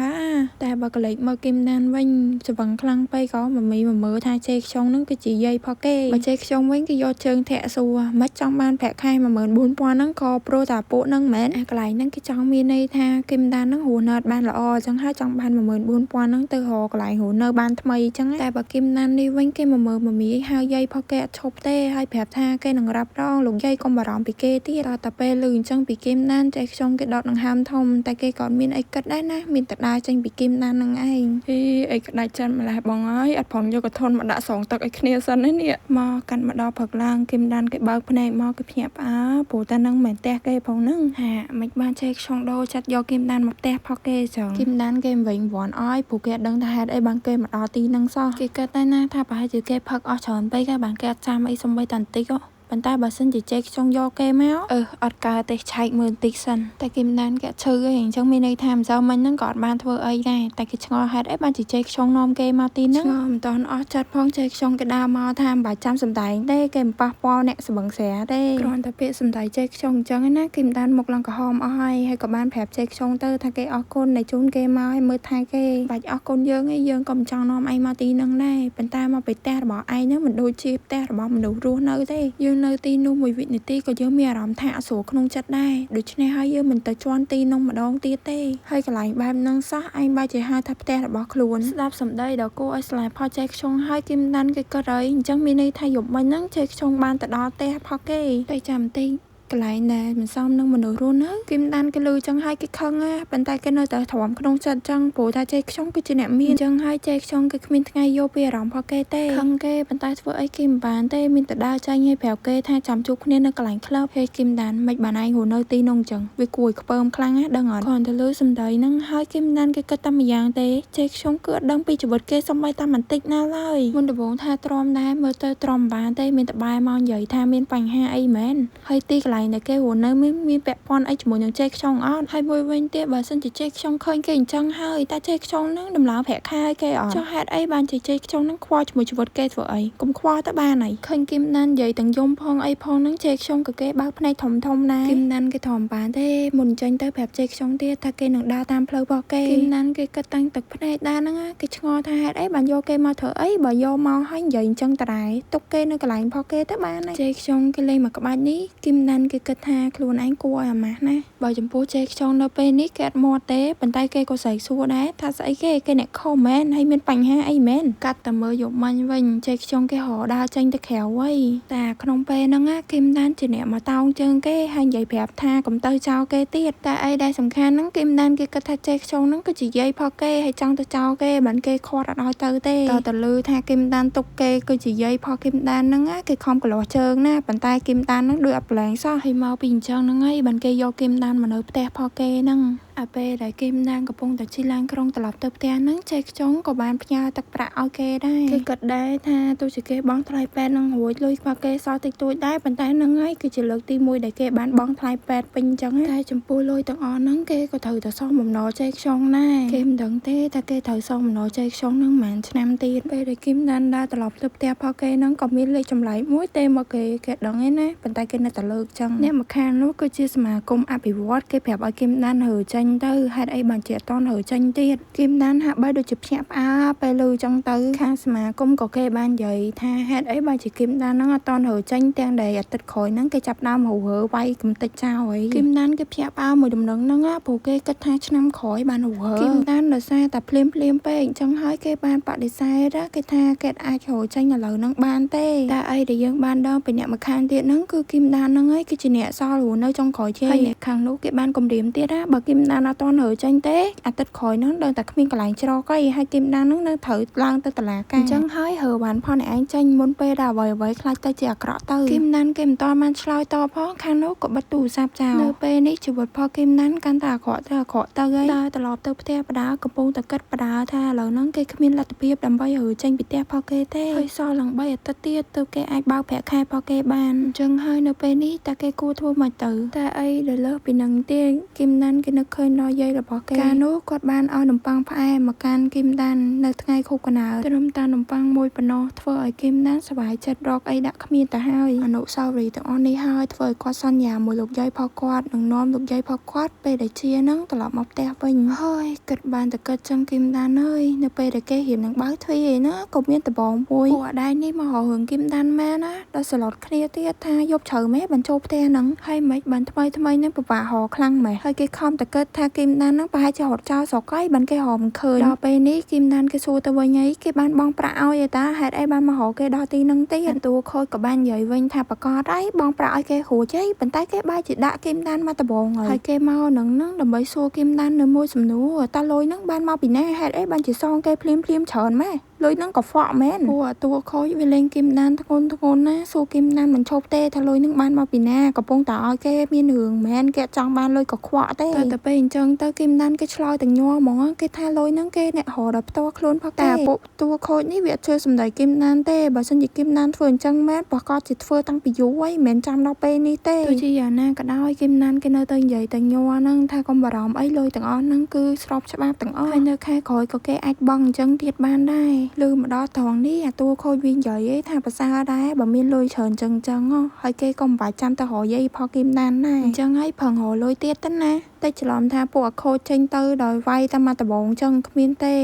លតែបើកលេចមើលគីមដានវិញច្វឹងខ្លាំងពេកក៏មមីមមើថាចេខ្យងហ្នឹងគឺជាយាយផគេបើចេខ្យងវិញគេយកជើងធាក់សួរមិនចង់បានប្រាក់ខែ14000ហ្នឹងក៏ព្រោះតែពួកហ្នឹងមែនអាកន្លែងហ្នឹងគេចង់មានន័យថាគីមដានហ្នឹងរស់នៅបានល្អអញ្ចឹងហើយចង់បាន14000ហ្នឹងទៅរកកន្លែងរស់នៅបានថ្មីអញ្ចឹងតែបើគីមដាននេះវិញគេមកមើលមមីហៅយាយផគេអត់ឈប់ទេហើយប្រាប់ថាគេនឹងរ៉ាប់រងលោកយាយកុំបារម្ភពីគេទៀតតែពេលលឺអញ្ចឹងពីគីមដានចេខ្យងគេដកដង្ហើមធំតែគេក៏មានអីគិតដែរណាមានតែដើរចេញពីគីមដាននឹងឯងហីអីក្តាច់ចិនម្លេះបងអើយអត់ព្រមយកកធនមកដាក់សងទឹកឲ្យគ្នាសិននេះមកកាន់មកដល់ព្រឹកឡើងគីមដានគេបើកភ្នែកមកគេភ្ញាក់ផ្អើលព្រោះតែនឹងមិនផ្ទះគេផងហ្នឹងហាមិនបានចេខ្យងដូរចាត់យកគីមដានមកផ្ទះផកគេចឹងគីមដានគេមិនវិញវ័នអើយព្រោះគេអត់ដឹងថាហេតុអីបានគេមកដល់ទីហ្នឹងសោះគេគិតតែណាថាប្រហែលជាគេផឹកអស់ច្រើនពេកហើយបានគេអត់ចាំអីសំបីតាបន្តិចប៉ុន្តែបើសិនជាចេខ្យងយកគេមកអត់កើតទេឆែកមើលបន្តិចសិនតែគេមិនដានគេឈឺឯងអញ្ចឹងមានន័យថាម្សិលមិញហ្នឹងក៏អត់បានធ្វើអីដែរតែគេឆ្ងល់ហេតុអីបានជាចេខ្យងនាំគេមកទីហ្នឹងឆ្ងល់មិនតាន់អស់ចិត្តផងចេខ្យងគេដើរមកថាមិនបាច់ចាំសំដែងទេគេមិនប៉ះពាល់អ្នកស្បឹងស្រាទេគ្រាន់តែពាក្យសំដីចេខ្យងអញ្ចឹងណាគេមិនដានមុខឡើងក្រហមអស់ហើយហើយក៏បានប្រាប់ចេខ្យងទៅថាគេអរគុណដែលជូនគេមកឲ្យមើលថែគេបាច់អរគុណយើងឯងយើងក៏មិនចង់នាំឯងមកទីហ្នឹងដែរប៉ុន្តែមកពីផ្ទះរបស់ឯងហ្នឹងមិនដូចជាផ្ទះរបស់មនុស្សរស់នៅទេយើងនៅទីនោះមួយវិនាទីក៏យើងមានអារម្មណ៍ថាអត់ស្រួលក្នុងចិត្តដែរដូច្នេះហើយយើងមិនទៅជន់ទីនោះម្ដងទៀតទេហើយកន្លែងបែបហ្នឹងសោះឯងបែរជាហៅថាផ្ទះរបស់ខ្លួនស្ដាប់សម្ដីដ៏គួរឲ្យស្លាប់ផលចេខ្យងហើយគីមដានគេគិតហើយអញ្ចឹងមានន័យថាយប់មិញហ្នឹងចេខ្យងបានទៅដល់ផ្ទះផលគេតែចាំបន្តិចកន្លែងដែលមិនសមនឹងមនុស្សរស់នៅគីមដានគេលឺចឹងហើយគេខឹងណាប៉ុន្តែគេនៅតែទ្រាំក្នុងចិត្តចឹងព្រោះថាចេខ្យងគឺជាអ្នកមានចឹងហើយចេខ្យងគេគ្មានថ្ងៃយកពីអារម្មណ៍របស់គេទេខឹងគេប៉ុន្តែធ្វើអីគេមិនបានទេមានតែដើរចាញ់ឲ្យប្រាប់គេថាចាំជួបគ្នានៅកន្លែងក្លឹបហេគីមដានមិនបានឯងរស់នៅទីនោះចឹងវាគួរឲ្យខ្ពើមខ្លាំងណាដឹងអត់គ្រាន់តែលឺសម្ដីហ្នឹងហើយគីមដានគេគិតតែម្យ៉ាងទេចេខ្យងគឺអត់ដឹងពីជីវិតគេសំបីតែបន្តិចណាឡើយមុនដំបូងថាទ្រាំដែរមើលទៅទ្រាំបានទេមានតែបែរមកនិយាយថាមានបញ្ហាអីមែនហើយទីកន្លែងដែលគេរស់នៅមានពាក់ព័ន្ធអីជាមួយនឹងចេខ្យងអត់ហើយមួយវិញទៀតបើសិនជាចេខ្យងឃើញគេអញ្ចឹងហើយតែចេខ្យងហ្នឹងដំឡើងប្រាក់ខែឲ្យគេអត់ចុះហេតុអីបានជាចេខ្យងហ្នឹងខ្វល់ជាមួយជីវិតគេធ្វើអីកុំខ្វល់ទៅបានហើយឃើញគីមដាននិយាយទាំងយំផងអីផងហ្នឹងចេខ្យងក៏គេបើកភ្នែកធំធំដែរគីមដានគេធំបានទេមុនចេញទៅប្រាប់ចេខ្យងទៀតថាគេនឹងដើរតាមផ្លូវរបស់គេគីមដានគេគិតតាំងទឹកភ្នែកដែរហ្នឹងគេឆ្ងល់ថាហេតុអីបានយកគេមកធ្វើអីបើយកមកហើយនិយាយអញ្ចឹងតដែរទុកគេនៅកន្លែងរបស់គេទៅបានហើយចេខ្យងគេលេងមកក្បាច់នេះគីមដានគេគិតថាខ្លួនឯងគួរឲ្យអាម៉ាស់ណាបើចំពោះចេខ្យងនៅពេលនេះគេអត់មាត់ទេប៉ុន្តែគេក៏ស្រែកសួរដែរថាស្អីគេគេអ្នកខុសមែនហើយមានបញ្ហាអីមែនកាត់តែមើលយកមាញ់វិញចេខ្យងគេរដើរចេញទៅក្រៅហើយតែក្នុងពេលហ្នឹងណាគីមដានជាអ្នកមកតោងជើងគេហើយនិយាយប្រាប់ថាកុំទៅចោលគេទៀតតែអីដែលសំខាន់ហ្នឹងគីមដានគេគិតថាចេខ្យងហ្នឹងគឺជាយាយផគេហើយចង់ទៅចោលគេបានគេខាត់អត់ឲ្យទៅទេតើលឺថាគីមដានទុកគេគឺជាយាយផគីមដានហ្នឹងណាគេខំកលាស់ជើងណាប៉ុន្តែគីមដានហ្នឹងដូចអត់ប្រឡែងសោះហើយមកពីអញ្ចឹងហ្នឹងហើយបានគេយកគីមដានមកនៅផ្ទះផគេហ្នឹងអាពេលដែលគីមដានកំពុងតែជិះឡានក្រុងត្រឡប់ទៅផ្ទះហ្នឹងចេខ្យងក៏បានផ្ញើទឹកប្រាក់ឲ្យគេដែរគេគិតដែរថាទោះជាគេបង់ថ្លៃពេទ្យនឹងរួចលុយរបស់គេសល់តិចតួចដែរប៉ុន្តែហ្នឹងហើយគឺជាលើកទី1ដែលគេបានបង់ថ្លៃពេទ្យពេញអញ្ចឹងតែចំពោះលុយទាំងអស់ហ្នឹងគេក៏ត្រូវតែសងបំណុលចេខ្យងដែរគេមិនដឹងទេថាគេត្រូវសងបំណុលចេខ្យងហ្នឹងប្រហែលឆ្នាំទៀតពេលដែលគីមដានដើរត្រឡប់ទៅផ្ទះរបស់គេហ្នឹងក៏មានលេខចម្លែកមួយទេមកគេគេដឹងឯណាប៉ុន្តែគេនៅតែលើកចឹងអ្នកម្ខាងនោះគឺជាសមាគមអភិវឌ្ឍគេប្រាប់ឲ្យគីមដានរើចេញទៅហេតុអីបានជាអត់តន់រើចេញទៀតគីមដានហាក់បីដូចជាភ្ញាក់ផ្អើលពេលឮចឹងទៅខាងសមាគមក៏គេបាននិយាយថាហេតុអីបានជាគីមដានហ្នឹងអត់តន់រើចេញទាំងដែលអាទិត្យក្រោយហ្នឹងគេចាប់ដើមរើវាយកំតិចចោលអីគីមដានគេភ្ញាក់ផ្អើលមួយដំណឹងហ្នឹងព្រោះគេគិតថាឆ្នាំក្រោយបានរើគីមដានដោយសារតែភ្លាមភ្លាមពេកអញ្ចឹងហើយគេបានបដិសេធគេថាគេអាចរើចេញឥឡូវហ្នឹងបានទេតែអីដែលយើងបានដឹងពីអ្នកម្ខាងទៀតហ្នឹងគឺគីមដានហ្នឹងហើយគឺជាអ្នកសល់រស់នៅចុងក្រោយគេហើយអ្នកខាងនោះគេបានគម្រាមទៀតណាបើគីមដាន ដានអត់ទាន់រើចេញទេអាទិត្យក្រោយហ្នឹងដឹងតែគ្មានកន្លែងជ្រកអីហើយគឹមដានហ្នឹងនៅត្រូវឡើងទៅតុលាការអញ្ចឹងហើយរើវ៉ាន់ផងអ្នកឯងចេញមុនពេលដែលអ្វីអ្វីខ្លាចទៅជាអាក្រក់ទៅគឹមដានគេមិនទាន់បានឆ្លើយតបផងខាងនោះក៏បិទទូរស័ព្ទចោលនៅពេលនេះជីវិតផលគឹមដានកាន់តែអាក្រក់ទៅអាក្រក់ទៅហើយដើរត្រឡប់ទៅផ្ទះបដាកំពុងតែគិតបដាថាឥឡូវហ្នឹងគេគ្មានលទ្ធភាពដើម្បីរើចេញពីផ្ទះផលគេទេហើយសល់ឡើង3អាទិត្យទៀតទើបគេអាចបើកប្រាក់ខែផលគេបានអញ្ចឹងហើយនៅពេលនេះតើគេគួរធ្វើម៉េចទៅតែអីដែលលើសពីនឹងទៀតគឹមដានគេនឹកឃើញដល់យាយរបស់គេកាលនោះគាត់បានឲ្យនំប៉័ងផ្អែមមកកាន់គឹមដាននៅថ្ងៃខួបកំណើតត្រឹមតែនំប៉័ងមួយប៉ុណ្ណោះធ្វើឲ្យគឹមដានសប្បាយចិត្តរកអីដាក់គ្មានទៅហើយអនុស្សាវរីយ៍ទាំងអស់នេះហើយធ្វើឲ្យគាត់សន្យាមួយលោកយាយផលគាត់នឹងនាំលោកយាយផលគាត់ពេលដែលជានឹងត្រឡប់មកផ្ទះវិញហើយគិតបានតែគិតចឹងគឹមដានអើយនៅពេលដែលគេរៀបនឹងបើកទ្វារឯណាក៏មានដបងមួយពួកអដែងនេះមករករឿងគឹមដានមែនណាដល់សឡុតគ្នាទៀតថាយប់ជ្រៅម៉េះបានចូលផ្ទះហ្នឹងហើយមិនបានថ្មីថ្មីនឹងពិបាករកខ្លាំងម៉េះហើយគេខំតែគិតថាគឹមដានហ្នឹងប្រហែលជារត់ចោលស្រុកហើយបានគេរកមិនឃើញដល់ពេលនេះគឹមដានគេសួរទៅវិញអីគេបានបងប្រាក់ឲ្យឯតាហេតុអីបានមករកគេដល់ទីហ្នឹងទៀតតួខូចក៏បាននិយាយវិញថាប្រកាសហើយបងប្រាក់ឲ្យគេរួចអីប៉ុន្តែគេបែរជាដាក់គឹមដានមកដបងហើយគេមកនឹងហ្នឹងដើម្បីសួរគឹមដាននៅមួយសំណួរតើលុយហ្នឹងបានមកពីណាហេតុអីបានជាសងគេភ្លាមភ្លាមច្រើនម៉េះលុយហ្នឹងក៏ហ្វក់មែនពួកអាតួខូចវាលេងគឹមដានធ្ងន់ធ្ងរណាសួរគឹមដានមិនឈប់ទេថាលុយហ្នឹងបានមកពីណាកំពុងតែឲ្យគេមានរឿងមែនគេចង់បានលុយក៏ខ្វក់ទេតែពេលអញ្ចឹងទៅគឹមដានគេឆ្លើយទាំងញ័រហ្មងគេថាលុយហ្នឹងគេអ្នករកដល់ផ្ទាល់ខ្លួនផកតែពួកតួខូចនេះវាអត់ជឿសម្ដីគឹមដានទេបើសិនជាគឹមដានធ្វើអញ្ចឹងមែនប្រកាសជាធ្វើតាំងពីយូរហើយមិនមែនចាំដល់ពេលនេះទេទោះជាយ៉ាងណាក៏ដោយគឹមដានគេនៅតែនិយាយតែញ័រហ្នឹងថាកុំបារម្ភអីលុយទាំងអស់ហ្នឹងគឺស្របច្បាប់ទាំងអស់ហើយនៅខែក្រោយក៏គេអាចបង់អញ្ចឹងទៀតបានដែរឮមកដល់ត្រង់នេះអាតួខូចវិញនិយាយឯងថាប្រសើរដែរបើមានលុយច្រើនចឹងចឹងហើយគេក៏មិនបាច់ចាំទៅរកយាយផលគឹមដានដែរអញ្ចឹងហើយប្រឹងរកលុយទៀតទៅណាតែច្រឡំថាពួកអាខូចចេញទៅដោយវាយតែមកដបងចឹងគ្មានទេ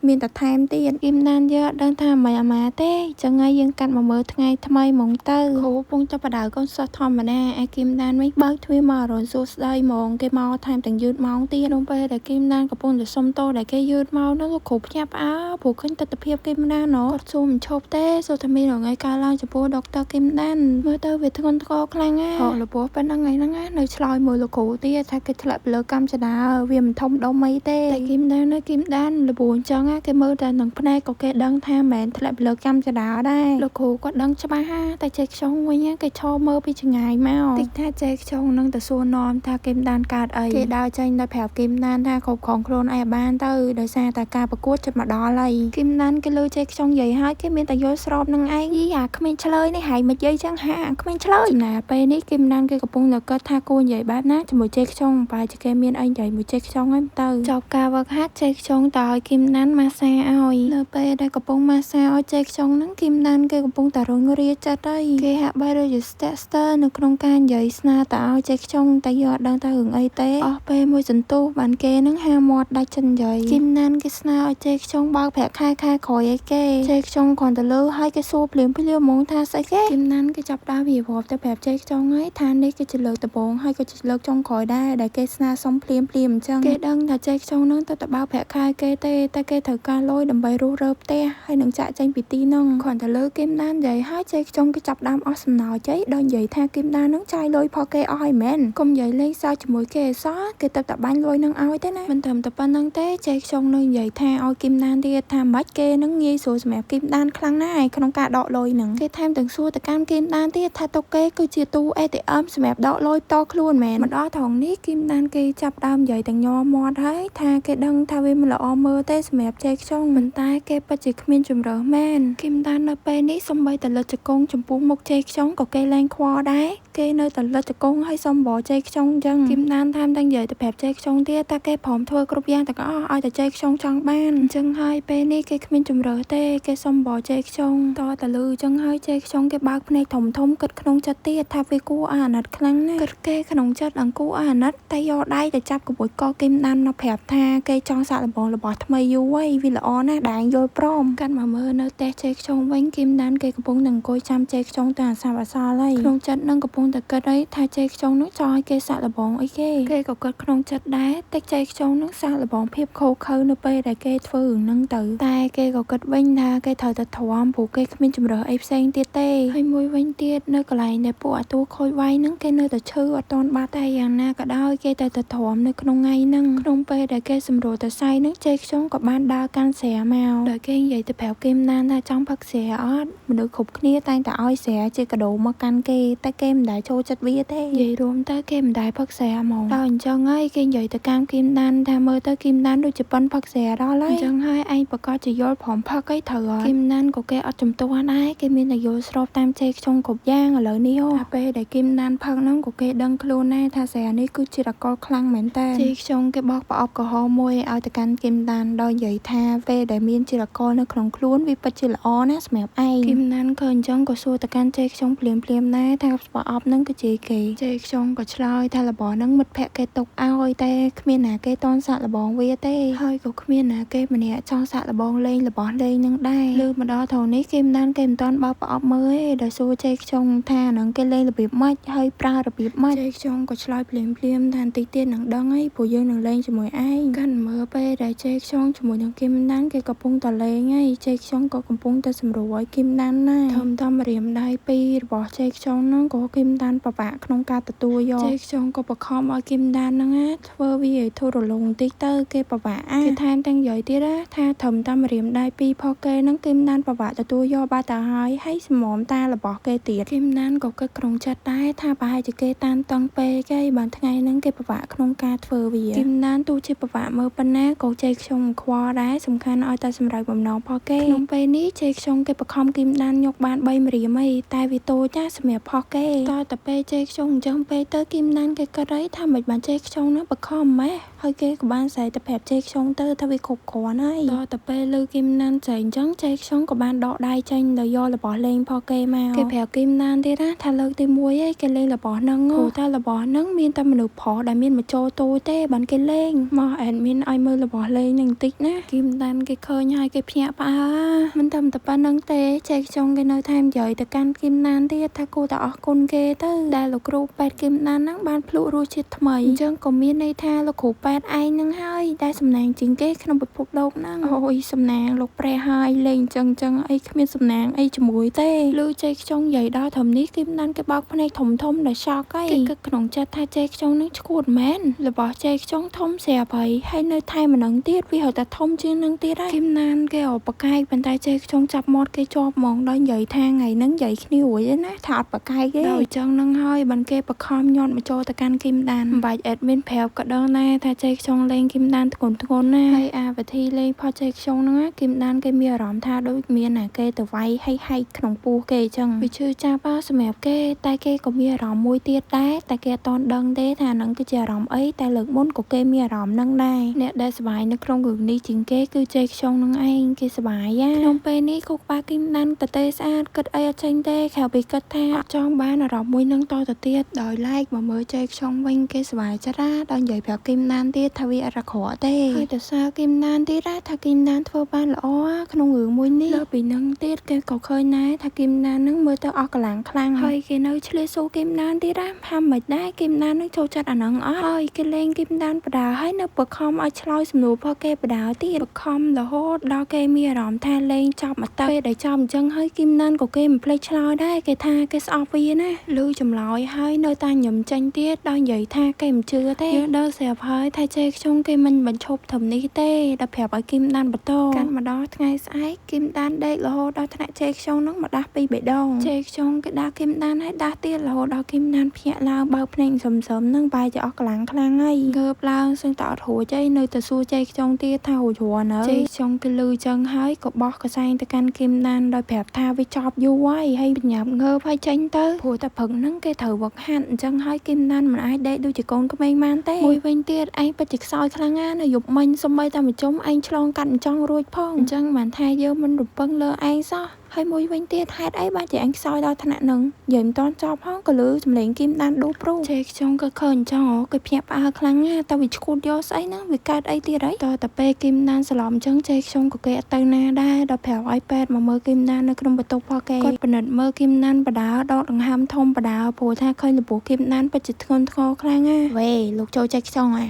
មានតែថែមទៀតគឹមដានយើងអត់ដឹងថាមិនអាម៉ាទេចឹងហើយយើងកាត់មកមើលថ្ងៃថ្មីហ្មងទៅគ្រូពងទៅបដៅកូនសិស្សធម្មតាឯគឹមដានវិញបើកទ្វារមកអរុនសួស្ដីហ្មងគេមកថែមទាំងយឺតម៉ោងទៀតក្នុងពេលដែលគឹមដានកំពុងតែសុំទោសដែលគេយឺតមកនោះលោកគ្រូភ្ញាក់ផ្អើលព្រោះឃើញទិដ្ឋភាពគឹមដានគាត់សួរមិនឈប់ទេសួរថាមានរងៃកើតឡើងចំពោះដុកទ័រគឹមដានមើលទៅវាធ្ងន់ធ្ងរខ្លាំងណាស់ហកលពោះប៉ុណ្ណឹងថ្ងៃហ្នឹងណានៅឆ្លើយមួយលោកគ្រូទៀតថាគេធ្លាក់ពីលើកម្មចដាវាមិនធំដុំអីទេតែគឹមដានណាគឹមដានលបួនចឹងគេមើលតែនឹងភ្នែកក៏គេដឹងថាមិនមែនធ្លាក់ពីលើកម្មចដាដែរលោកគ្រូគាត់ដឹងច្បាស់ហាតែចេះខ្យងវិញគេឈរមើលពីចម្ងាយមកតិចថាចេះខ្យងនឹងទៅសួរនាំថាគឹមដានកើតអីគេដើរចេញដោយប្រាប់គឹមដានថាគ្រប់គ្រងខ្លួនឯងបានទៅដោយសារតែការប្រកួតជិតមកដល់ហើយគឹមដានគេលើចេះខ្យងនិយាយហើយគេមានតែយល់ស្របនឹងឯងយីអាក្មេងឆ្លើយនេះហើយមិនយាយចឹងហាក្មេងឆ្លើយណាពេលនេះគឹមដានគេកំពុងតែគិតថាគួរនិយាយបែបណាជាមួយចេះខ្យងបែរជាគេមានអីនិយាយមួយចេះខ្យងហ្នឹងទៅចប់ការវឹកហាត់ចេះខ្យងតើឲ្យគឹមដានម៉ាសាឲ្យនៅពេលដែលកំពុងម៉ាសាឲ្យចេះខ្យងហ្នឹងគឹមដានគេកំពុងតែរងរាចិត្តហើយគេហាក់បីដូចជាស្ទាក់ស្ទើរនៅក្នុងការនិយាយស្នើតឲ្យចេះខ្យងតែយកអត់ដឹងថារឿងអីទេអស់ពេលមួយសន្ទុះបានគេនឹងហាមាត់ដាច់ចិននិយាយគឹមដានគេស្នើឲ្យចេះខ្យងបើកប្រាក់ខែខែក្រោយឲ្យគេចេះខ្យងគ្រាន់តែលើឲ្យគេសួរភ្លាមភ្លាមហ្មងថាស្អីគេគឹមដានគេចាប់ដើមរៀបរាប់ទៅប្រាប់ចេះខ្យងហើយថានេះគឺជាលើកដំបូងហើយក៏ជាលើកចុងក្រោយដែរដែលគេស្នើសុំភ្លាមភ្លាមអញ្ចឹងគេដឹងថាចេះខ្យងនឹងទៅតែបើកប្រាក់ខែគេទេតែគេត្រូវការលុយដើម្បីរុះរើផ្ទះហើយនឹងចាក់ចេញពីទីនោះគ្រាន់តែលើគឹមដាននិយាយហើយចេះខ្យងគេចាប់ដើមអស់សំណោចអីដល់និយាយថាគឹមដាននឹងចាយលុយផលគេអស់ហើយមែនកុំនិយាយលេងសើចជាមួយគេអសោះគេទៅតែបាញ់លុយនឹងឲ្យទេណាមិនត្រឹមតែប៉ុណ្្នឹងទេចេះខ្យងនឹងនិយាយថាឲ្យគឹមដានទៀតថាម៉េចគេនឹងងាយស្រួលសម្រាប់គឹមដានខ្លាំងណាស់ក្នុងការដកលុយនឹងគេថែមទាំងសួរទៅកាន់គឹមដានទៀតថាទុកគេគឺជាទូ ATM សម្រាប់ដកលុយតខ្លួនមែនមកដល់ត្រង់នេះគឹមដានគេចាប់ដើមនិយាយទាំងញ័រមាត់ហើយថាគេដឹងថាវាមិនល្អមើលទេសម្រាប់ចេះខ្យងប៉ុន្តែគេពិតជាគ្មានជម្រើសមែនគឹមដាននៅពេលនេះសំបីតែលិចជង្គង់ចំពោះមុខចេះខ្យងក៏គេលែងខ្វល់ដែរគេនៅតែលិចជង្គង់ហើយសំបចេះខ្យងអញ្ចឹងគឹមដានថែមទាំងនិយាយទៅប្រាប់ចេះខ្យងទៀតថាគេព្រមធ្វើគ្រប់យ៉ាងទាំងអស់ឲ្យតែចេះខ្យងចង់បានអញ្ចឹងហើយពេលនេះគេគ្មានជម្រើសទេគេសំបចេះខ្យងតតែលឺអញ្ចឹងហើយចេះខ្យងគេបើកភ្នែកធំធំគិតក្នុងចិត្តទៀតថាវាគួរអាណិតខ្លាំងណាស់គិតគេក្នុងចិត្តអង្គគួរអាណិតតែយកដៃទៅចាប់ក្បួយកគឹមដានមកប្រាប់ថាគេចង់សាកល្បងរបស់ថ្មីយូរហើយ វាល្អណាស់ដែលឯងយល់ព្រមកាន់មកមើលនៅផ្ទះជេខ្ចុងវិញគឹមដានគេកំពុងតែអង្គុយចាំជេខ្ចុងទៅអាសាប់អាសល់ហើយក្នុងចិត្តនឹងកំពុងតែគិតអីថាជេខ្ចុងនឹងចង់ឲ្យគេសាក់លបងអីគេគេក៏គិតក្នុងចិត្តដែរតែជេខ្ចុងនឹងសាក់លបងភាពខូខើនៅពេលដែលគេធ្វើរឿងនឹងទៅតែគេក៏គិតវិញថាគេត្រូវតែទ្រាំព្រោះគេគ្មានជំរើសអីផ្សេងទៀតទេហើយមួយវិញទៀតនៅកន្លែងដែលពួកអាទូខូចវាយនឹងគេនៅតែឈឺអត់តន់បាត់តែយ៉ាងណាក៏ដោយគេតែទៅទ្រាំនៅក្នុងថ្ងៃហ្នឹងក្នុងពេលដែលគេសម្រួលទៅសៃនឹងជេខ្ចុងក៏បានដើរកាន់ស្រាមកដោយគេនិយាយទៅប្រាប់គេណានថាចង់ផឹកស្រាអត់មនុស្សគ្រប់គ្នាតែងតែឲ្យស្រាជាកាដូមកកាន់គេតែគេមិនដែលចូលចិត្តវាទេនិយាយរួមទៅគេមិនដែលផឹកស្រាហ្មងដល់អញ្ចឹងហើយគេនិយាយទៅកាន់គឹមដានថាមើលទៅគឹមដានដូចជាប៉ុនផឹកស្រាដល់ហើយអញ្ចឹងហើយឯងប្រកាសជាយល់ព្រមផឹកអីត្រូវអត់គឹមដានក៏គេអត់ជំទាស់ដែរគេមានតែយល់ស្របតាមជេខ្ចុងគ្រប់យ៉ាងឥឡូវនេះហ៎ពេលដែលគឹមដានផឹកហ្នឹងក៏គេដឹងខ្លួនដែរថាស្រានេះគឺជាអាល់កុលខ្លាំងមែនតើជេខ្ចុងគេបោះប្រអប់ក្រហមមួយឲ្យទៅកាន់គឹមដានដោយនិយាយថាពេលដែលមានជាតិអាល់កុលនៅក្នុងខ្លួនវាពិតជាល្អណាស់សម្រាប់ឯងគឹមដានឃើញអញ្ចឹងក៏សួរទៅកាន់ជេខ្ចុងភ្លាមភ្លាមដែរថាប្រអប់ហ្នឹងគឺជាគេជេខ្ចុងក៏ឆ្លើយថារបស់ហ្នឹងមិត្តភក្តិគេទុកឲ្យតែគ្មានណាគេតន់សាក់លបងវាទេហើយក៏គ្មានណាគេម្នាក់ចង់សាក់លបងលេងរបស់លេងនឹងដែរលើមកដល់ត្រង់នេះគេមិនដានគេមិនតន់បើកប្រអប់មើលទេដោយសួរជេខ្ចុងថាហ្នឹងគេលេងរបៀបម៉េចហើយប្រើរបៀបម៉េចជេខ្ចុងក៏ឆ្លើយភ្លាមភ្លាមថាបន្តិចទៀតនឹងដឹងហើយព្រោះយើងនឹងលេងជាមួយឯងកាន់មើលពេលដែលជេខ្ចុងជាមួយនឹងគឹមដានគេកំពុងតែលេងហើយជេខ្ចុងក៏កំពុងតែសម្រួលឲ្យគឹមដានណាធំធំរៀមដៃពីររបស់ជេខ្ចុងហ្នឹងក៏គឹមដានពិបាកក្នុងការទទួលយកជេខ្ចុងក៏បខំឲ្យគឹមដានហ្នឹងណាធ្វើវាឲ្យធូររលុងបន្តិចទៅគេពិបាកគេថែមទាំងនិយាយទៀតណាថាធំតាមរៀមដៃពីរផុសគេហ្នឹងគឹមដានពិបាកទទួលយកបាត់ទៅហើយហើយសម្មតារបស់គេទៀតគឹមដានក៏គិតក្នុងចិត្តដែរថាប្រហែលជាគេតានតឹងពេកហើយបានថ្ងៃហ្នឹងគេពិបាកក្នុងការធ្វើវាគឹមដានទោះជាពិបាកមើលប៉ុណ្ណាក៏ជេខ្ចុងខ្វល់ដែរសំខាន់ឲ្យតែសម្រេចបំណងផុសគេក្នុងពេលនេះជេខ្ចុងគេបខំគឹមដានយកបាន3ម្រាមអីតែវាតូចណាសម្រាប់ផុសគេតតែពេលជេខ្ចុងអញ្ចឹងពេលទៅគឹមដានគេគិតអីថាមិនបានជេខ្ចុងហ្នឹងបខំម៉េះហើយគេក៏បានស្រែកទៅប្រាប់ជេខ្ចុងទៅថាវាគ្រប់គ្រាន់ហើយដល់តែពេលលើគឹមដានស្រែកអញ្ចឹងជេខ្ចុងក៏បានដកដៃចេញដោយយករបស់លេងផុសគេមកគេប្រាប់គឹមដានទៀតណាថាលើកទី1ឯងគេលេងរបស់ហ្នឹងព្រោះតែរបស់ហ្នឹងមានតែមនុស្សប្រុសដែលមានមកចូលទូទេបានគេលេងមកអេដមីនឲ្យមើលរបស់លេងនឹងបន្តិចណាគឹមដានគេឃើញហើយគេភ្ញាក់ផ្អើលមិនតែប៉ុណ្្នឹងទេជេខ្ចុងគេនៅថែមនិយាយទៅកាន់គឹមដានទៀតថាគួរតែអរគុណគេទៅដែលលោកគ្រូពេទ្យគឹមដានហ្នឹងបានភ្លក់រសជាតិថ្មីអញ្ចឹងក៏មានន័យថាលោកគ្រូពេទ្យឯងហ្នឹងហើយដែលសំណាងជាងគេក្នុងពិភពលោកហ្នឹងអូយសំណាងលោកព្រះហើយលេងអញ្ចឹងចឹងអីគ្មានសំណាងអីជាមួយទេឮជេខ្ចុងនិយាយដល់ត្រឹមនេះគឹមដានគេបើកភ្នែកធំធំដែលช็อกហើយគេគិតក្នុងចិត្តថាជេខ្ចុងនឹងឈួតមែនរបស់ជេខ្ចុងធំស្រាប់ហើយហើយនៅថែមនឹងទៀតវាហៅតែធំជាងនឹងទៀតហើយគឹមដានគេអបកែកប៉ុន្តែជេខ្ចុងចាប់មាត់គេជាប់ហ្មងដល់និយាយថាថ្ងៃហ្នឹងនិយាយគ្នារួចណាថាអត់បកែកទេដល់អញ្ចឹងនឹងហើយបានគេបខំញាត់មកចូលទៅកាន់គឹមដានមិនបាច់អេដមីនប្រាប់ក៏ដឹងដែរថាជេខ្ចុងលេងគឹមដានធ្ងន់ធ្ងរណាស់ហើយអាវិធីលេងផុសជេខ្ចុងហ្នឹងគឹមដានគេមានអារម្មណ៍ថាដូចមានណាគេទៅវាយហែកក្នុងពោះគេអញ្ចឹងវាឈឺចាប់សម្រាប់គេតែគេក៏មានអារម្មណ៍មួយទៀតដែរតែគេអត់ទាន់ដឹងទេថាហ្នឹងគឺជាអារម្មណ៍អីតែលើកមុនក៏គេមានអារម្មណ៍ហ្នឹងដែរអ្នកដែលសប្បាយនៅក្នុងរឿងនេះជាងគេគឺជេខ្ចុងនឹងឯងគេសប្បាយណាក្នុងពេលនេះគូក្បាលគឹមដានតទេស្អាតគិតអីអត់ចេញទេក្រៅពីគិតថាអត់ចង់បានអារម្មណ៍មួយនឹងតទៅទៀតដោយឡែកមកមើលជេខ្ចុងវិញគេសប្បាយចិត្តណាដល់និយាយប្រាប់គឹមដានទៀតថាវាអត់អាក្រក់ទេហើយទៅសើគឹមដានទៀតណាថាគឹមដានធ្វើបានល្អក្នុងរឿងមួយនេះលើពីនឹងទៀតគេក៏ឃើញដែរថាគឹមដាននឹងមើលទៅអស់កម្លាំងខ្លាំងហើយគេនៅឆ្លៀសស៊ូគឹមដានទៀតណាថាមិនដែរគឹមដាននឹងចូលចិត្តអានឹងអត់ហើយគេលេងគឹមដានបដាហើយនៅបខំឲ្យឆ្លើយសំណួរផងគេបដាទៀតបខំរហូតដល់គេមានអារម្មណ៍ថាលេងចប់មកទៅពេលដែលចប់អញ្ចឹងហើយគឹមដានក៏គេមិនភ្លេចឆ្លើយដែរគេថាគេស្អប់វាណាឮចម្លើយហើយនៅតែញឹមចេញទៀតដោយនិយាយថាគេមិនជឿទេយើងដល់ស្រាប់ហើយថាជេខ្ចុងគេមិនបញ្ឈប់ត្រឹមនេះទេដល់ប្រាប់ឲ្យគឹមដានបន្តកាន់មកដល់ថ្ងៃស្អែកគឹមដានដេករហូតដល់ថ្នាក់ជេខ្ចុងនឹងមកដាស់ពីបេះដូងជេខ្ចុងគេដាស់គឹមដានហើយដាស់ទៀតរហូតដល់គឹមដានភ្ញាក់ឡើងបើកភ្នែកសឹមៗនឹងបែរជាអស់កម្លាំងខ្លាំងហើយងើបឡើងសឹងតែអត់រួចអីនៅតែសួរជេខ្ចុងទៀតថារួចរាល់នៅជេខ្ចុងគេលឺចឹងហើយក៏បោះកសែងទៅកាន់គឹមដានដោយប្រាប់ថាវាចប់យូរហើយហើយបញ្ញាប់ងើបហើយចេញទៅព្រោះតែព្រឹកហ្នឹងគេត្រូវវឹកហាត់អញ្ចឹងហើយគឹមដានមិនអាចដេកដូចជាកូនក្មេងបានទេមួយវិញទៀតឯងពិតជាខ្សោយខ្លាំងណាស់នៅយប់មិញសំបីតែមួយជុំឯងឆ្លងកាត់អញ្ចឹងរួចផងអញ្ចឹងបានថាយើងមិនរំពឹងលើឯងសោះ ហើយមួយវិញទៀតហេតុអីបានជាអញខ្សោយដល់ថ្នាក់ហ្នឹងនិយាយមិនទាន់ចប់ផងក៏លឺសំឡេងគីមដានឌូព្រុសចេខ្ចង់ក៏ឃើញអញ្ចឹងគេភ្ញាក់ផ្អើលខ្លាំងណាស់តើវាឈួតយកស្អីហ្នឹងវាកើតអីទៀតហីតតែពេលគីមដានសន្លប់អញ្ចឹងចេខ្ចង់ក៏គេអត់ទៅណាដែរដល់ប្រាប់ឲ្យពេទ្យមកមើលគីមដាននៅក្នុងបន្ទប់ផងគេគាត់ពិនិត្យមើលគីមដានបដាដកដង្ហើមធំបដាព្រោះថាឃើញលពោះគីមដានពិតជាធ្ងន់ធ្ងរខ្លាំងណាស់វេលោកចូលចេខ្ចង់អា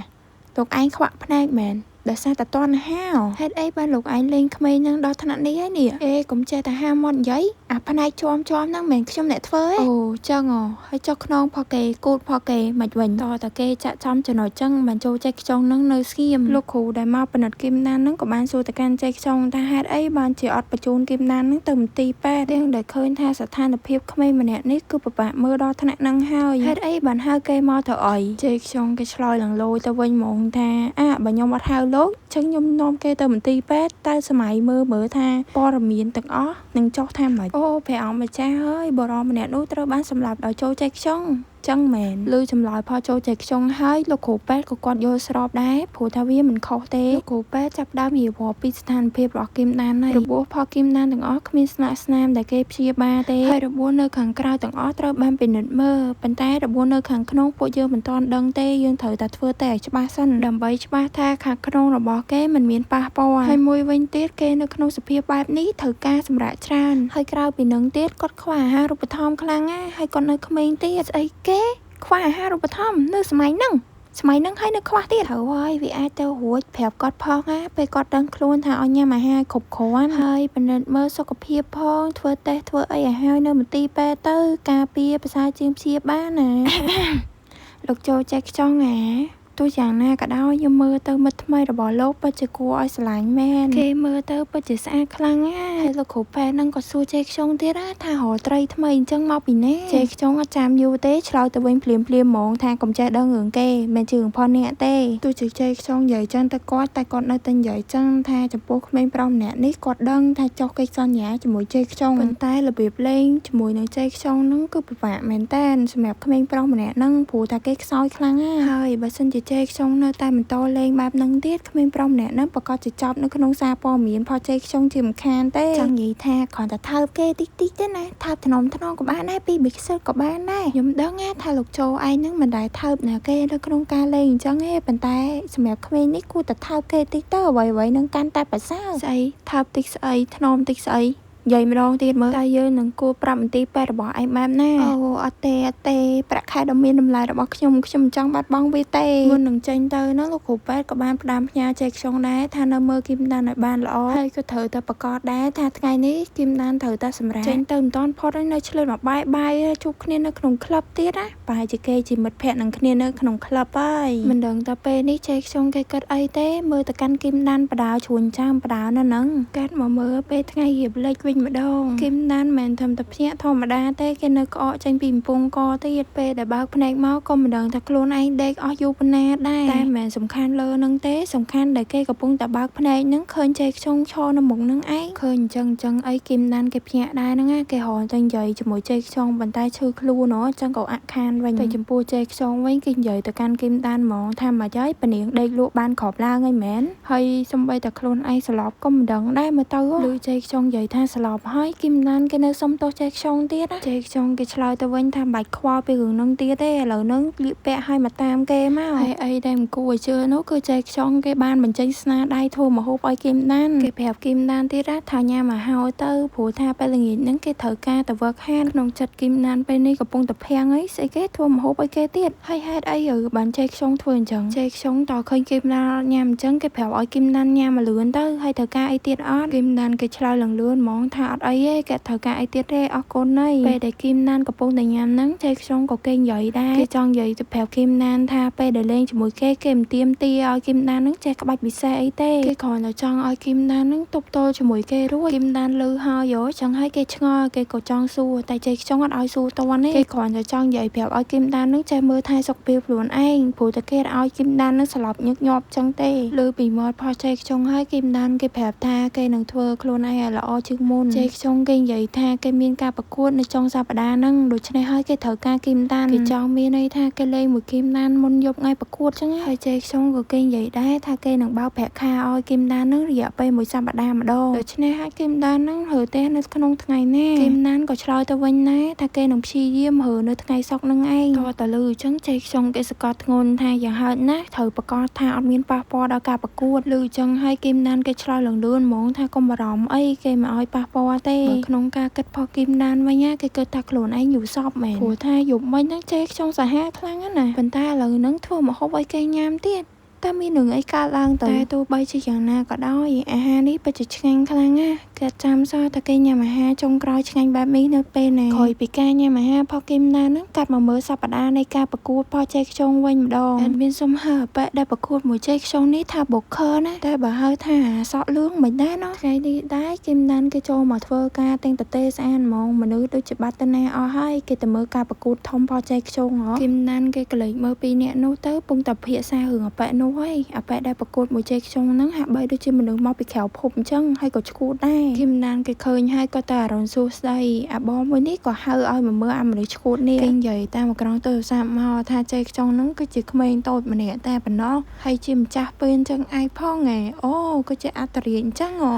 លោកឯងខ្វាក់ភ្នែកមែនដោយសារតែតនហាហេតុអីបានលោកឯងលេងក្មេងនឹងដល់ថ្នាក់នេះហើយនេះអេកុំចេះតែហាមាត់និយាយអាផ្នែកជាប់ហ្នឹងមិនខ្ញុំអ្នកធ្វើទេអូចឹងហ៎ហើយចុះខ្នងផកេគូតផកេមិនវិញតតែគេចាក់ចំចំណុចចឹងបានចូលចេះខ្ចង់នឹងនៅស្ងៀមលោកគ្រូដែលមកពិនិត្យគីមដានហ្នឹងក៏បានសួរទៅកាន់ចេះខ្ចង់ថាហេតុអីបានជាអត់បញ្ជូនគីមដានហ្នឹងទៅមន្ទីរពេទ្យទាំងដែលឃើញថាស្ថានភាពក្មេងម្នាក់នេះគឺពិបាកមើលដល់ថ្នាក់ហ្នឹងហើយហេតុអីបានហៅគេមកទៅអីចេះខ្ចង់គេឆ្លើយឡើងលយទៅវិញហ្មងថាអាបើខ្ញុំអត់ហៅលោកចឹងខ្ញុំនាំគេទៅមន្ទីរពេទ្យតែសម័យមើលថាព័ត៌មានទាំងអស់នឹងចុះថាម៉េចអូព្រះអង្គម្ចាស់ហើយបរិម្នាក់នោះត្រូវបានសម្លាប់ដោយចូលចេះខ្ចង់ចឹងមែនឬចម្លើយផលចូលចេះខ្ចង់ហើយលោកគ្រូពេទ្យក៏គាត់យល់ស្របដែរព្រោះថាវាមិនខុសទេលោកគ្រូពេទ្យចាប់ដើមរៀបរាប់ពីស្ថានភាពរបស់គីមដានហើយរបួសផលគីមដានទាំងអស់គ្មានស្លាកស្នាមដែលគេព្យាបាលទេហើយរបួសនៅខាងក្រៅទាំងអស់ត្រូវបានពិនិត្យមើលប៉ុន្តែរបួសនៅខាងក្នុងពួកយើងមិនទាន់ដឹងទេយើងត្រូវតែធ្វើតែឲ្យច្បាស់សិនដើម្បីច្បាស់ថាខាងក្នុងរបស់គេមិនមានប៉ះពាល់ហើយមួយវិញទៀតគេនៅក្នុងសភាពបែបនេះត្រូវការសម្រាកច្រើនហើយក្រៅពីនឹងទៀតគាត់ខ្វះអាហារូបត្ថម្ភខ្លាំងណាស់ហើយគាត់នៅក្មេងទៀតស្អីគេខ្វះអាហារូបត្ថម្ភនៅសម័យហ្នឹងហើយនៅខ្វះទៀតត្រូវហើយវាអាចទៅរួចប្រាប់គាត់ផងណាពេលគាត់ដឹងខ្លួនថាឲ្យញ៉ាំអាហារគ្រប់គ្រាន់ហើយពិនិត្យមើលសុខភាពផងធ្វើតេស្តធ្វើអីឲ្យហើយនៅមន្ទីរពេទ្យទៅការពារប្រសើរជាងព្យាបាលណាលោកចូលចេះខ្ចង់អាទោះយ៉ាងណាក៏ដោយខ្ញុំមើលទៅមិត្តថ្មីរបស់លោកពិតជាគួរឲ្យស្រឡាញ់មែនគេមើលទៅពិតជាស្អាតខ្លាំងណាស់ហើយលោកគ្រូពេទ្យហ្នឹងក៏សួរចេខ្ចង់ទៀតណាថារកត្រីថ្មីអញ្ចឹងមកពីណាចេខ្ចង់អត់ចាំយូរទេឆ្លើយទៅវិញភ្លាមភ្លាមហ្មងថាកុំចេះដឹងរឿងគេមិនជារឿងផនអ្នកទេទោះជាចេខ្ចង់និយាយចឹងតែគាត់នៅតែនិយាយចឹងថាចំពោះក្មេងប្រុសម្នាក់នេះគាត់ដឹងថាចុះកិច្ចសន្យាជាមួយចេខ្ចង់ប៉ុន្តែរបៀបលេងជាមួយនឹងចេខ្ចង់ហ្នឹងគឺពិបាកមែនតើសម្រាប់ក្មេងប្រុសម្នាក់ហ្នឹងព្រោះថាគេខ្សោយខ្លាំងណាស់ហើយបើសិនជាចេខ្ចង់នៅតែបន្តលេងបែបហ្នឹងទៀតក្មេងប្រុសម្នាក់ហ្នឹងប្រកាសជាចប់នៅក្នុងសារព័ត៌មានផលចេខ្ចង់ជាមិនខានទេចង់និយាយថាគ្រាន់តែថើបគេតិចតិចទេណាថើបថ្នមថ្នមក៏បានដែរពីបិខ្សិតក៏បានដែរខ្ញុំដឹងណាថាលោកចូលឯងហ្នឹងមិនដែលថើបណាគេនៅក្នុងការលេងអញ្ចឹងទេប៉ុន្តែសម្រាប់ក្មេងនេះគួរតែថើបគេតិចទៅអ្វីៗនឹងកាន់តែប្រសើរស្អីថើបតិចស្អីថ្នមតិចស្អីនិយាយម្ដងទៀតមើលតែយើងនឹងគួរប្រាប់មន្ទីរពេទ្យរបស់ឯងបែបណាអូអត់ទេប្រាក់ខែដ៏មានតម្លៃរបស់ខ្ញុំមិនចង់បាត់បង់វាទេមុននឹងចេញទៅហ្នឹងលោកគ្រូពេទ្យក៏បានផ្ដាំផ្ញើចេខ្ចង់ដែរថានៅមើលគីមដានឲ្យបានល្អហើយក៏ត្រូវតែប្រកាសដែរថាថ្ងៃនេះគីមដានត្រូវតែសម្រាកចេញទៅមិនតាន់ផុតហើយនៅឆ្លៀតមកបាយជួបគ្នានៅក្នុងក្លឹបទៀតណាប្រហែលជាគេជាមិត្តភក្តិនឹងគ្នានៅក្នុងក្លឹបហើយមិនដឹងតែពេលនេះចេខ្ចង់គេគិតអីទេមើលទៅកាន់គីមដានបដាជ្រួញចាំបដានៅហ្នឹងកាត់មកមើលពេលថ្ងៃរៀបលិចវិញម្ដងគីមដានមិនមែនត្រឹមតែភ្ញាក់ធម្មតាទេគេនៅក្អកចេញពីកំពង់កទៀតពេលដែលបើកភ្នែកមកក៏មិនដឹងថាខ្លួនឯងដេកអស់យូរប៉ុណ្ណាដែរតែមិនមែនសំខាន់លើនឹងទេសំខាន់ដែលគេកំពុងតែបើកភ្នែកហ្នឹងឃើញចេខ្ចង់ឈរនៅមុខហ្នឹងឯងឃើញអញ្ចឹងអីគីមដានគេភ្ញាក់ដែរហ្នឹងណាគេរងតែនិយាយជាមួយចេខ្ចង់ប៉ុន្តែឈឺខ្លួនហ៎ចឹងក៏អាក់ខានវិញតែចំពោះចេខ្ចង់វិញគេនិយាយទៅកាន់គីមដានហ្មងថាមកហើយពនាងដេកលក់បានគ្រាប់ឡើងហើយមែនហើយសំបីតែខ្លួនឯងស្លាប់ក៏មិនដឹងដែរមើលទៅឮចេខ្ចង់និយាយថាស្លាប់ហើយគីមដានគេនៅសុំទោសចេខ្ចង់ទៀតណាចេខ្ចង់គេឆ្លើយទៅវិញថាមិនបាច់ខ្វល់ពីរឿងហ្នឹងទៀតទេឥឡូវហ្នឹងលៀកពាក់ឲ្យមកតាមគេមកហើយអីដែលមិនគួរឲ្យជឿនោះគឺចេខ្ចង់គេបានបញ្ចេញស្នាដៃធ្វើម្ហូបឲ្យគីមដានគេប្រាប់គីមដានទៀតណាថាញ៉ាំឲ្យហើយទៅព្រោះថាពេលល្ងាចហ្នឹងគេត្រូវការទៅវឹកហាត់ក្នុងចិត្តគីមដានពេលនេះកំពុងតែភាំងអីស្អីគេធ្វើម្ហូបឲ្យគេទៀតហើយហេតុអីឬបានចេខ្ចង់ធ្វើអញ្ចឹងចេខ្ចង់តឃើញគីមដានញ៉ាំអញ្ចឹងគេប្រាប់ឲ្យគីមដានញ៉ាំមកលឿនទៅហើយត្រូវការអីទៀតអត់គីមដានគេឆ្លើយឡើងលឿនហ្មងថាអត់អីទេគេត្រូវការអីទៀតទេអរគុណហើយពេលដែលគីមដានកំពុងតែញ៉ាំហ្នឹងចេខ្ចង់ក៏គេនិយាយដែរគេចង់និយាយទៅប្រាប់គីមដានថាពេលដែលលេងជាមួយគេគេមិនទៀមទាឲ្យគីមដានហ្នឹងចេះក្បាច់ពិសេសអីទេគេគ្រាន់តែចង់ឲ្យគីមដានហ្នឹងទប់ទល់ជាមួយគេរួចគីមដានលឺហើយចង់ឲ្យគេឆ្ងល់គេក៏ចង់សួរតែចេខ្ចង់អត់ឲ្យសួរតន់ទេគេគ្រាន់តែចង់និយាយប្រាប់ឲ្យគីមដានហ្នឹងចេះមើលថែសុខភាពខ្លួនឯងព្រោះតែគេឲ្យគីមដានហ្នឹងស្លាប់ញឹកញាប់ចឹងទេលឺពីមាត់ផុសចេខ្ចង់ហើយគីមដានគេប្រាប់ថាគេនឹងធ្វើខ្លួនឯងឲ្យល្អជាងមុន នជេខ្ចុងគេនិយាយថាគេមានការប្រកួតនៅចុងសប្តាហ៍ហ្នឹងដូច្នេះហើយគេត្រូវការគីមដានគេចង់មានន័យថាគេលេងមួយគីមដានមុនយប់ថ្ងៃប្រកួតចឹងហើយជេខ្ចុងក៏គេនិយាយដែរថាគេនឹងបើកប្រាក់ខែឲ្យគីមដានហ្នឹងរយៈពេលមួយសប្តាហ៍ម្ដងដូច្នេះហើយគីមដានហ្នឹងរើផ្ទះនៅក្នុងថ្ងៃណាគីមដានក៏ឆ្លើយទៅវិញណាថាគេនឹងព្យាយាមរើនៅថ្ងៃសុក្រហ្នឹងឯងតតលឺអញ្ចឹងជេខ្ចុងគេសកត់ធ្ងន់ថាយ៉ាងហោចណាស់ត្រូវប្រកាសថាអត់មានប៉ះពាល់ដល់ការប្រកួតលឺអញ្ចឹងហើយគីមដានគេឆ្លើយលឿនហ្មងថាកុំបារម្ភអីគេមិនឲ្យប៉ះពាល់ទេបើក្នុងការគិតផុសគីមដានវិញណាគេគិតថាខ្លួនឯងយូរសពមែនព្រោះថាយប់មិញហ្នឹងជេខ្ចុងសាហាវខ្លាំងណាស់ប៉ុន្តែឥឡូវហ្នឹងធ្វើម្ហូបឲ្យគេញ៉ាំទៀតតើមានរឿងអីកើតឡើងទៅតែទោះបីជាយ៉ាងណាក៏ដោយអាហារនេះពិតជាឆ្ងាញ់ខ្លាំងណាស់គេចាំសោះតែគេញ៉ាំអាហារចុងក្រោយឆ្ងាញ់បែបនេះនៅពេលណាក្រោយពីការញ៉ាំអាហារផុសគីមដានហ្នឹងកាត់មកមើលសប្តាហ៍នៃការប្រកួតផុសជេខ្ចុងវិញម្ដងអត់មានសុំហើអប៉ែដែលប្រកួតមួយជេខ្ចុងនេះថាបុកខើណាតែបើហៅថាសក់លឿងមិនដែរណោះថ្ងៃនេះដែរគីមដានគេចូលមកធ្វើការទាំងតទេស្អាតហ្មងមនុស្សដូចជាបាត់ទៅណាអស់ហើយគេទៅមើលការប្រកួតធំផុសជេខ្ចុងហ៎គីមដានគេក៏លេចមើលពីរនាក់នោះទៅពងតែភាសារឿងអប៉ែនោះហើយអប៉ែដែលប្រកួតមួយជេខ្ចុងហ្នឹងហាក់បីដូចជាមនុស្សមកពីក្រៅភពអញ្ចឹងហើយក៏ឈួតដែរគីមដានគេឃើញហើយក៏តែអារម្មណ៍សួស្ដីអាបងមួយនេះក៏ហៅឲ្យមកមើលអាមនុស្សឈួតនេះគេនិយាយតាមអេក្រង់ទូរស័ព្ទមកថាជេខ្ចុងហ្នឹងគឺជាក្មេងតូចម្នាក់តែប៉ុណ្ណោះហើយជាម្ចាស់ពេលអញ្ចឹងឯងផងឯអូក៏ជាអត្តរាជអញ្ចឹងហ៎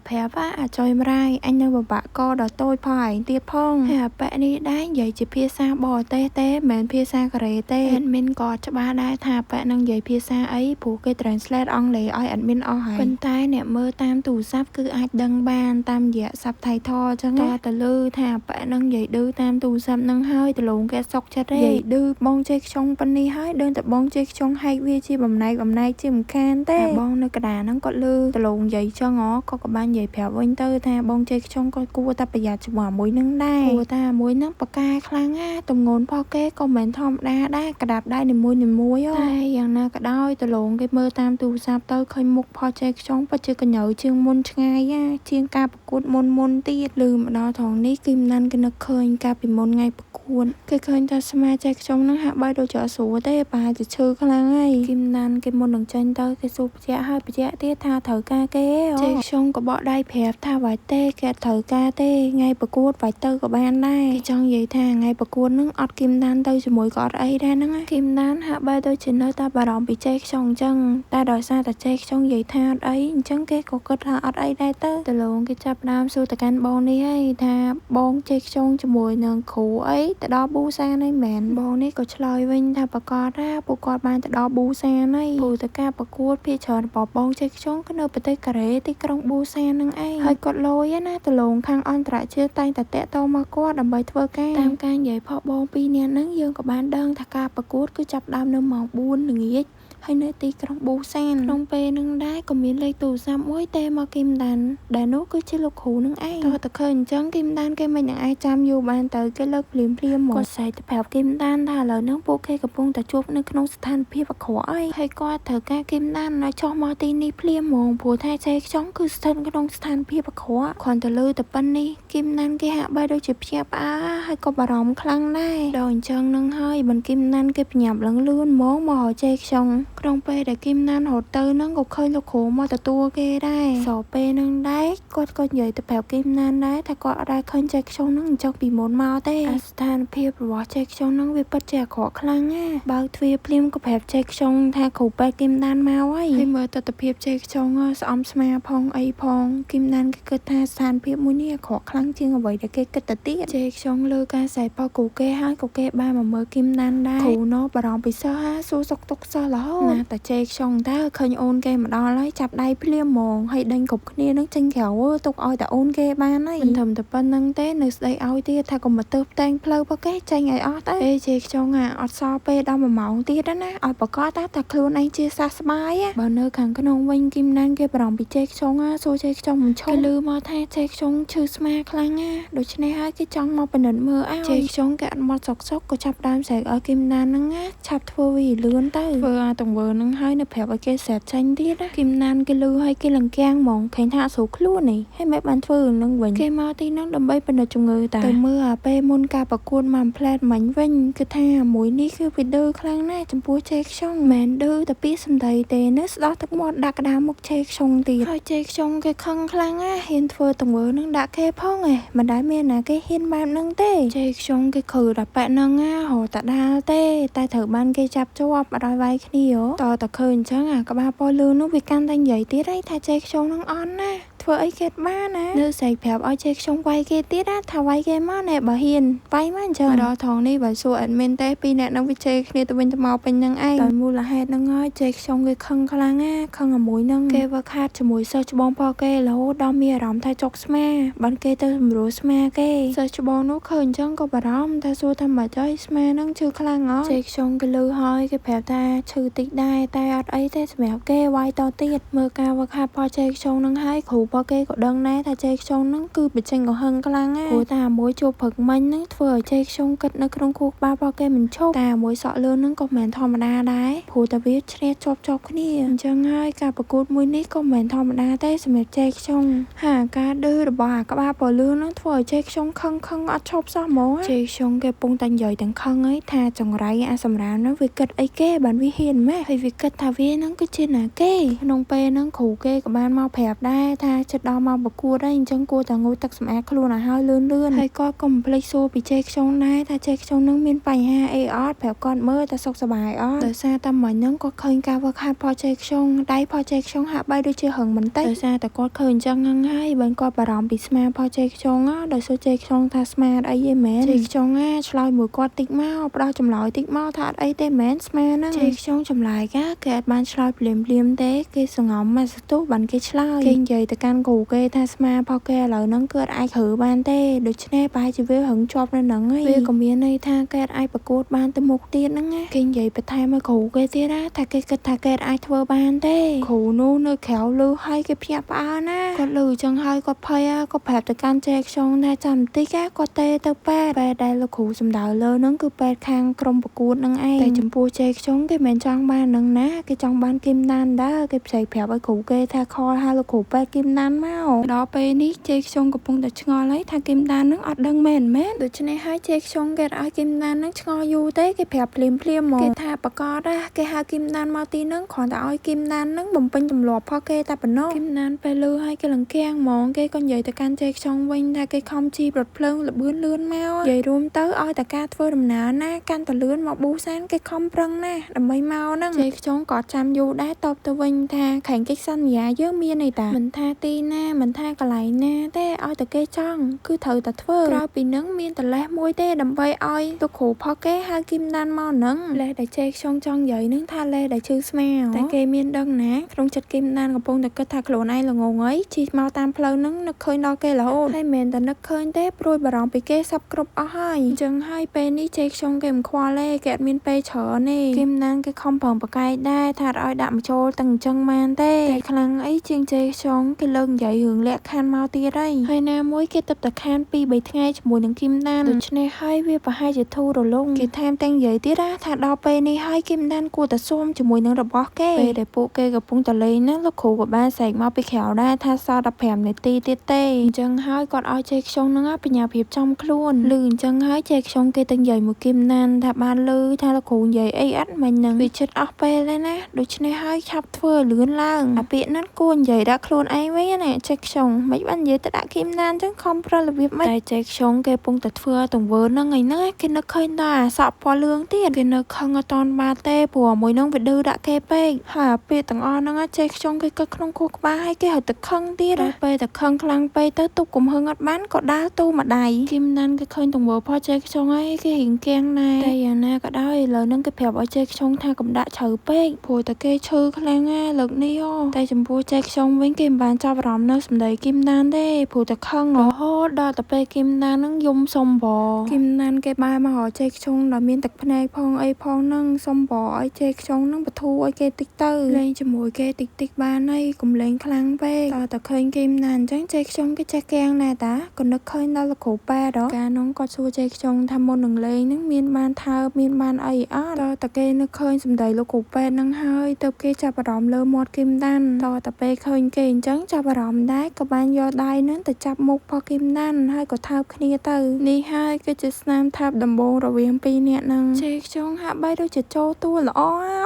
ប្រាប់អាចុយម្រាយអញនៅបបាក់កដល់តូចផងឯងទៀតផងហើយអាប៉ែនេះដែរនិយាយជាភាសាបរទេសទេមិនមែនភាសាកូរ៉េទេ admin ក៏ច្បាស់ដែរថាប៉ែនឹងនិយាយភាសាអីព្រោះគេ translate អង់គ្លេសឲ្យ admin អស់ហើយប៉ុន្តែអ្នកមើលតាមទូរស័ព្ទគឺអាចដឹងបានតាមរយៈ subtitle អញ្ចឹងតទៅលើថាប៉ែនឹងនិយាយឌឺតាមទូរស័ព្ទនឹងហើយដលងគេសុកចិត្តទេនិយាយឌឺបងចេះខ្ចុងប៉ុណ្នេះហើយដឹងតែបងចេះខ្ចុងហែកវាជាបំណែកបំណែកជាមិនខានទេបងនៅកដាហ្នឹងគាត់លឺដលងនិយាយចឹងហ៎ក៏បាននិយាយប្រាប់វិញទៅថាបងចេះខ្ចុងក៏គួរតែប្រយ័ត្នជាមួយមួយនឹងដែរគួរតែមួយនឹងបកែខ្លាំងណាទំងន់ផុសគេក៏មិនធម្មតាដែរក្តាប់ដៃនីមួយនីមួយតែយ៉ាងណាក៏ដោយដលងគេមើលតាមទូរស័ព្ទទៅឃើញមុខផុសចេះខ្ចុងពិតជាកញើជាងមុនឆ្ងាយណាជាងការប្រកួតមុនមុនទៀតលឺមកដល់ត្រង់នេះគឺមិនណានគេនឹកឃើញកាលពីមុនថ្ងៃប្រកួតគេឃើញថាស្មាចេះខ្ចុងនឹងហាក់បីដូចជាអត់ស្រួលទេប្រហែលជាឈឺខ្លាំងហើយគីមណានគេមុននឹងចេញទៅគេសួរបញ្ជាក់ហើយបញ្ជាក់ទៀតថាត្រូវការគេចេះខ្ចុងក៏បកដៃប្រាប់ថាបាច់ទេគេត្រូវការទេថ្ងៃប្រកួតបាច់ទៅក៏បានដែរគេចង់និយាយថាថ្ងៃប្រកួតនឹងអត់គីមដានទៅជាមួយក៏អត់អីដែរហ្នឹងគីមដានហាក់បីដូចជានៅតែបារម្ភពីចេះខ្ចុងអញ្ចឹងតែដោយសារតែចេះខ្ចុងនិយាយថាអត់អីអញ្ចឹងគេក៏គិតថាអត់អីដែរទៅដលងគេចាប់ដើមសួរទៅកាន់បងនេះហើយថាបងចេះខ្ចុងជាមួយនឹងគ្រូអីទៅដល់ប៊ូសានអីមែនបងនេះក៏ឆ្លើយវិញថាប្រកាសថាពួកគាត់បានទៅដល់ប៊ូសានហើយព្រោះតែការប្រកួតភាគច្រើនរបស់បងចេះខ្ចុងគឺនៅប្រទេសកូរ៉េទីក្រុងប៊ូសាននឹងឯងហើយគាត់លយណាដលងខាងអន្តរជាតិតែងតែតាក់ទងមកគាត់ដើម្បីធ្វើការតាមការនិយាយផុសបងពីរនាក់ហ្នឹងយើងក៏បានដឹងថាការប្រកួតគឺចាប់ដើមនៅម៉ោង4ល្ងាចហើយនៅទីក្រុងប៊ូសានក្នុងពេលនឹងដែរក៏មានលេខទូរស័ព្ទមួយទេមកគីមដានដែលនោះគឺជាលោកគ្រូនឹងឯងតើតើឃើញអញ្ចឹងគីមដានគេមិននឹងអាចចាំយូរបានទៅគេលើកភ្លាមភ្លាមមកគាត់ស្រែកទៅប្រាប់គីមដានថាឥឡូវហ្នឹងពួកគេកំពុងតែជួបនៅក្នុងស្ថានភាពអាក្រក់ហើយហើយគាត់ត្រូវការគីមដានឲ្យចុះមកទីនេះភ្លាមហ្មងព្រោះថាចេខ្ចង់គឺស្ថិតក្នុងស្ថានភាពអាក្រក់គ្រាន់តែលើតែប៉ុណ្នេះគីមដានគេហាក់បីដូចជាភ្ញាក់ផ្អើលហើយក៏បារម្ភខ្លាំងដែរដល់អញ្ចឹងនឹងហើយមិនគីមដានគេប្រញាប់ឡើងលឿនហ្មងមករកចេខ្ចង់ក្នុងពេលដែលគីមណានរត់ទៅហ្នឹងក៏ឃើញលោកគ្រូមកទទួលគេដែរស្របពេលហ្នឹងដែរគាត់ក៏និយាយទៅប្រាប់គីមណានដែរថាគាត់អត់ដែលឃើញចេខ្ចុងហ្នឹងអញ្ចឹងពីមុនមកទេអាស្ថានភាពរបស់ចេខ្ចុងហ្នឹងវាពិតជាអាក្រក់ខ្លាំងណាបើកទ្វារភ្លាមក៏ប្រាប់ចេខ្ចុងថាគ្រូពេទ្យគីមដានមកហើយហើយមើលទិដ្ឋភាពចេខ្ចុងស្អំស្មាផងអីផងគីមដានគេគិតថាស្ថានភាពមួយនេះអាក្រក់ខ្លាំងជាងអ្វីដែលគេគិតទៅទៀតចេខ្ចុងលើការស្រែកផលគ្រូគេហើយក៏គេបានមកមើលគីមដានដែរគ្រូនោះបារម្ភពីសិស្សហាសួរសុខទុក្ខសិស្សរហូតណាតែចេខ្ចុងតើឃើញអូនគេមកដល់ហើយចាប់ដៃភ្លាមហ្មងហើយដេញគ្រប់គ្នានឹងចេញក្រៅទុកឲ្យតែអូនគេបានហើយមិនត្រឹមតែប៉ុណ្្នឹងទេនៅស្ដីឲ្យទៀតថាកុំមកទើសផ្តែងផ្លូវរបស់គេចេញឲ្យអស់ទៅអេចេខ្ចុងអាអត់សល់ពេលដល់1ម៉ោងទៀតណាឲ្យប្រកាសថាខ្លួនឯងជាសះស្បើយបើនៅខាងក្នុងវិញគីមណានគេបារម្ភពីចេខ្ចុងសួរចេខ្ចុងមិនឈប់គេលឺមកថាចេខ្ចុងឈឺស្មាខ្លាំងណាដូច្នេះហើយគេចង់មកពិនិត្យមើលឲ្យចេខ្ចុងគេអត់មកសុកសុកក៏ចាប់ដើមស្រែកឲ្យគីមណានហ្នឹងណាឆាប់ធ្វើវាលឿនទៅធ្វើឲ្យទង្វើ ង្វើហ្នឹងហើយនៅប្រាប់ឲ្យគេស្រែកចេញទៀតណាគឹមណានគេលឺឲ្យគេលង្កាំងហ្មងឃើញថាអត់ស្រួលខ្លួននេះហើយមិនបានធ្វើរឿងហ្នឹងវិញគេមកទីហ្នឹងដើម្បីពិនិត្យជំងឺតាទៅមើលអាពេលមុនការប្រកួតមួយផ្លែតមិញវិញគឺថាមួយនេះគឺវាឌឺខ្លាំងណាស់ចំពោះជេខ្ចុងមិនឌឺតែពីសម្ដីទេនៅស្ដោះទឹកមាត់ដាក់ក្តារមុខជេខ្ចុងទៀតហើយជេខ្ចុងគេខឹងខ្លាំងណាស់ហ៊ានធ្វើទង្វើនឹងដាក់គេផងឯងមិនដែលមានណាគេហ៊ានបែបហ្នឹងទេជេខ្ចុងគេគ្រូដល់ប៉ែហ្នឹងណារហតដាលទេតែត្រូវបានគេចាប់ជាប់អត់ឲ្យវាយគ្នាតតែឃើញអញ្ចឹងអាក្បាលពណ៌លឿងនោះវាកាន់តែនិយាយទៀតហើយថាជេខ្ចុងនឹងអន់ណាធ្វើអីគេបានណានៅស្រែកប្រាប់ឲ្យជេខ្ចុងវាយគេទៀតណាថាវាយគេមកណែបើហ៊ានវាយមកអញ្ចឹងដល់ថងនេះបើសួរ admin ទេពីរអ្នកនឹងវាជេរគ្នាទៅវិញទៅមកពេញនឹងឯងដោយមូលហេតុហ្នឹងហើយជេខ្ចុងគេខឹងខ្លាំងណាខឹងអាមួយហ្នឹងគេវឹកហាត់ជាមួយសិស្សច្បងផងគេរហូតដល់មានអារម្មណ៍ថាចុកស្មាបានគេទៅសម្រួលស្មាគេសិស្សច្បងនោះឃើញអញ្ចឹងក៏បារម្ភថាសួរថាម៉េចហើយស្មាហ្នឹងឈឺខ្លាំងអត់ជេខ្ចុងគេលឺហើយគេប្រាប់ថាឈឺតិចដែរតែអត់អីទេសម្រាប់គេវាយតទៀតមើលការវឹកហាត់ផលជេខ្ចុងហ្នឹងហើយគ្រូរបស់គេក៏ដឹងដែរថាជេខ្ចុងហ្នឹងគឺបញ្ចេញកំហឹងខ្លាំងណាស់ព្រោះតែមួយជួបព្រឹកមិញហ្នឹងធ្វើឲ្យជេខ្ចុងគិតនៅក្នុងខួរក្បាលរបស់គេមិនឈប់តែមួយសក់លឿនហ្នឹងក៏មិនមែនធម្មតាដែរព្រោះតែវាឈ្នះជាប់ជាប់គ្នាអញ្ចឹងហើយការប្រកួតមួយនេះក៏មិនមែនធម្មតាទេសម្រាប់ជេខ្ចុងហើយការឌឺរបស់អាក្បាលពលឿនហ្នឹងធ្វើឲ្យជេខ្ចុងខឹងខឹងអត់ឈប់សោះហ្មងជេខ្ចុងគេពងតែនិយាយទាំងខឹងហើយថាចង្រៃអាសម្រាមហ្នឹងវាគិតអីគេបានវាហ៊ានម៉េះហើយវាគិតថាវាហ្នឹងគឺជាណាគេក្នុងពេលហ្នឹងគ្រូគេក៏បានមកប្រាប់ដែរថាចិត្តដល់មកប្រកួតហើយអញ្ចឹងគួរតែងូតទឹកសម្អាតខ្លួនឲ្យហើយលឿនលឿនហើយគាត់ក៏មិនភ្លេចសួរពីជេខ្ចុងដែរថាជេខ្ចុងនឹងមានបញ្ហាអីអត់ប្រាប់គាត់មើលថាសុខសប្បាយអត់ដោយសារតែមិញហ្នឹងគាត់ឃើញការវឹកហាត់ផលជេខ្ចុងដៃផលជេខ្ចុងហាក់បីដូចជារឹងបន្តិចដោយសារតែគាត់ឃើញអញ្ចឹងហ្នឹងហើយបើគាត់បារម្ភពីស្មាផលជេខ្ចុងដោយសួរជេខ្ចុងថាស្មាអីទេមែនជេខ្ចុងណាឆ្លើយមួយគាត់តិចមកផ្ដោះចម្លើយតិចមកថាអត់អីទេមែនស្មាហ្នឹងជេខ្ចុងចម្លើយកាគេអត់បានឆ្លើយភ្លាមភ្លាមទេគេសងំមកសន្ទុះបានគេឆ្លើយគេនិយាយទៅកាន់គ្រូគេថាស្មាផលគេឥឡូវហ្នឹងគឺអត់អាចរើបានទេដូច្នេះប្រហែលជាវារឹងជាប់នៅហ្នឹងហើយវាក៏មានន័យថាគេអត់អាចប្រកួតបានទៅមុខទៀតហ្នឹងណាគេនិយាយបន្ថែមឲ្យគ្រូគេទៀតណាថាគេគិតថាគេអត់អាចធ្វើបានទេគ្រូនោះនៅក្រៅលឺហើយគេភ្ញាក់ផ្អើលណាគាត់លឺចឹងហើយគាត់ភ័យគាត់ប្រាប់ទៅកាន់ជេខ្ចុងថាចាំបន្តិចគាត់ទេទៅពេទ្យពេទ្យដែលលោកគ្រូសំដៅលើហ្នឹងគឺពេទ្យខាងក្រុមប្រកួតហ្នឹងឯងតែចំពោះជេខ្ចុងគេមិនចង់បានហ្នឹងណាគេចង់បានគឹមដានដែរគេផ្សេងប្រាប់ឲ្យគ្រូគេថាខលហៅលោកគ្រូពេទ្យគឹមដានមកដល់ពេលនេះជេខ្ចុងកំពុងតែឆ្ងល់ហើយថាគឹមដានហ្នឹងអត់ដឹងមែនមែនដូច្នេះហើយជេខ្ចុងគេឲ្យគឹមដានហ្នឹងឆ្ងល់យូរទេគេប្រាប់ភ្លាមភ្លាមមកគេថាប្រកបណាគេហៅគឹមដានមកទីហ្នឹងគ្រាន់តែឲ្យគឹមដានហ្នឹងបំពេញទម្លាប់ផងគេតែប៉ុណ្ណោះគឹមដានពេលលឺហើយគេលង្កាំងហ្មងគេក៏និយាយទៅកាន់ជេខ្ចុងវិញថាគេខំជីរថភ្លើងលបឿនលឿនមកនិយាយរួមទៅឲ្យតែការធ្វើដំណើរណាកាន់តែលឿនមកប៊ូសានគេខំប្រឹងណាស់ដើម្បីមកហ្នឹងជេខ្ចុងក៏ចាំយូរដែរតបទៅវិញថាខែងកិច្ចសន្យាយើងមានអីតាមិនថាទីណាមិនថាកន្លែងណាទេឲ្យតែគេចង់គឺត្រូវតែធ្វើក្រៅពីនឹងមានតលេះមួយទេដើម្បីឲ្យលោកគ្រូផកគេហៅគឹមដានមកហ្នឹងលេះដែលជេខ្ចុងចង់និយាយហ្នឹងថាលេះដែលឈឺស្មាតែគេមានដឹងណាក្នុងចិត្តគឹមដានកំពុងតែគិតថាខ្លួនឯងល្ងងអីជិះមកតាមផ្លូវហ្នឹងនឹកឃើញដល់គេរហូតហើយមិនតែនឹកឃើញទេព្រួយបារម្ភពីគេសັບគ្រប់អស់ហើយអញ្ចឹងហើយពេលនេះជេខ្ចុងគេមិនខ្វល់ទេគេអត់មានពេលច្រើនទេគឹមដានគេខំប្រឹងប្រកែកដែរថាឲ្យដាក់មកចូលទាំងអញ្ចឹងបានទេតែខ្លាំងអីជាងជេខ្ចុងគេលើកនិយាយរឿងលាក់ខានមកទៀតហើយហើយណាមួយគេទឹកតែខាន 2-3 ថ្ងៃជាមួយនឹងគឹមដានដូច្នេះហើយវាប្រហែលជាធូររលុងគេថែមទាំងនិយាយទៀតណាថាដល់ពេលនេះហើយគឹមដានគួរតែស៊ុំជាមួយនឹងរបស់គេពេលដែលពួកគេកំពុងតែលេងហ្នឹងលោកគ្រូក៏បានស្រែកមកពីក្រៅដែរថាសល់15នាទីទៀតទេអញ្ចឹងហើយគាត់ឲ្យជេខ្ចុងហ្នឹងបញ្ញាភាពចំខ្លួនលឺអញ្ចឹងហើយជេខ្ចុងគេទៅនិយាយមួយគឹមដានថាបានលឺថាលោកគ្រូនិយាយអីអត់មិញហ្នឹងវាចិត្តអស់ពេលហើយណាដូច្នេះហើយឆាប់ធ្វើលឿនឡើងអាពាក្យហ្នឹងគួរនិយាយដាក់ខ្លួនឯងវិញណាចេះខ្ចុងមិនបាននិយាយទៅដាក់គឹមដានអញ្ចឹងខំប្ររបៀបមិនតែចេះខ្ចុងគេពងតែធ្វើទង្វើហ្នឹងឯហ្នឹងគេនឹកឃើញដល់អាសក់ពណ៌លឿងទៀតគេនៅខឹងអត់តន់បានទេព្រោះមួយហ្នឹងវាឌឺដាក់គេពេកហើយអាពាក្យទាំងអស់ហ្នឹងចេះខ្ចុងគេគិតក្នុងខួរក្បាលហើយគេហៅតែខឹងទៀតពេលតែខឹងខ្លាំងពេកទៅទប់កំហឹងអត់បានក៏ដើរទូម្ដាយគឹមណានគេឃើញទង្វើផលចេះខ្ចុងហើយគេរៀងគៀងដែរតែយ៉ាងណាក៏ដោយឥឡូវហ្នឹងគេប្រាប់ឲ្យចេះខ្ចុងថាកុំដាក់ជ្រៅពេកព្រោះតែគេឈឺខ្លាំងណាលើកនេះតែចំពោះចេះខ្ចុងវិញគេមិនបានចប់ ចាប់អារម្មណ៍នៅសម្ដីគឹមដានទេព្រោះតែខឹងរហូតដល់ទៅពេលគឹមដាននឹងយំសុំបគឹមដានគេបែរមករកចេខ្ជុងដែលមានទឹកភ្នែកផងអីផងនឹងសុំបឲ្យចេខ្ជុងនឹងបធូរឲ្យគេតិចទៅលេងជាមួយគេតិចតិចបានហើយកុំលេងខ្លាំងពេកតើតែឃើញគឹមដានអញ្ចឹងចេខ្ជុងគេចេះកៀងណែតាក៏នឹកឃើញដល់លោកគ្រូប៉ែតកាលនោះគាត់សួរចេខ្ជុងថាមុននឹងលេងនឹងមានបានថើបមានបានអីអត់តើតែគេនឹកឃើញសម្ដីលោកគ្រូពេទ្យនឹងហើយទៅគេចាប់អារម្មណ៍លើមាត់គឹមដានតតែពេលឃើញគេអញ្ចឹងចាប់អារម្មណ៍ដែរក៏បានយកដៃនឹងទៅចាប់មុខរបស់គឹមដានហើយក៏ថើបគ្នាទៅនេះហើយគឺជាស្នាមថើបដំបូងរវាងពីរនាក់នឹងចេខ្ជុងហាក់បីដូចជាចូលតួល្អ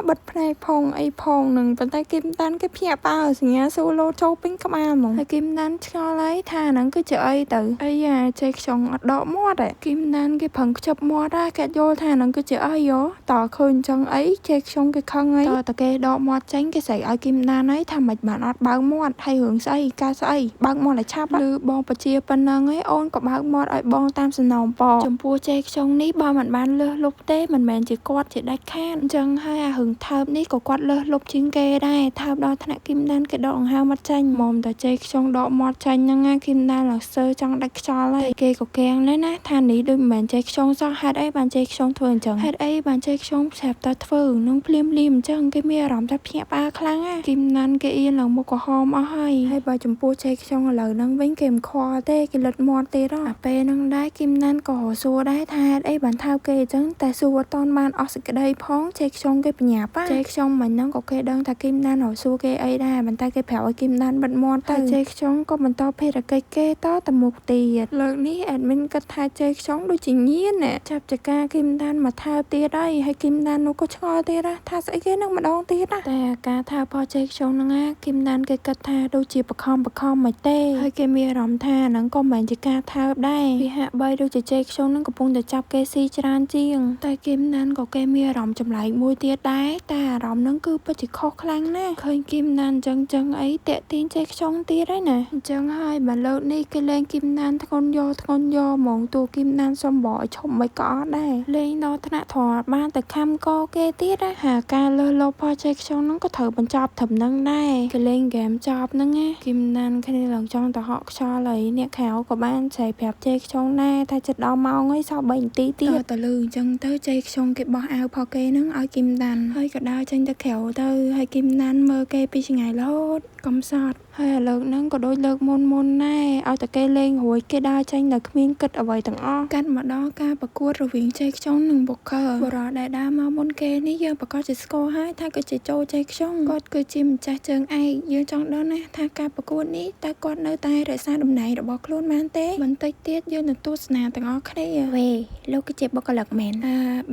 បិទភ្នែកផងអីផងនឹងប៉ុន្តែគឹមដានគេភ្ញាក់ផ្អើលសញ្ញាស៊ូឡូចូលពេញក្បាលហ្មងហើយគឹមដានឆ្ងល់ហើយថាហ្នឹងគឺជាអីទៅអីយ៉ាចេខ្ជុងអត់ដកមាត់ទេគឹមដានគេប្រឹងខ្ជិបមាត់គេយល់ថាហ្នឹងគឺជាអីយោតើឃើញអញ្ចឹងអីចេខ្ជុងគេខឹងអីតើតគេដកមាត់ចេញគេស្រែកឲ្យគឹមដានអីថាមិនបានអត់បើកមាត់ហើយរឿងស្អីការស្អីបើកមាត់ឲ្យឆាប់ឬបងបជាប៉ុណ្ណឹងឯងអូនក៏បើកមាត់ឲ្យបងតាមសំណូមពរចំពោះចេខ្ជុងនេះបើមិនបានលើសលុបទេមិនមែនជាគាត់ជាដាច់ខាតអញ្ចឹងហើយអារឿងថើបនេះក៏គាត់លើសលុបជាងគេដែរថើបដល់ថ្នាក់គឹមដានគេដកដង្ហើមមាត់ចេញមុំតែចេខ្ជុងដកមាត់ចេញហ្នឹងណាគឹមដានឡើងសើចង់ដាច់ខ្យល់ហើយគេក៏កៀងដែរណាថានេះដូចមិនមែនចេខ្ជុងសោះហេតុអីបានចេខ្ជុងធ្វើអញ្ចឹងហេតុអីបានចេខ្ជុងស្រាប់តែធ្វើនឹងភ្លាមភ្លាមអញ្ចឹងគេមានអារម្មណ៍ថាភ្ញាក់ផ្អើលខ្លាំងណាគឹមដានគេអៀនឡើងមុខក្រហមអស់ហើយហើយបើចំពោះចេខ្ជុងឥឡូវហ្នឹងវិញគេមិនខ្វល់ទេគេលិតមាត់ទៀតអាពេលហ្នឹងដែរគឹមដានក៏សួរដែរថាហេតុអីបានថើបគេអញ្ចឹងតែសួរអត់តាន់បានអស់សេចក្តីផងចេខ្ជុងគេបញ្ញាប់ចេខ្ជុងមិញហ្នឹងក៏គេដឹងថាគឹមដានរកសួរគេអីដែរប៉ុន្តែគេប្រាប់ឲ្យគឹមដានបិទមាត់ទៅចេខ្ជុងក៏បន្តភារកិច្ចគេតទៅមុខទៀតលើកនេះ admin គិតថាចេខ្ជុងដូចជាញៀនណាចាប់ចកាគឹមដានមកថើបទៀតហើយហើយគឹមដាននោះក៏ឆ្ងល់ទៀតថាស្អីគេនឹងម្ដងទៀតណាតែការថើបផលចេខ្ជុងហ្នឹងណាគឹមដានគេគិតថាដូចជាបខំមិនទេហើយគេមានអារម្មណ៍ថាហ្នឹងក៏មិនមែនជាការថើបដែរវាហាក់បីដូចជាចេខ្ជុងហ្នឹងកំពុងតែចាប់គេស៊ីច្រើនជាងតែគឹមដានក៏គេមានអារម្មណ៍ចម្លែកមួយទៀតដែរតែអារម្មណ៍ហ្នឹងគឺពិតជាខុសខ្លាំងណាស់ឃើញគឹមដានអញ្ចឹងអីតាក់ទាញចេខ្ជុងទៀតហើយណាអញ្ចឹងហើយបើលើកនេះគេលេងគឹមដានធ្ងន់យកហ្មងតួគឹមដានសុំបកឲ្យឈប់មិនក៏អត់ដែរលេងដល់ថ្នាក់ធរបានតែខំកគេទៀតណាហាការលើសលប់ផលចេខ្ជុងហ្នឹងក៏ត្រូវបញ្ចប់ត្រឹមហ្នឹងដែរគេលេងហ្គេមចប់ហ្នឹងណាគឹមដានគ្នាឡើងចង់ទៅហក់ខ្យល់ហើយអ្នកក្រៅក៏បានស្រែកប្រាប់ចេខ្ជុងដែរថាចិត្តដល់ម៉ោងហើយសល់3នាទីទៀតតើលឺអញ្ចឹងទៅចេខ្ជុងគេបោះអាវផលគេហ្នឹងឲ្យគឹមដានហើយក៏ដើរចេញទៅក្រៅទៅហើយគឹមដានមើលគេពីចម្ងាយរហូតកំសត់ហើយឥឡូវហ្នឹងក៏ដូចលើកមុនដែរឲ្យតែគេលេងរួចគេដើរចេញដោយគ្មានគិតអ្វីទាំងអស់កាត់មកដល់ការប្រកួតរវាងចេខ្ជុងនិងបុកឺបុរសដែលដើរមកមុនគេនេះយើងប្រកាសជាស្គាល់ហើយថាគឺជាចូលចេខ្ជុងគាត់គឺជាម្ចាស់ជើងឯកយើងចង់ដឹងណាស់ថាការប្រកួតនេះតើគាត់នៅតែរក្សាតំណែងរបស់ខ្លួនបានទេបន្តិចទៀតយើងនឹងទស្សនាទាំងអស់គ្នាវេលោកគឺជាបុគ្គលិកមែន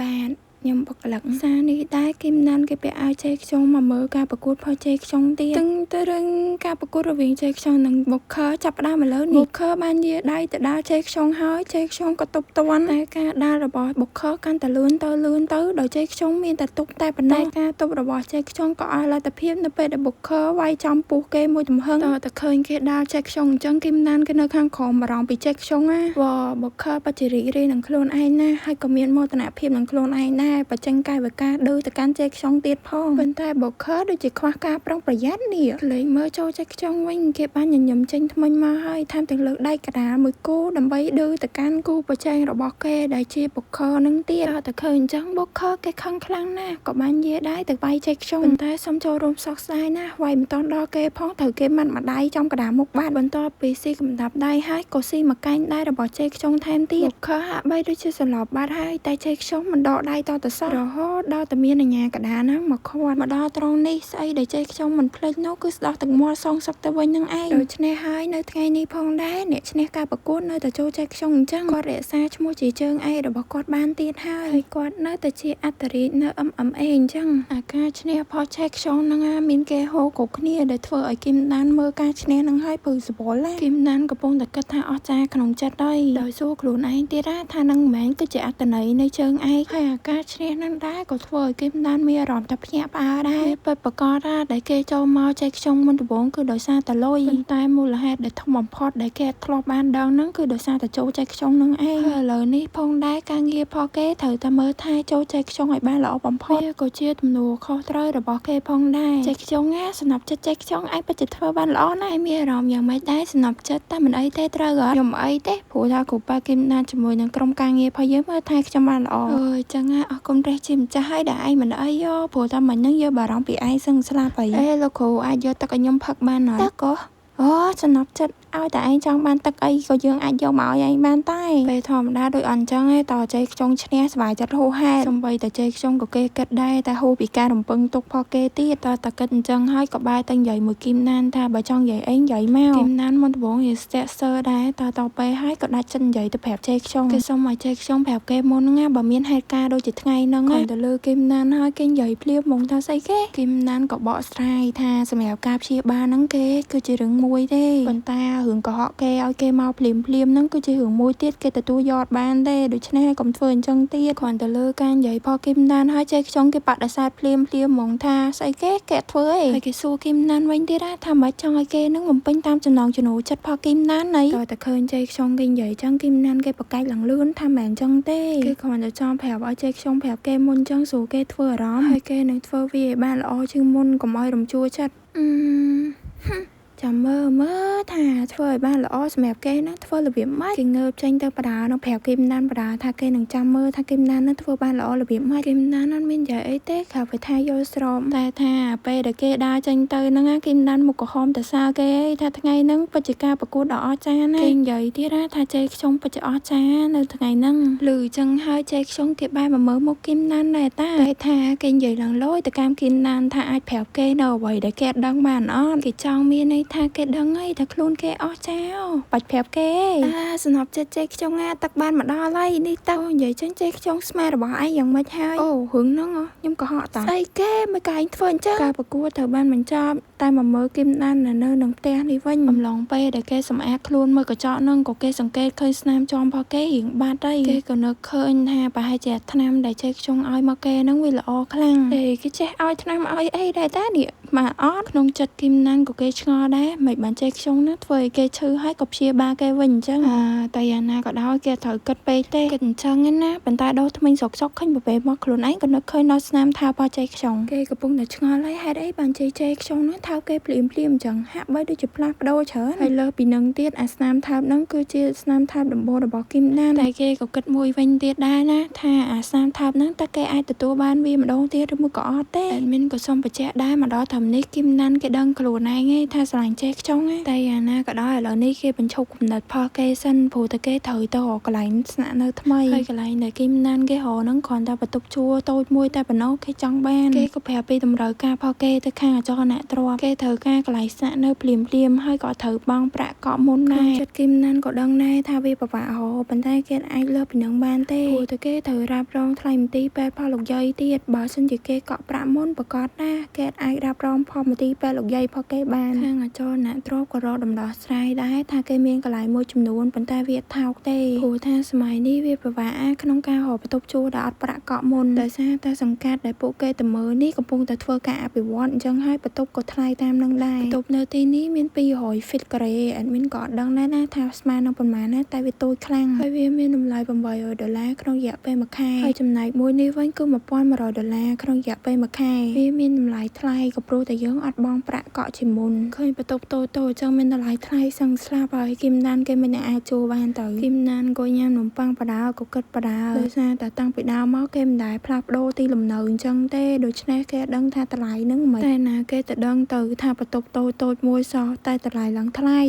បាទខ្ញុំបុគ្គលិកសារនេះដែរគឹមណានគេពាក់អាវចេខ្ជុងមកមើលការប្រកួតផលចេខ្ជុងទៀតទឹងទៅរឹងការប្រកួតរវាងចេខ្ជុងនិងបុកឺចាប់ផ្ដើមឥឡូវនេះបុកឺបានយាដៃទៅដល់ចេខ្ជុងហើយចេខ្ជុងក៏ទប់ទាន់តែការដើររបស់បុកឺកាន់តែលឿនទៅដោយចេខ្ជុងមានតែទប់តែប៉ុណ្ណោះតែការទប់របស់ចេខ្ជុងក៏អស់លទ្ធភាពនៅពេលដែលបុកឺវាយចំពោះគេមួយទំហឹងតតែឃើញគេដើរចេខ្ជុងអញ្ចឹងគឹមណានគេនៅខាងក្រោមបារម្ភពីចេខ្ជុងណាវបុកឺបច្ចរិរីនឹងខ្លួនឯងណាហើយក៏មានមោទនភាពនឹងខ្លួនឯងដែរបញ្ចេញកាយវិការឌឺទៅកាន់ចេខ្ជុងទៀតផងប៉ុន្តែបុកឺដូចជាខ្វះការប្រុងប្រយ័ត្ននេះលេងមើលចូលចេខ្ជុងវិញគេបានញញឹមចេញថ្មិញមកហើយថែមទាំងលើកដៃកដាលមួយគូដើម្បីឌឺទៅកាន់គូប្រជែងរបស់គេដែលជាបុកឺនឹងទៀតតែឃើញអញ្ចឹងបុកឺគេខឹងខ្លាំងណាស់ក៏បានយាដៃទៅវាយចេខ្ជុងប៉ុន្តែសុំចូលរួមសោកស្ដាយណាស់វាយមិនតាន់ដល់គេផងត្រូវគេម៉ាត់មួយដៃចំកដាលមុខបាត់បន្ទាប់ពីស៊ីកំដាប់ដៃហើយក៏ស៊ីមកកែងដៃរបស់ចេខ្ជុងថែមទៀតបុកឺហាក់បីដូចជាសន្លប់បាត់ហើយតែចេខ្ជុងមិនដកដៃតទៅសោះរហូតដល់តែមានអាញាកដាហ្នឹងមកខាត់មកដល់ត្រង់នេះស្អីដែលចេខ្ជុងមិនភ្លេចនោះគឺស្ដោះទឹកមាត់សងសឹកទៅវិញនឹងឯងដូច្នេះហើយនៅថ្ងៃនេះផងដែរអ្នកឈ្នះការប្រកួតនៅតែចូលចេខ្ជុងអញ្ចឹងគាត់រក្សាឈ្មោះជាជើងឯករបស់គាត់បានទៀតហើយគាត់នៅតែជាអត្តរាជនៅ MMA អញ្ចឹងអាការឈ្នះផលចេខ្ជុងហ្នឹងមានគេហូគ្រប់គ្នាដែលធ្វើឲ្យគឹមដានមើលការឈ្នះហ្នឹងហើយពឺសបល់ណាគឹមដានកំពុងតែគិតថាអស្ចារ្យក្នុងចិត្តហើយដោយសួរខ្លួនឯងទៀតថានឹងមិនមែនគឺជាអត្តន័យនៃជើងឯកហើយអាការ ឈ្នះនឹងដែរក៏ធ្វើឲ្យគឹមដានមានអារម្មណ៍ថាភ្ញាក់ផ្អើលដែរវាពិតប្រាកដណាដែលគេចូលមកចែកខ្ចង់មុនដំបូងគឺដោយសារតែលុយប៉ុន្តែមូលហេតុដែលធំបំផុតដែលគេធ្លាប់បានដឹងហ្នឹងគឺដោយសារតែចូលចែកខ្ចង់នឹងឯងហើយឥឡូវនេះផងដែរការងារផងគេត្រូវតែមើលថែចូលចែកខ្ចង់ឲ្យបានល្អបំផុតវាក៏ជាទំនួលខុសត្រូវរបស់គេផងដែរចែកខ្ចង់ណាសំណប់ចិត្តចែកខ្ចង់ឯងពិតជាធ្វើបានល្អណាស់មានអារម្មណ៍យ៉ាងម៉េចដែរសំណប់ចិត្តតែមិនអីទេត្រូវអត់ខ្ញុំអីទេព្រោះថាគ្រូប៉ាគឹមណាជាមួយនឹងក្រុមការងាររបស់យើងមើលថែខ្ញុំបានល្អអើយចឹងអរគុណព្រះជាម្ចាស់ហើយដែលឯងមិនអីយោព្រោះតែមិញហ្នឹងយើងបារម្ភពីឯងសឹងស្លាប់ហើយអេលោកគ្រូអាចយកទឹកឲ្យខ្ញុំផឹកបានអត់ទឹកក៏អូសំណប់ចិត្តឲ្យតែឯងចង់បានទឹកអីក៏យើងអាចយកមកឲ្យឯងបានតែពេលធម្មតាដូចអត់ចឹងឯងតជ័យខ្ចង់ឈ្នះសប្បាយចិត្តហួសហេតុសំបីតែជ័យខ្ចង់ក៏គេគិតដែរតែហួសពីការរំពឹងទុកផគេទៀតតតែគិតអញ្ចឹងហើយក៏បែរទៅនិយាយមួយគឹមណានថាបើចង់និយាយអីនិយាយមកគឹមណានមុនដំបូងនិយាយស្ទាក់ស្ទើរដែរតតពេលហើយក៏ដាច់ចិត្តនិយាយទៅប្រាប់ជ័យខ្ចង់គេសុំឲ្យជ័យខ្ចង់ប្រាប់គេមុនណាបើមានហេតុការណ៍ដូចជាថ្ងៃហ្នឹងគាត់ទៅលើគឹមណានហើយគេនិយាយភ្លាមហ្មងថាស្អីគេគឹមណានក៏បកស្រាយថាសម្រាប់ការព្យាបាលហ្នឹងគេគឺជារឿងមួយទេប៉ុន្តែរឿងកុហកគេឲ្យគេមកភ្លាមភ្លាមហ្នឹងគឺជារឿងមួយទៀតគេទទួលយកបានទេដូច្នេះកុំធ្វើអញ្ចឹងទៀតគ្រាន់តែលើការនិយាយផលគឹមណានហើយចេះខ្ចង់គេបដិសេធភ្លាមភ្លាមហ្មងថាស្អីគេគេធ្វើអីហើយគេសួរគឹមណានវិញទៀតថាមិនចង់ឲ្យគេហ្នឹងបំពេញតាមចំណងចំណូលចិត្តផលគឹមណានណីតើតែឃើញចេះខ្ចង់គេនិយាយចឹងគឹមណានគេប្រកែកឡើងលឿនថាមិនអញ្ចឹងទេគេគ្រាន់តែចង់ប្រាប់ឲ្យចេះខ្ចង់ប្រាប់គេមុនចឹងស្រួលគេធ្វើអារម្មណ៍ហើយគេនឹងធ្វើវាឲ្យបានល្អជាងមុនកុំឲ្យរំជួលចិត្តចាំមើលមើលថាធ្វើឲ្យបានល្អសម្រាប់គេណាធ្វើរបៀបម៉េចគេងើបចេញទៅបដានឹងប្រាប់គឹមណានបដាថាគេនឹងចាំមើលថាគឹមណាននឹងធ្វើបានល្អរបៀបម៉េចគឹមណានអត់មាននិយាយអីទេក្រៅពីថាយល់ស្របតែថាពេលដែលគេដើរចេញទៅហ្នឹងគឹមណានមុខក្រហមទៅសើគេថាថ្ងៃហ្នឹងពិតជាការប្រកួតដ៏អស្ចារ្យណាស់គេនិយាយទៀតថាជ័យខ្ញុំពិតជាអស្ចារ្យនៅថ្ងៃហ្នឹងឮចឹងហើយជ័យខ្ញុំគេបែរមកមើលមុខគឹមណានដែរតាតែថាគេនិយាយឡើងលយទៅតាមគឹមណានថាអាចប្រាប់គេនៅអ្វីដែលគេដឹងបានអត់គេចង់មានន័យថាគេដឹងហើយថាខ្លួនគេអស់ចាវបាច់ប្រាប់គេអាសំណប់ចិត្តចេះខ្ចង់អាទឹកបានមកដល់ហើយនេះទឹកនិយាយចឹងចេះខ្ចង់ស្មារបស់ឯងយ៉ាងម៉េចហើយអូរឿងហ្នឹងខ្ញុំក៏ហក់តាស្អីគេមួយកែងធ្វើអញ្ចឹងការប្រកួតត្រូវបានបញ្ចប់តែមកមើលគឹមដាននៅនឹងផ្ទះនេះវិញអំឡុងពេលដែលគេសម្អាតខ្លួនមើលកញ្ចក់ហ្នឹងក៏គេសង្កេតឃើញស្នាមជាំរបស់គេរៀងបាត់ហើយគេក៏នឹកឃើញថាប្រហែលជាថ្នាំដែលចេះខ្ចង់ឲ្យមកគេហ្នឹងវាល្អខ្លាំងទេគេចេះឲ្យថ្នាំឲ្យអីដែរតានេះមកអត់ក្នុងចិត្តគឹមណានក៏គេឆ្ងល់ដែរមិនបានចេះខ្ចង់ណាធ្វើឲ្យគេឈឺហើយក៏ព្យាបាលគេវិញអញ្ចឹងតែយ៉ាងណាក៏ដោយគេត្រូវគិតពេកទេគិតអញ្ចឹងណាប៉ុន្តែដោថ្មិញសុកសុកឃើញប្រពេលមកខ្លួនឯងក៏នឹកឃើញដល់ស្នាមថើបចេះខ្ចង់គេកំពុងតែឆ្ងល់ហើយហេតុអីបានចេះខ្ចង់នោះថើបគេភ្លាមភ្លាមអញ្ចឹងហាក់បីដូចជាផ្លាស់ប្ដូរច្រើនហើយលើសពីនឹងទៀតអាស្នាមថើបហ្នឹងគឺជាស្នាមថើបដំបូងរបស់គឹមណានតែគេក៏គិតមួយវិញទៀតដែរណាថាអាស្នាមថើបហ្នឹងតើគេអាចទទួលបានវាម្ដងទៀតឬមួយក៏អត់ទេ admin ក៏សូមបញ្ជាក់ដែរមកដល់ត្រឹមនេះគឹមណានគេដឹងខ្លួនឯងឯងថាស្រឡាញ់ចេះខ្ចង់តែយ៉ាងណាក៏ដោយឥឡូវនេះគេបញ្ឈប់គំនិតផលគេសិនព្រោះតែគេត្រូវទៅរកកន្លែងស្នាក់នៅថ្មីហើយកន្លែងដែលគឹមណានគេរកហ្នឹងគ្រាន់តែបន្ទប់ជួលតូចមួយតែប៉ុណ្ណោះគេចង់បានគេក៏ប្រាប់ពីតម្រូវការផលគេទៅខាងអចលនទ្រព្យគេត្រូវការកន្លែងស្នាក់នៅភ្លាមភ្លាមហើយក៏ត្រូវបង់ប្រាក់កក់មុនដែរចិត្តគឹមណានក៏ដឹងដែរថាវាពិបាករកប៉ុន្តែគេអាចលើសពីនឹងបានទេព្រោះតែគេត្រូវរ៉ាប់រងថ្លៃមន្ទីរពេទ្យផលលោកយាយទៀតបើសិនជាគេកក់ប្រាក់មុនប្រកាសណាគេអាចរ៉ាប់រងផលមន្ទីរពេទ្យលោកយាយផលគេបានខាងអចលនទ្រព្យក៏រកដំណោះស្រាយដែរថាគេមានកន្លែងមួយចំនួនប៉ុន្តែវាថោកទេព្រោះថាសម័យនេះវាពិបាកក្នុងការរកបន្ទប់ជួលដែលអត់ប្រាក់កក់មុនដោយសារតែសង្កាត់ដែលពួកគេទៅមើលនេះកំពុងតែធ្វើការអភិវឌ្ឍអញ្ចឹងហើយបន្ទប់ក៏ថ្លៃតាមនឹងដែរបន្ទប់នៅទីនេះមាន200 feet ការ៉េ admin ក៏អត់ដឹងដែរណាថាស្មើនឹងប៉ុន្មានណាតែវាតូចខ្លាំងហើយវាមានតម្លៃ800ដុល្លារក្នុងរយៈពេលមួយខែហើយចំណែកមួយនេះវិញគឺ1100ដុល្លារក្នុងរយៈពេលមួយខែវាមានតម្លៃថ្លៃក៏ព្រោះតែយើងអត់បង់ប្រាក់កក់ជាមុនឃើញបន្ទប់តូចៗអញ្ចឹងមានតម្លៃថ្លៃសឹងស្លាប់ហើយគឹមណានគេមិនអាចជួលបានទៅគឹមណានក៏ញ៉ាំនំប៉័ងបដាក៏គិតបដាដោយសារតែតាំងពីដើមមកគេមិនដែលផ្លាស់ប្ដូរទីលំនៅអញ្ចឹងទេដូច្នេះគេដឹងថាតម្លៃហ្នឹងមិនតែណាគេទៅដឹងទៅថាបន្ទប់តូចៗមួយសោះតែតម្លៃឡើងថ្លៃ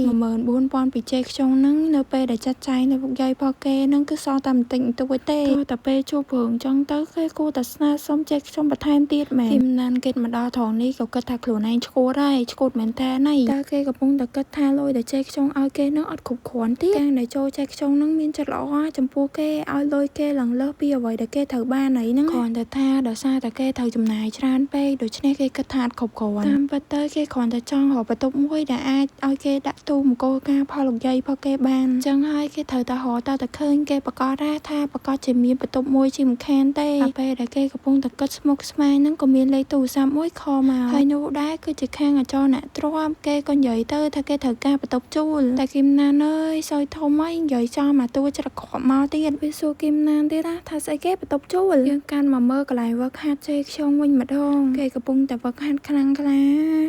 14000ពីជេខ្ចង់ហ្នឹងនៅពេលដែលចាត់ចែងនៅពុកយាយផលគេហ្នឹងគឺសល់តែបន្តិចបន្តួចទេតែពេលជួបរឿងអញ្ចឹងទៅគេគួរតែស្នើសុំជេខ្ចង់បន្ថែមទៀតមែនគឹមណានគេមកដល់ត្រង់នេះក៏គិតថាខ្លួនឯងឈួតហើយឈួតមែនតើណៃតើគេកំពុងតែគិតថាលុយដែលជេខ្ចង់ឲ្យគេនឹងអត់គ្រប់គ្រាន់ទៀតកាលដែលចូលជេខ្ចង់នឹងមានចិត្តល្អចំពោះគេឲ្យលុយគេឡើងលើសពីអ្វីដែលគេត្រូវបានអីហ្នឹងគ្រាន់តែថាដោយសារតែគេត្រូវចំណាយច្រើនពេកដូច្នេះគេគិតថាអត់គ្រប់គ្រាន់តាមពិតទៅ ទៅគេគ្រាន់តែចង់រកបន្ទប់មួយដែលអាចឲ្យគេដាក់ទូមង្គលការផលលោកយាយផងគេបានអញ្ចឹងហើយគេត្រូវតែរកតតែឃើញគេប្រកាសថាប្រកាសជាមានបន្ទប់មួយជាមិនខានទេដល់ពេលដែលគេកំពុងតែគិតស្មុគស្មាញហ្នឹងក៏មានលេខទូរស័ព្ទមួយ call មកហើយនោះដែរគឺជាខាងអចលនទ្រព្យគេក៏និយាយទៅថាគេត្រូវការបន្ទប់ជួលតែគឹមណានអើយសយធំហើយនិយាយចំមកតួច្រកគ្រាប់មកទៀតវាសួរគឹមណានទៀតណាថាស្អីគេបន្ទប់ជួលយើងកាន់មកមើលកន្លែងវឹកហាត់ជេខ្ញុំវិញម្ដងគេកំពុងតែវឹកហាត់ខ្លាំងក្លា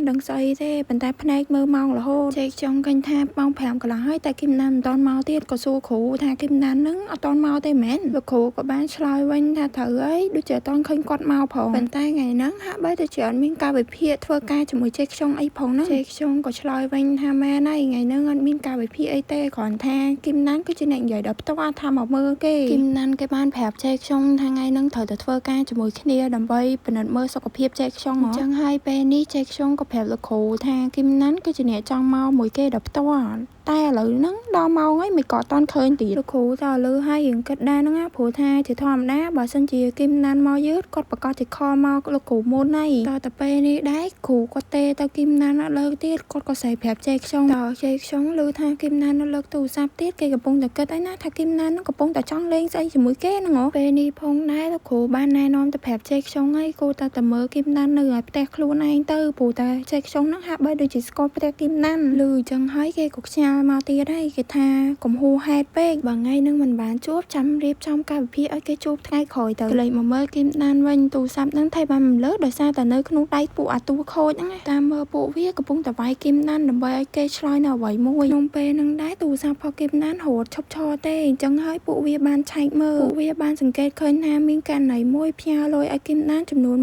ដឹងស្អីទេប៉ុន្តែភ្នែកមើលម៉ោងរហូតជេខ្ញុំឃើញថាម៉ោង5កន្លះហើយតែគឹមណានមិនតាន់មកទៀតក៏សួរគ្រូថាគឹមណាននឹងអត់តាន់មកទេមែនលោកគ្រូក៏បានឆ្លើយវិញថាត្រូវហើយដូចជាអត់តាន់ឃើញគាត់មកផងប៉ុន្តែថ្ងៃហ្នឹងហាក់បីតែជាអត់មានការវិភាគធ្វើការជាមួយជេខ្ញុំអីផងហ្នឹងជេខ្ញុំក៏ឆ្លើយវិញថាមែនហើយថ្ងៃហ្នឹងអត់មានការវិភាគអីទេគ្រាន់ថាគឹមណានគឺជាអ្នកនិយាយដល់ផ្ទាល់ថាមកមើលគេគឹមណានគេបានប្រាប់ជេខ្ញុំថាថ្ងៃហ្នឹងត្រូវតែធ្វើការជាមួយគ្នាដើម្បីពិនិត្យមើលសុខភាពជេខ្ញុំអញ្ចឹងហើយពេលនេះជេខ្ញុំក៏ប្រាប់លោកគ្រូថាគឹមណានគឺជាអ្នកចង់មកមួយគេដល់ផ្ទាល់តែឥឡូវហ្នឹងដល់ម៉ោងហើយមិនក៏អត់តាន់ឃើញទៀតលោកគ្រូតើលើហើយរៀងគិតដែរហ្នឹងណាព្រោះថាជាធម្មតាបើសិនជាគឹមណានមកយឺតគាត់ប្រកាសជា call មកលោកគ្រូមុនហើយតតែពេលនេះដែរគ្រូគាត់ទេទៅគឹមណានអត់លើកទៀតគាត់ក៏ស្រែកប្រាប់ជេខ្ញុំតជេខ្ញុំឮថាគឹមណាននៅលើកទូរស័ព្ទទៀតគេកំពុងតែគិតហើយណាថាគឹមណានហ្នឹងកំពុងតែចង់លេងស្អីជាមួយគេហ្នឹងហ៎ពេលនេះផងដែរលោកគ្រូបានណែនាំទៅប្រាប់ជេខ្ញុំហើយគូតែតែមើលគឹមណាននៅឯផ្ទះខ្លួនឯងទៅព្រោះតែជេខ្ញុំហ្នឹងហាក់បីដូចជាស្គាល់ផ្ទះគឹមណានឮអញ្ចឹងហើយគេក៏ខ្ញាល់មកទៀតហើយគេថាកុំហួហេតុពេកបើថ្ងៃហ្នឹងមិនបានជួបចាំរៀបចំកាលវិភាគឲ្យគេជួបថ្ងៃក្រោយទៅក្លែកមកមើលគឹមណានវិញទូរស័ព្ទហ្នឹងថៃបានមិនលើដោយសារតែនៅក្នុងដៃពួកអាតួខូចហ្នឹងតាមមើលពួកវាកំពុងតែវាយគឹមណានដើម្បីឲ្យគេឆ្លើយនៅអ្វីមួយក្នុងពេលហ្នឹងដែរទូរស័ព្ទផគឹមណានរត់ឈប់ឈរទេអញ្ចឹងហើយពួកវាបានឆែកមើលពួកវាបានសង្កេតឃើញថាមានករណីមួយផ្ញើលុយឲ្យគឹមណានចំនួន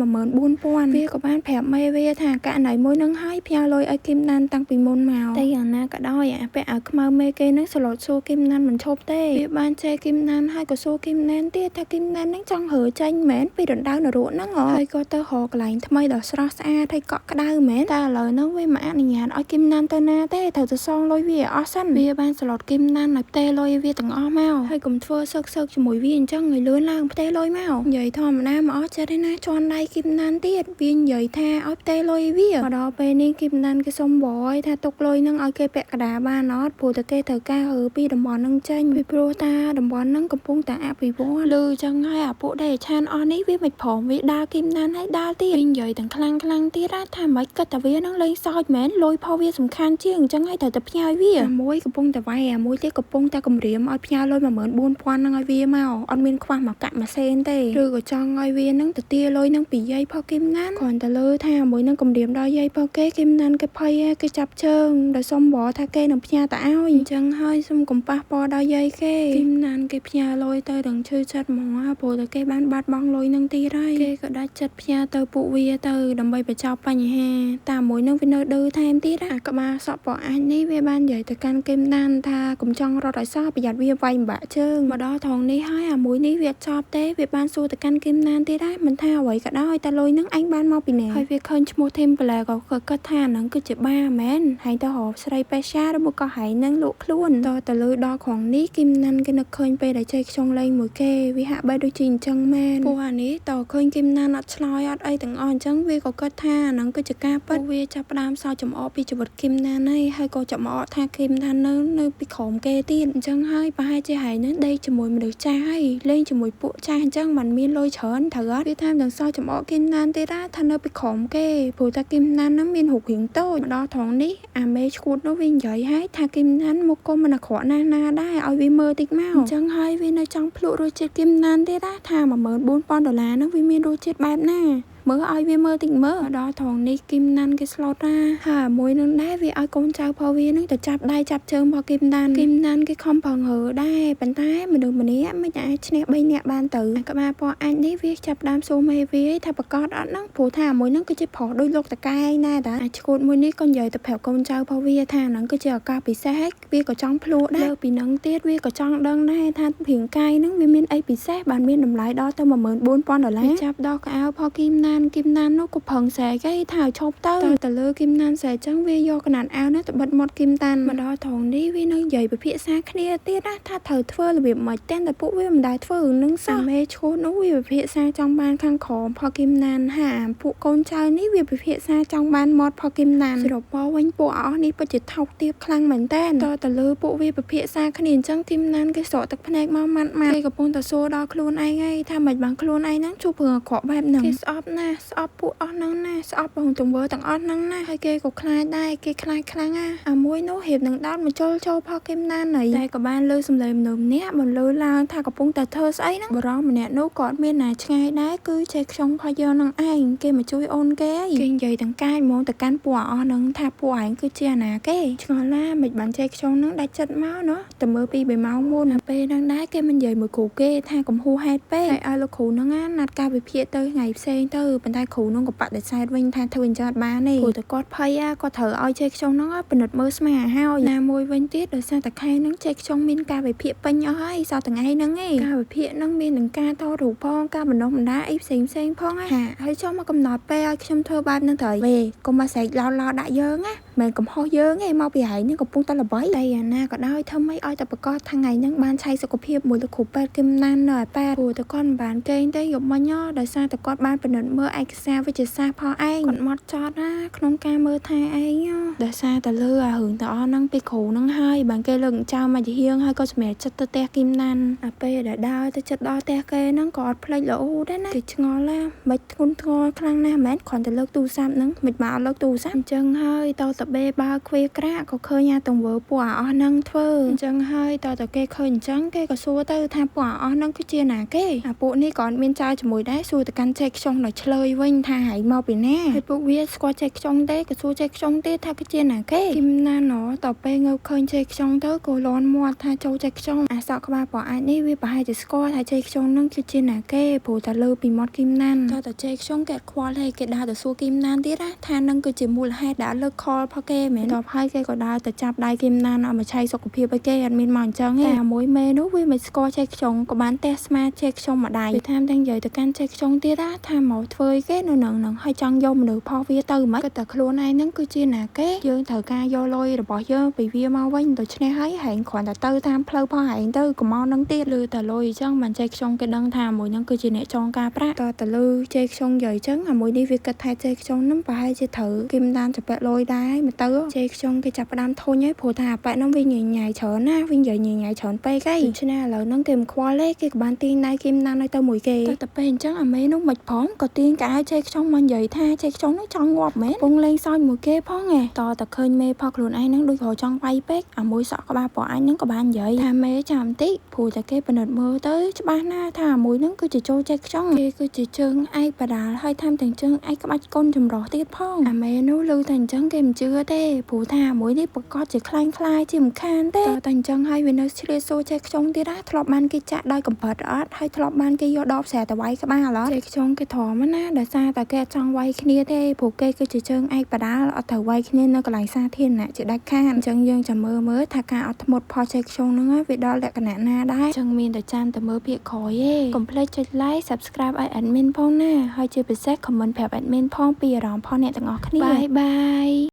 14000វាក៏បានប្រាប់មេវាថាករណីមួយហ្នឹងហើយផ្ញើលុយឲ្យគឹមណានតាំងពីមុនមកតែយ៉ាងណាក៏ដោយអាពាក់អាវខ្មៅមេគេហ្នឹងសឡុតសួរគឹមណានមិនឈប់ទេវាបានជេរគឹមណានហើយក៏សួរគឹមណានទៀតថាគឹមណានហ្នឹងចង់រើចេញមែនពីរណ្ដៅនរកហ្នឹងហើយក៏ទៅរកកន្លែងថ្មីដ៏ស្រស់ស្អាតហើយកក់ក្ដៅមែនតែឥឡូវហ្នឹងវាមិនអនុញ្ញាតឲ្យគឹមណានទៅណាទេត្រូវទៅសងលុយវាអស់សិនវាបានសឡុតគឹមណានឲ្យផ្ទេលុយវាទាំងអស់មកហើយកុំធ្វើសឹកសឹកជាមួយវាអញ្ចឹងឲ្យលឿនឡើងផ្ទេលុយមកនិយាយធម្មតាមកអស់ចិត្តឯណាជន់ដៃគឹមណានទៀតវានិយាយថាឲ្យផ្ទេលុយវាមកដល់ពេលនេះគឹមណានគេសុំបយថាទុកលុយហ្នឹងឲ្យគេពាក់កណ្ដាលបានអត់ព្រោះតែគេត្រូវការរើពីតំបន់ហ្នឹងចេញពីព្រោះតាតំបន់ហ្នឹងកំពុងតែអភិវឌ្ឍឮចឹងហើយអាពួកដែលឆានអស់នេះវាមិនព្រមវាដើរគឹមណានហើយដើរទៀតវានិយាយទាំងខ្លាំងខ្លាំងទៀតថាមិនគិតតែវានឹងលេងសើចមែនលុយផលវាសំខាន់ជាងអញ្ចឹងហើយត្រូវតែផ្ញើវាមួយកំពុងតែវាយអាមួយទៀតកំពុងតែគម្រាមឲ្យផ្ញើលុយ14000ហ្នឹងឲ្យវាមកអត់មានខ្វះមកកាក់មួយសេនទេឬក៏ចង់ឲ្យវានឹងទៅទាលុយនឹងពីយាយផលគឹមណានគ្រាន់តែលើថាមួយនឹងគម្រាមដល់យាយផលគេគឹមណានគេភ័យគេចាប់ជើងដោយសុំបថាគេនឹងផ្ញើទៅឲ្យអញ្ចឹងហើយសុំកំប៉ះប៉ដល់យាយគេគឹមណានគេផ្ញើលុយទៅដល់ឈឺចិត្តហ្មងព្រោះតែគេបានបាត់បង់លុយនឹងទៀតហើយគេក៏ដាច់ចិត្តផ្ញើទៅពួកវាទៅដើម្បីបញ្ចប់បញ្ហាតាមមួយនឹងវានៅឌឺថែមទៀតអាក្បាលសក់ពអាចនេះវាបាននិយាយទៅកាន់គឹមណានថាកុំចង់រត់ឲ្យសោះប្រយ័ត្នវាវាយបាក់ជើងមកដល់ថងនេះហើយអាមួយនេះវាចប់ទេវាបានសួរទៅកាន់គឹមណានទៀតដែរមិនថាអ្វីក៏ដោយតែលុយនឹងឯងបានមកពីណាហើយវាឃើញឈ្មោះធីមប្លែក៏គិតថាហ្នឹងគឺជាបាមែនហើយទៅរកស្រីបេសាឬមកក៏ហែងនឹងលក់ខ្លួនតទៅលើដល់ក្រុងនេះគឹមណានគេនឹកឃើញពេលដែលជ័យខ្ញុំលេងមួយគេវាហាក់បីដូចជាអញ្ចឹងមែនពួកអានេះតឃើញគឹមណានអត់ឆ្លើយអត់អីទាំងអស់អញ្ចឹងវាក៏គិតថាហ្នឹងគឺជាការពិតវាចាប់ផ្ដើមសើចចំអកពីជីវិតគឹមណានហើយក៏ចំអកថាគឹមណាននៅពីក្រោមគេទៀតអញ្ចឹងហើយប្រហែលជាហែងហ្នឹងដេកជាមួយមនុស្សចាស់ហើយលេងជាមួយពួកចាស់អញ្ចឹងมันមានលុយច្រើនត្រូវអត់វាថែមទាំងសើចចំអកគឹមណានទៀតថានៅពីក្រោមគេព្រោះតែគឹមណានហ្នឹងមានរូបរាងតូចមកដល់ត្រង់នេះអាមេឈួតនោះវានិយាយហើយថាគឹមណានមុខក៏មិនអាក្រក់ណាស់ណាដែរឲ្យវាមើលតិចមកអញ្ចឹងហើយវានៅចង់ភ្លក់រសជាតិគឹមណានទៀតថា14000ដុល្លារហ្នឹងវាមានរសជាតិបែបណាមើលឲ្យវាមើលតិចមើលដល់ត្រង់នេះគឹមណានគេស្លុតណាហើយមួយនឹងដែរវាឲ្យកូនចៅផលវានឹងទៅចាប់ដៃចាប់ជើងផលគឹមណានគឹមណានគេខំប្រឹងរើដែរប៉ុន្តែមនុស្សម្នាក់មិនអាចឈ្នះ3នាក់បានទៅក្បាលពណ៌អាចនេះវាចាប់ដើមសួរមេវាថាប្រកាសអត់ហ្នឹងព្រោះថាមួយនឹងគឺជាប្រុសដូចលោកតកែណែតាអាចឈួតមួយនេះក៏និយាយទៅប្រាប់កូនចៅផលវាថាហ្នឹងគឺជាឱកាសពិសេសវាក៏ចង់ភ្លក់ដែរលើពីហ្នឹងទៀតវាក៏ចង់ដឹងដែរថារាងកាយហ្នឹងវាមានអីពិសេសបានមានតម្លៃដល់ទៅ14000ដុល្លារចាប់ដោះកៅអៅផលគឹមណាន ណានគឹមណាននោះក៏ប្រឹងស្រែកឯថាឲ្យឈប់ទៅតទៅលើគឹមណានស្រែកចឹងវាយកកណាត់អាវនោះទៅបិទមាត់គឹមតាន់មកដល់ត្រង់នេះវានៅនិយាយពិភាក្សាគ្នាទៀតណាថាត្រូវធ្វើរបៀបម៉េចទាំងតែពួកវាមិនដែលធ្វើរឿងនឹងសោះមេឈួតនោះវាពិភាក្សាចង់បានខាងក្រោមផលគឹមណានហាពួកកូនចៅនេះវាពិភាក្សាចង់បានមាត់ផលគឹមណានសរុបមកវិញពួកអស់នេះពិតជាថោកទាបខ្លាំងមែនតើតទៅលើពួកវាពិភាក្សាគ្នាអញ្ចឹងគឹមណានគេស្រក់ទឹកភ្នែកមកម៉ាត់ម៉ាត់គេកំពុងតែសួរដល់ខ្លួនឯងឯងថាមិនបានខ្លួនឯងហ្នឹងជួបរឿងអាក្រក់បែបហ្នឹងគេស្អប់ណាស់ស្អប់ពួកអស់ហ្នឹងណាស្អប់បងទង្វើទាំងអស់ហ្នឹងណាហើយគេក៏ខ្លាចដែរគេខ្លាចខ្លាំងណាអាមួយនោះរៀបនឹងដោតមកជុលចូលផលគឹមណានហើយតែក៏បានលើសំឡេងមនុស្សម្នាក់បន្លឺឡើងថាកំពុងតែធ្វើស្អីហ្នឹងបរោះម្នាក់នោះក៏អត់មានណាឆ្ងាយដែរគឺចេះខ្ចុងផលយកនឹងឯងគេមកជួយអូនគេគេនិយាយទាំងកាយហ្មងទៅកាន់ពួកអស់ហ្នឹងថាពួកឯងគឺជាអាណាគេឆ្ងល់ណាមិនបានចេះខ្ចុងហ្នឹងដាច់ចិត្តមកណោះតែមើលពី3ម៉ោងមុនពេលហ្នឹងដែរគេមិននិយាយមួយគ្រូគេថាកំហួហេតុពេកហើយឲ្យលោកគ្រូហ្នឹងណាត់ការវិភាគទៅថ្ងៃផ្សេងទៅប៉ុន្តែគ្រូហ្នឹងក៏បដិសេធវិញថាធ្វើអញ្ចឹងអត់បានទេព្រោះតែគាត់ភ័យគាត់ត្រូវឲ្យចេះខ្ចុងហ្នឹងពិនិត្យមើលស្មាហើយណាមួយវិញទៀតដោយសារតែខែហ្នឹងចេះខ្ចុងមានការវិភាគពេញអស់ហើយសោះថ្ងៃហ្នឹងឯងការវិភាគហ្នឹងមាននឹងការតរូបផងការបណ្ដុះបណ្ដាលអីផ្សេងផ្សេងផងហាហើយចុះមកកំណត់ពេលឲ្យខ្ញុំធ្វើបែបហ្នឹងត្រូវវេកុំមកស្រែកឡោឡោដាក់យើងណាមិនកំហុសយើងឯងមកពីឯងនេះកំពុងតែល្បីតែយ៉ាងណាក៏ដោយធ្វើម៉េចឲ្យតែប្រកាសថ្ងៃហ្នឹងបានឆៃសុខភាពមួយលោកគ្រូពេទ្យគឹមណាននៅឯពេទ្យព្រោះតែគាត់មិនបានកេងទេយប់មិញដោយសារតែគាត់បានពិនិត្យមើលឯកសារវិទ្យាសាស្ត្រផងឯងគាត់មកចត់ណាក្នុងការមើលថែឯងដោយសារតែលើអារឿងទាំងអស់ហ្នឹងពីគ្រូហ្នឹងហើយបានគេលើកចោលមកជាហៀងហើយក៏សម្រេចចិត្តទៅផ្ទះគឹមណានអាពេលដែលដើរទៅចិត្តដល់ផ្ទះគេហ្នឹងក៏អត់ភ្លេចល្អដែរណាគេឆ្ងល់ណាមិនធ្ងន់ធ្ងរខ្លាំងណាស់មែនគ្រាន់តែលើកទូរស័ព្ទហ្នឹងមិនបានអត់លើកទូរស័ព្ទអញ្ចឹងហើយតតបេបើខ្វៀក្រាក់ក៏ឃើញអាទង្វើពួកអាអស់ហ្នឹងធ្វើអញ្ចឹងហើយតតគេឃើញអញ្ចឹងគេក៏សួរទៅថាពួកអាអស់ហ្នឹងគឺជាណាគេអាពួកនេះក៏អត់មានចៅជាមួយដែរសួរទៅកាន់ចេកខ្ចុងដល់ឆ្លើយវិញថាហែងមកពីណាហើយពួកវាស្គាល់ចេកខ្ចុងទេក៏សួរចេកខ្ចុងទេថាគឺជាណាគេគឹមណាណតពេលងើបឃើញចេកខ្ចុងទៅក៏លន់មាត់ថាចូលចេកខ្ចុងអាសក់ក្បាលពណ៌អាចនេះវាប្រហែលជាស្គាល់ថាចេកខ្ចុងហ្នឹងគឺជាណាគេព្រោះតែលើពីមាត់គឹមណានតតែចេកខ្ចុងគេខ្វល់ហើយគេដើរទៅសួរគឹមណានទៀតណាថានឹងគឺជាមូលហេតុដែលលើកខលផគេមែនតហើយគេក៏ដើរទៅចាប់ដៃគឹមណានឲ្យមកឆៃសុខភាពឲ្យគេអត់មានមកអញ្ចឹងទេតែមួយមេនោះវាមិនស្គាល់ចេកខ្ចុងក៏បានទះស្មាចេកខ្ចុងមួយដៃវាថែមទាំងនិយាយទៅកាន់ចេកខ្ចុងទៀតណាថាមកធ្វើអីគេនៅនឹងនឹងហើយចង់យកមនុស្សផុសវាទៅមិនក៏តែខ្លួនឯងហ្នឹងគឺជាណាគេយើងត្រូវការយកលុយរបស់យើងពីវាមកវិញដូច្នេះហើយហែងគ្រាន់តែទៅតាមផ្លូវផុសហែងទៅកុំមកនឹងទៀតឬតែលុយអញ្ចឹងមិនចេកខ្ចុងគេដឹងថាមួយហ្នឹងគឺជាអ្នកចងការប្រាក់តទៅលើចេកខ្ចុងនិយាយអញ្ចឹងអាមួយនេះវាគិតថាចេកខ្ចុងហ្នឹងប្រហែលជាត្រូវគឹមដានចាក់លុយដែរមកទៅចេកខ្ចុងគេចាប់ផ្ដើមធុញហើយព្រោះថាអាប៉ែហ្នឹងវាញញ៉ៃច្រើនណាវានិយាយញញ៉ៃច្រើនពេកហីដូច្នេះឥឡូវហ្នឹងគេមិនខ្វល់ទេគេក៏បានទាញដៃគឹមដានឲ្យទៅមួយគេទៅតែពេលអញ្ចឹងអាមេនោះមិនព្រមក៏ទាញកៅចេកខ្ចុងមកនិយាយថាចេកខ្ចុងហ្នឹងចង់ងាប់មែនពងលេងសើចមួយគេផងឯងតតែឃើញមេផុសខ្លួនឯងហ្នឹងដូចរចង់វាយពេកអាមួយសក់ក្បាលពណ៌អញហ្នឹងក៏បាននិយាយថាមេចាំតិចព្រោះតែគេពិនិត្យមើលទៅច្បាស់ណាស់ថាអាមួយហ្នឹងគឺជាចូលចេកខ្ចុងគេគឺជាជើងឯកបដាលហើយថែមទាំងជើងឯកក្បាច់កូនចម្រោះទៀតផងអាមេនោះឮតែអញ្ចឹងគេមិនជឿទេព្រោះថាអាមួយនេះប្រកាសជាខ្លាំងខ្លាយជាមិនខានទេតតែអញ្ចឹងហើយវានៅឆ្លៀតសួរចេកខ្ចុងទៀតណាធ្លាប់បានគេចាក់ដោយកំប៉ិតអត់ហើយធ្លាប់បានគេយកដបស្រែទៅវាយក្បាលអត់ចេកខ្ចុងគេទ្រាំណាដោយសារតែគេអត់ចង់វាយគ្នាទេព្រោះគេគឺជាជើងឯកបដាលអត់ត្រូវវាយគ្នានៅកន្លែងសាធារណៈជាដាច់ខាតអញ្ចឹងយើងចាំមើលមើលថាការអត់ធ្មត់ផលចេកខ្ចុងហ្នឹងវាដល់លក្ខណៈណាដែរអញ្ចឹងមានតែចាំតែមើលភាគក្រោយទេកុំភ្លេចចុច like subscribe ឲ្យ admin ផងណាហើយជាពិសេស comment ប្រាប់ admin ផងពីអារម្មណ៍ផងអ្នកទាំងអស់គ្នាបាយបាយ។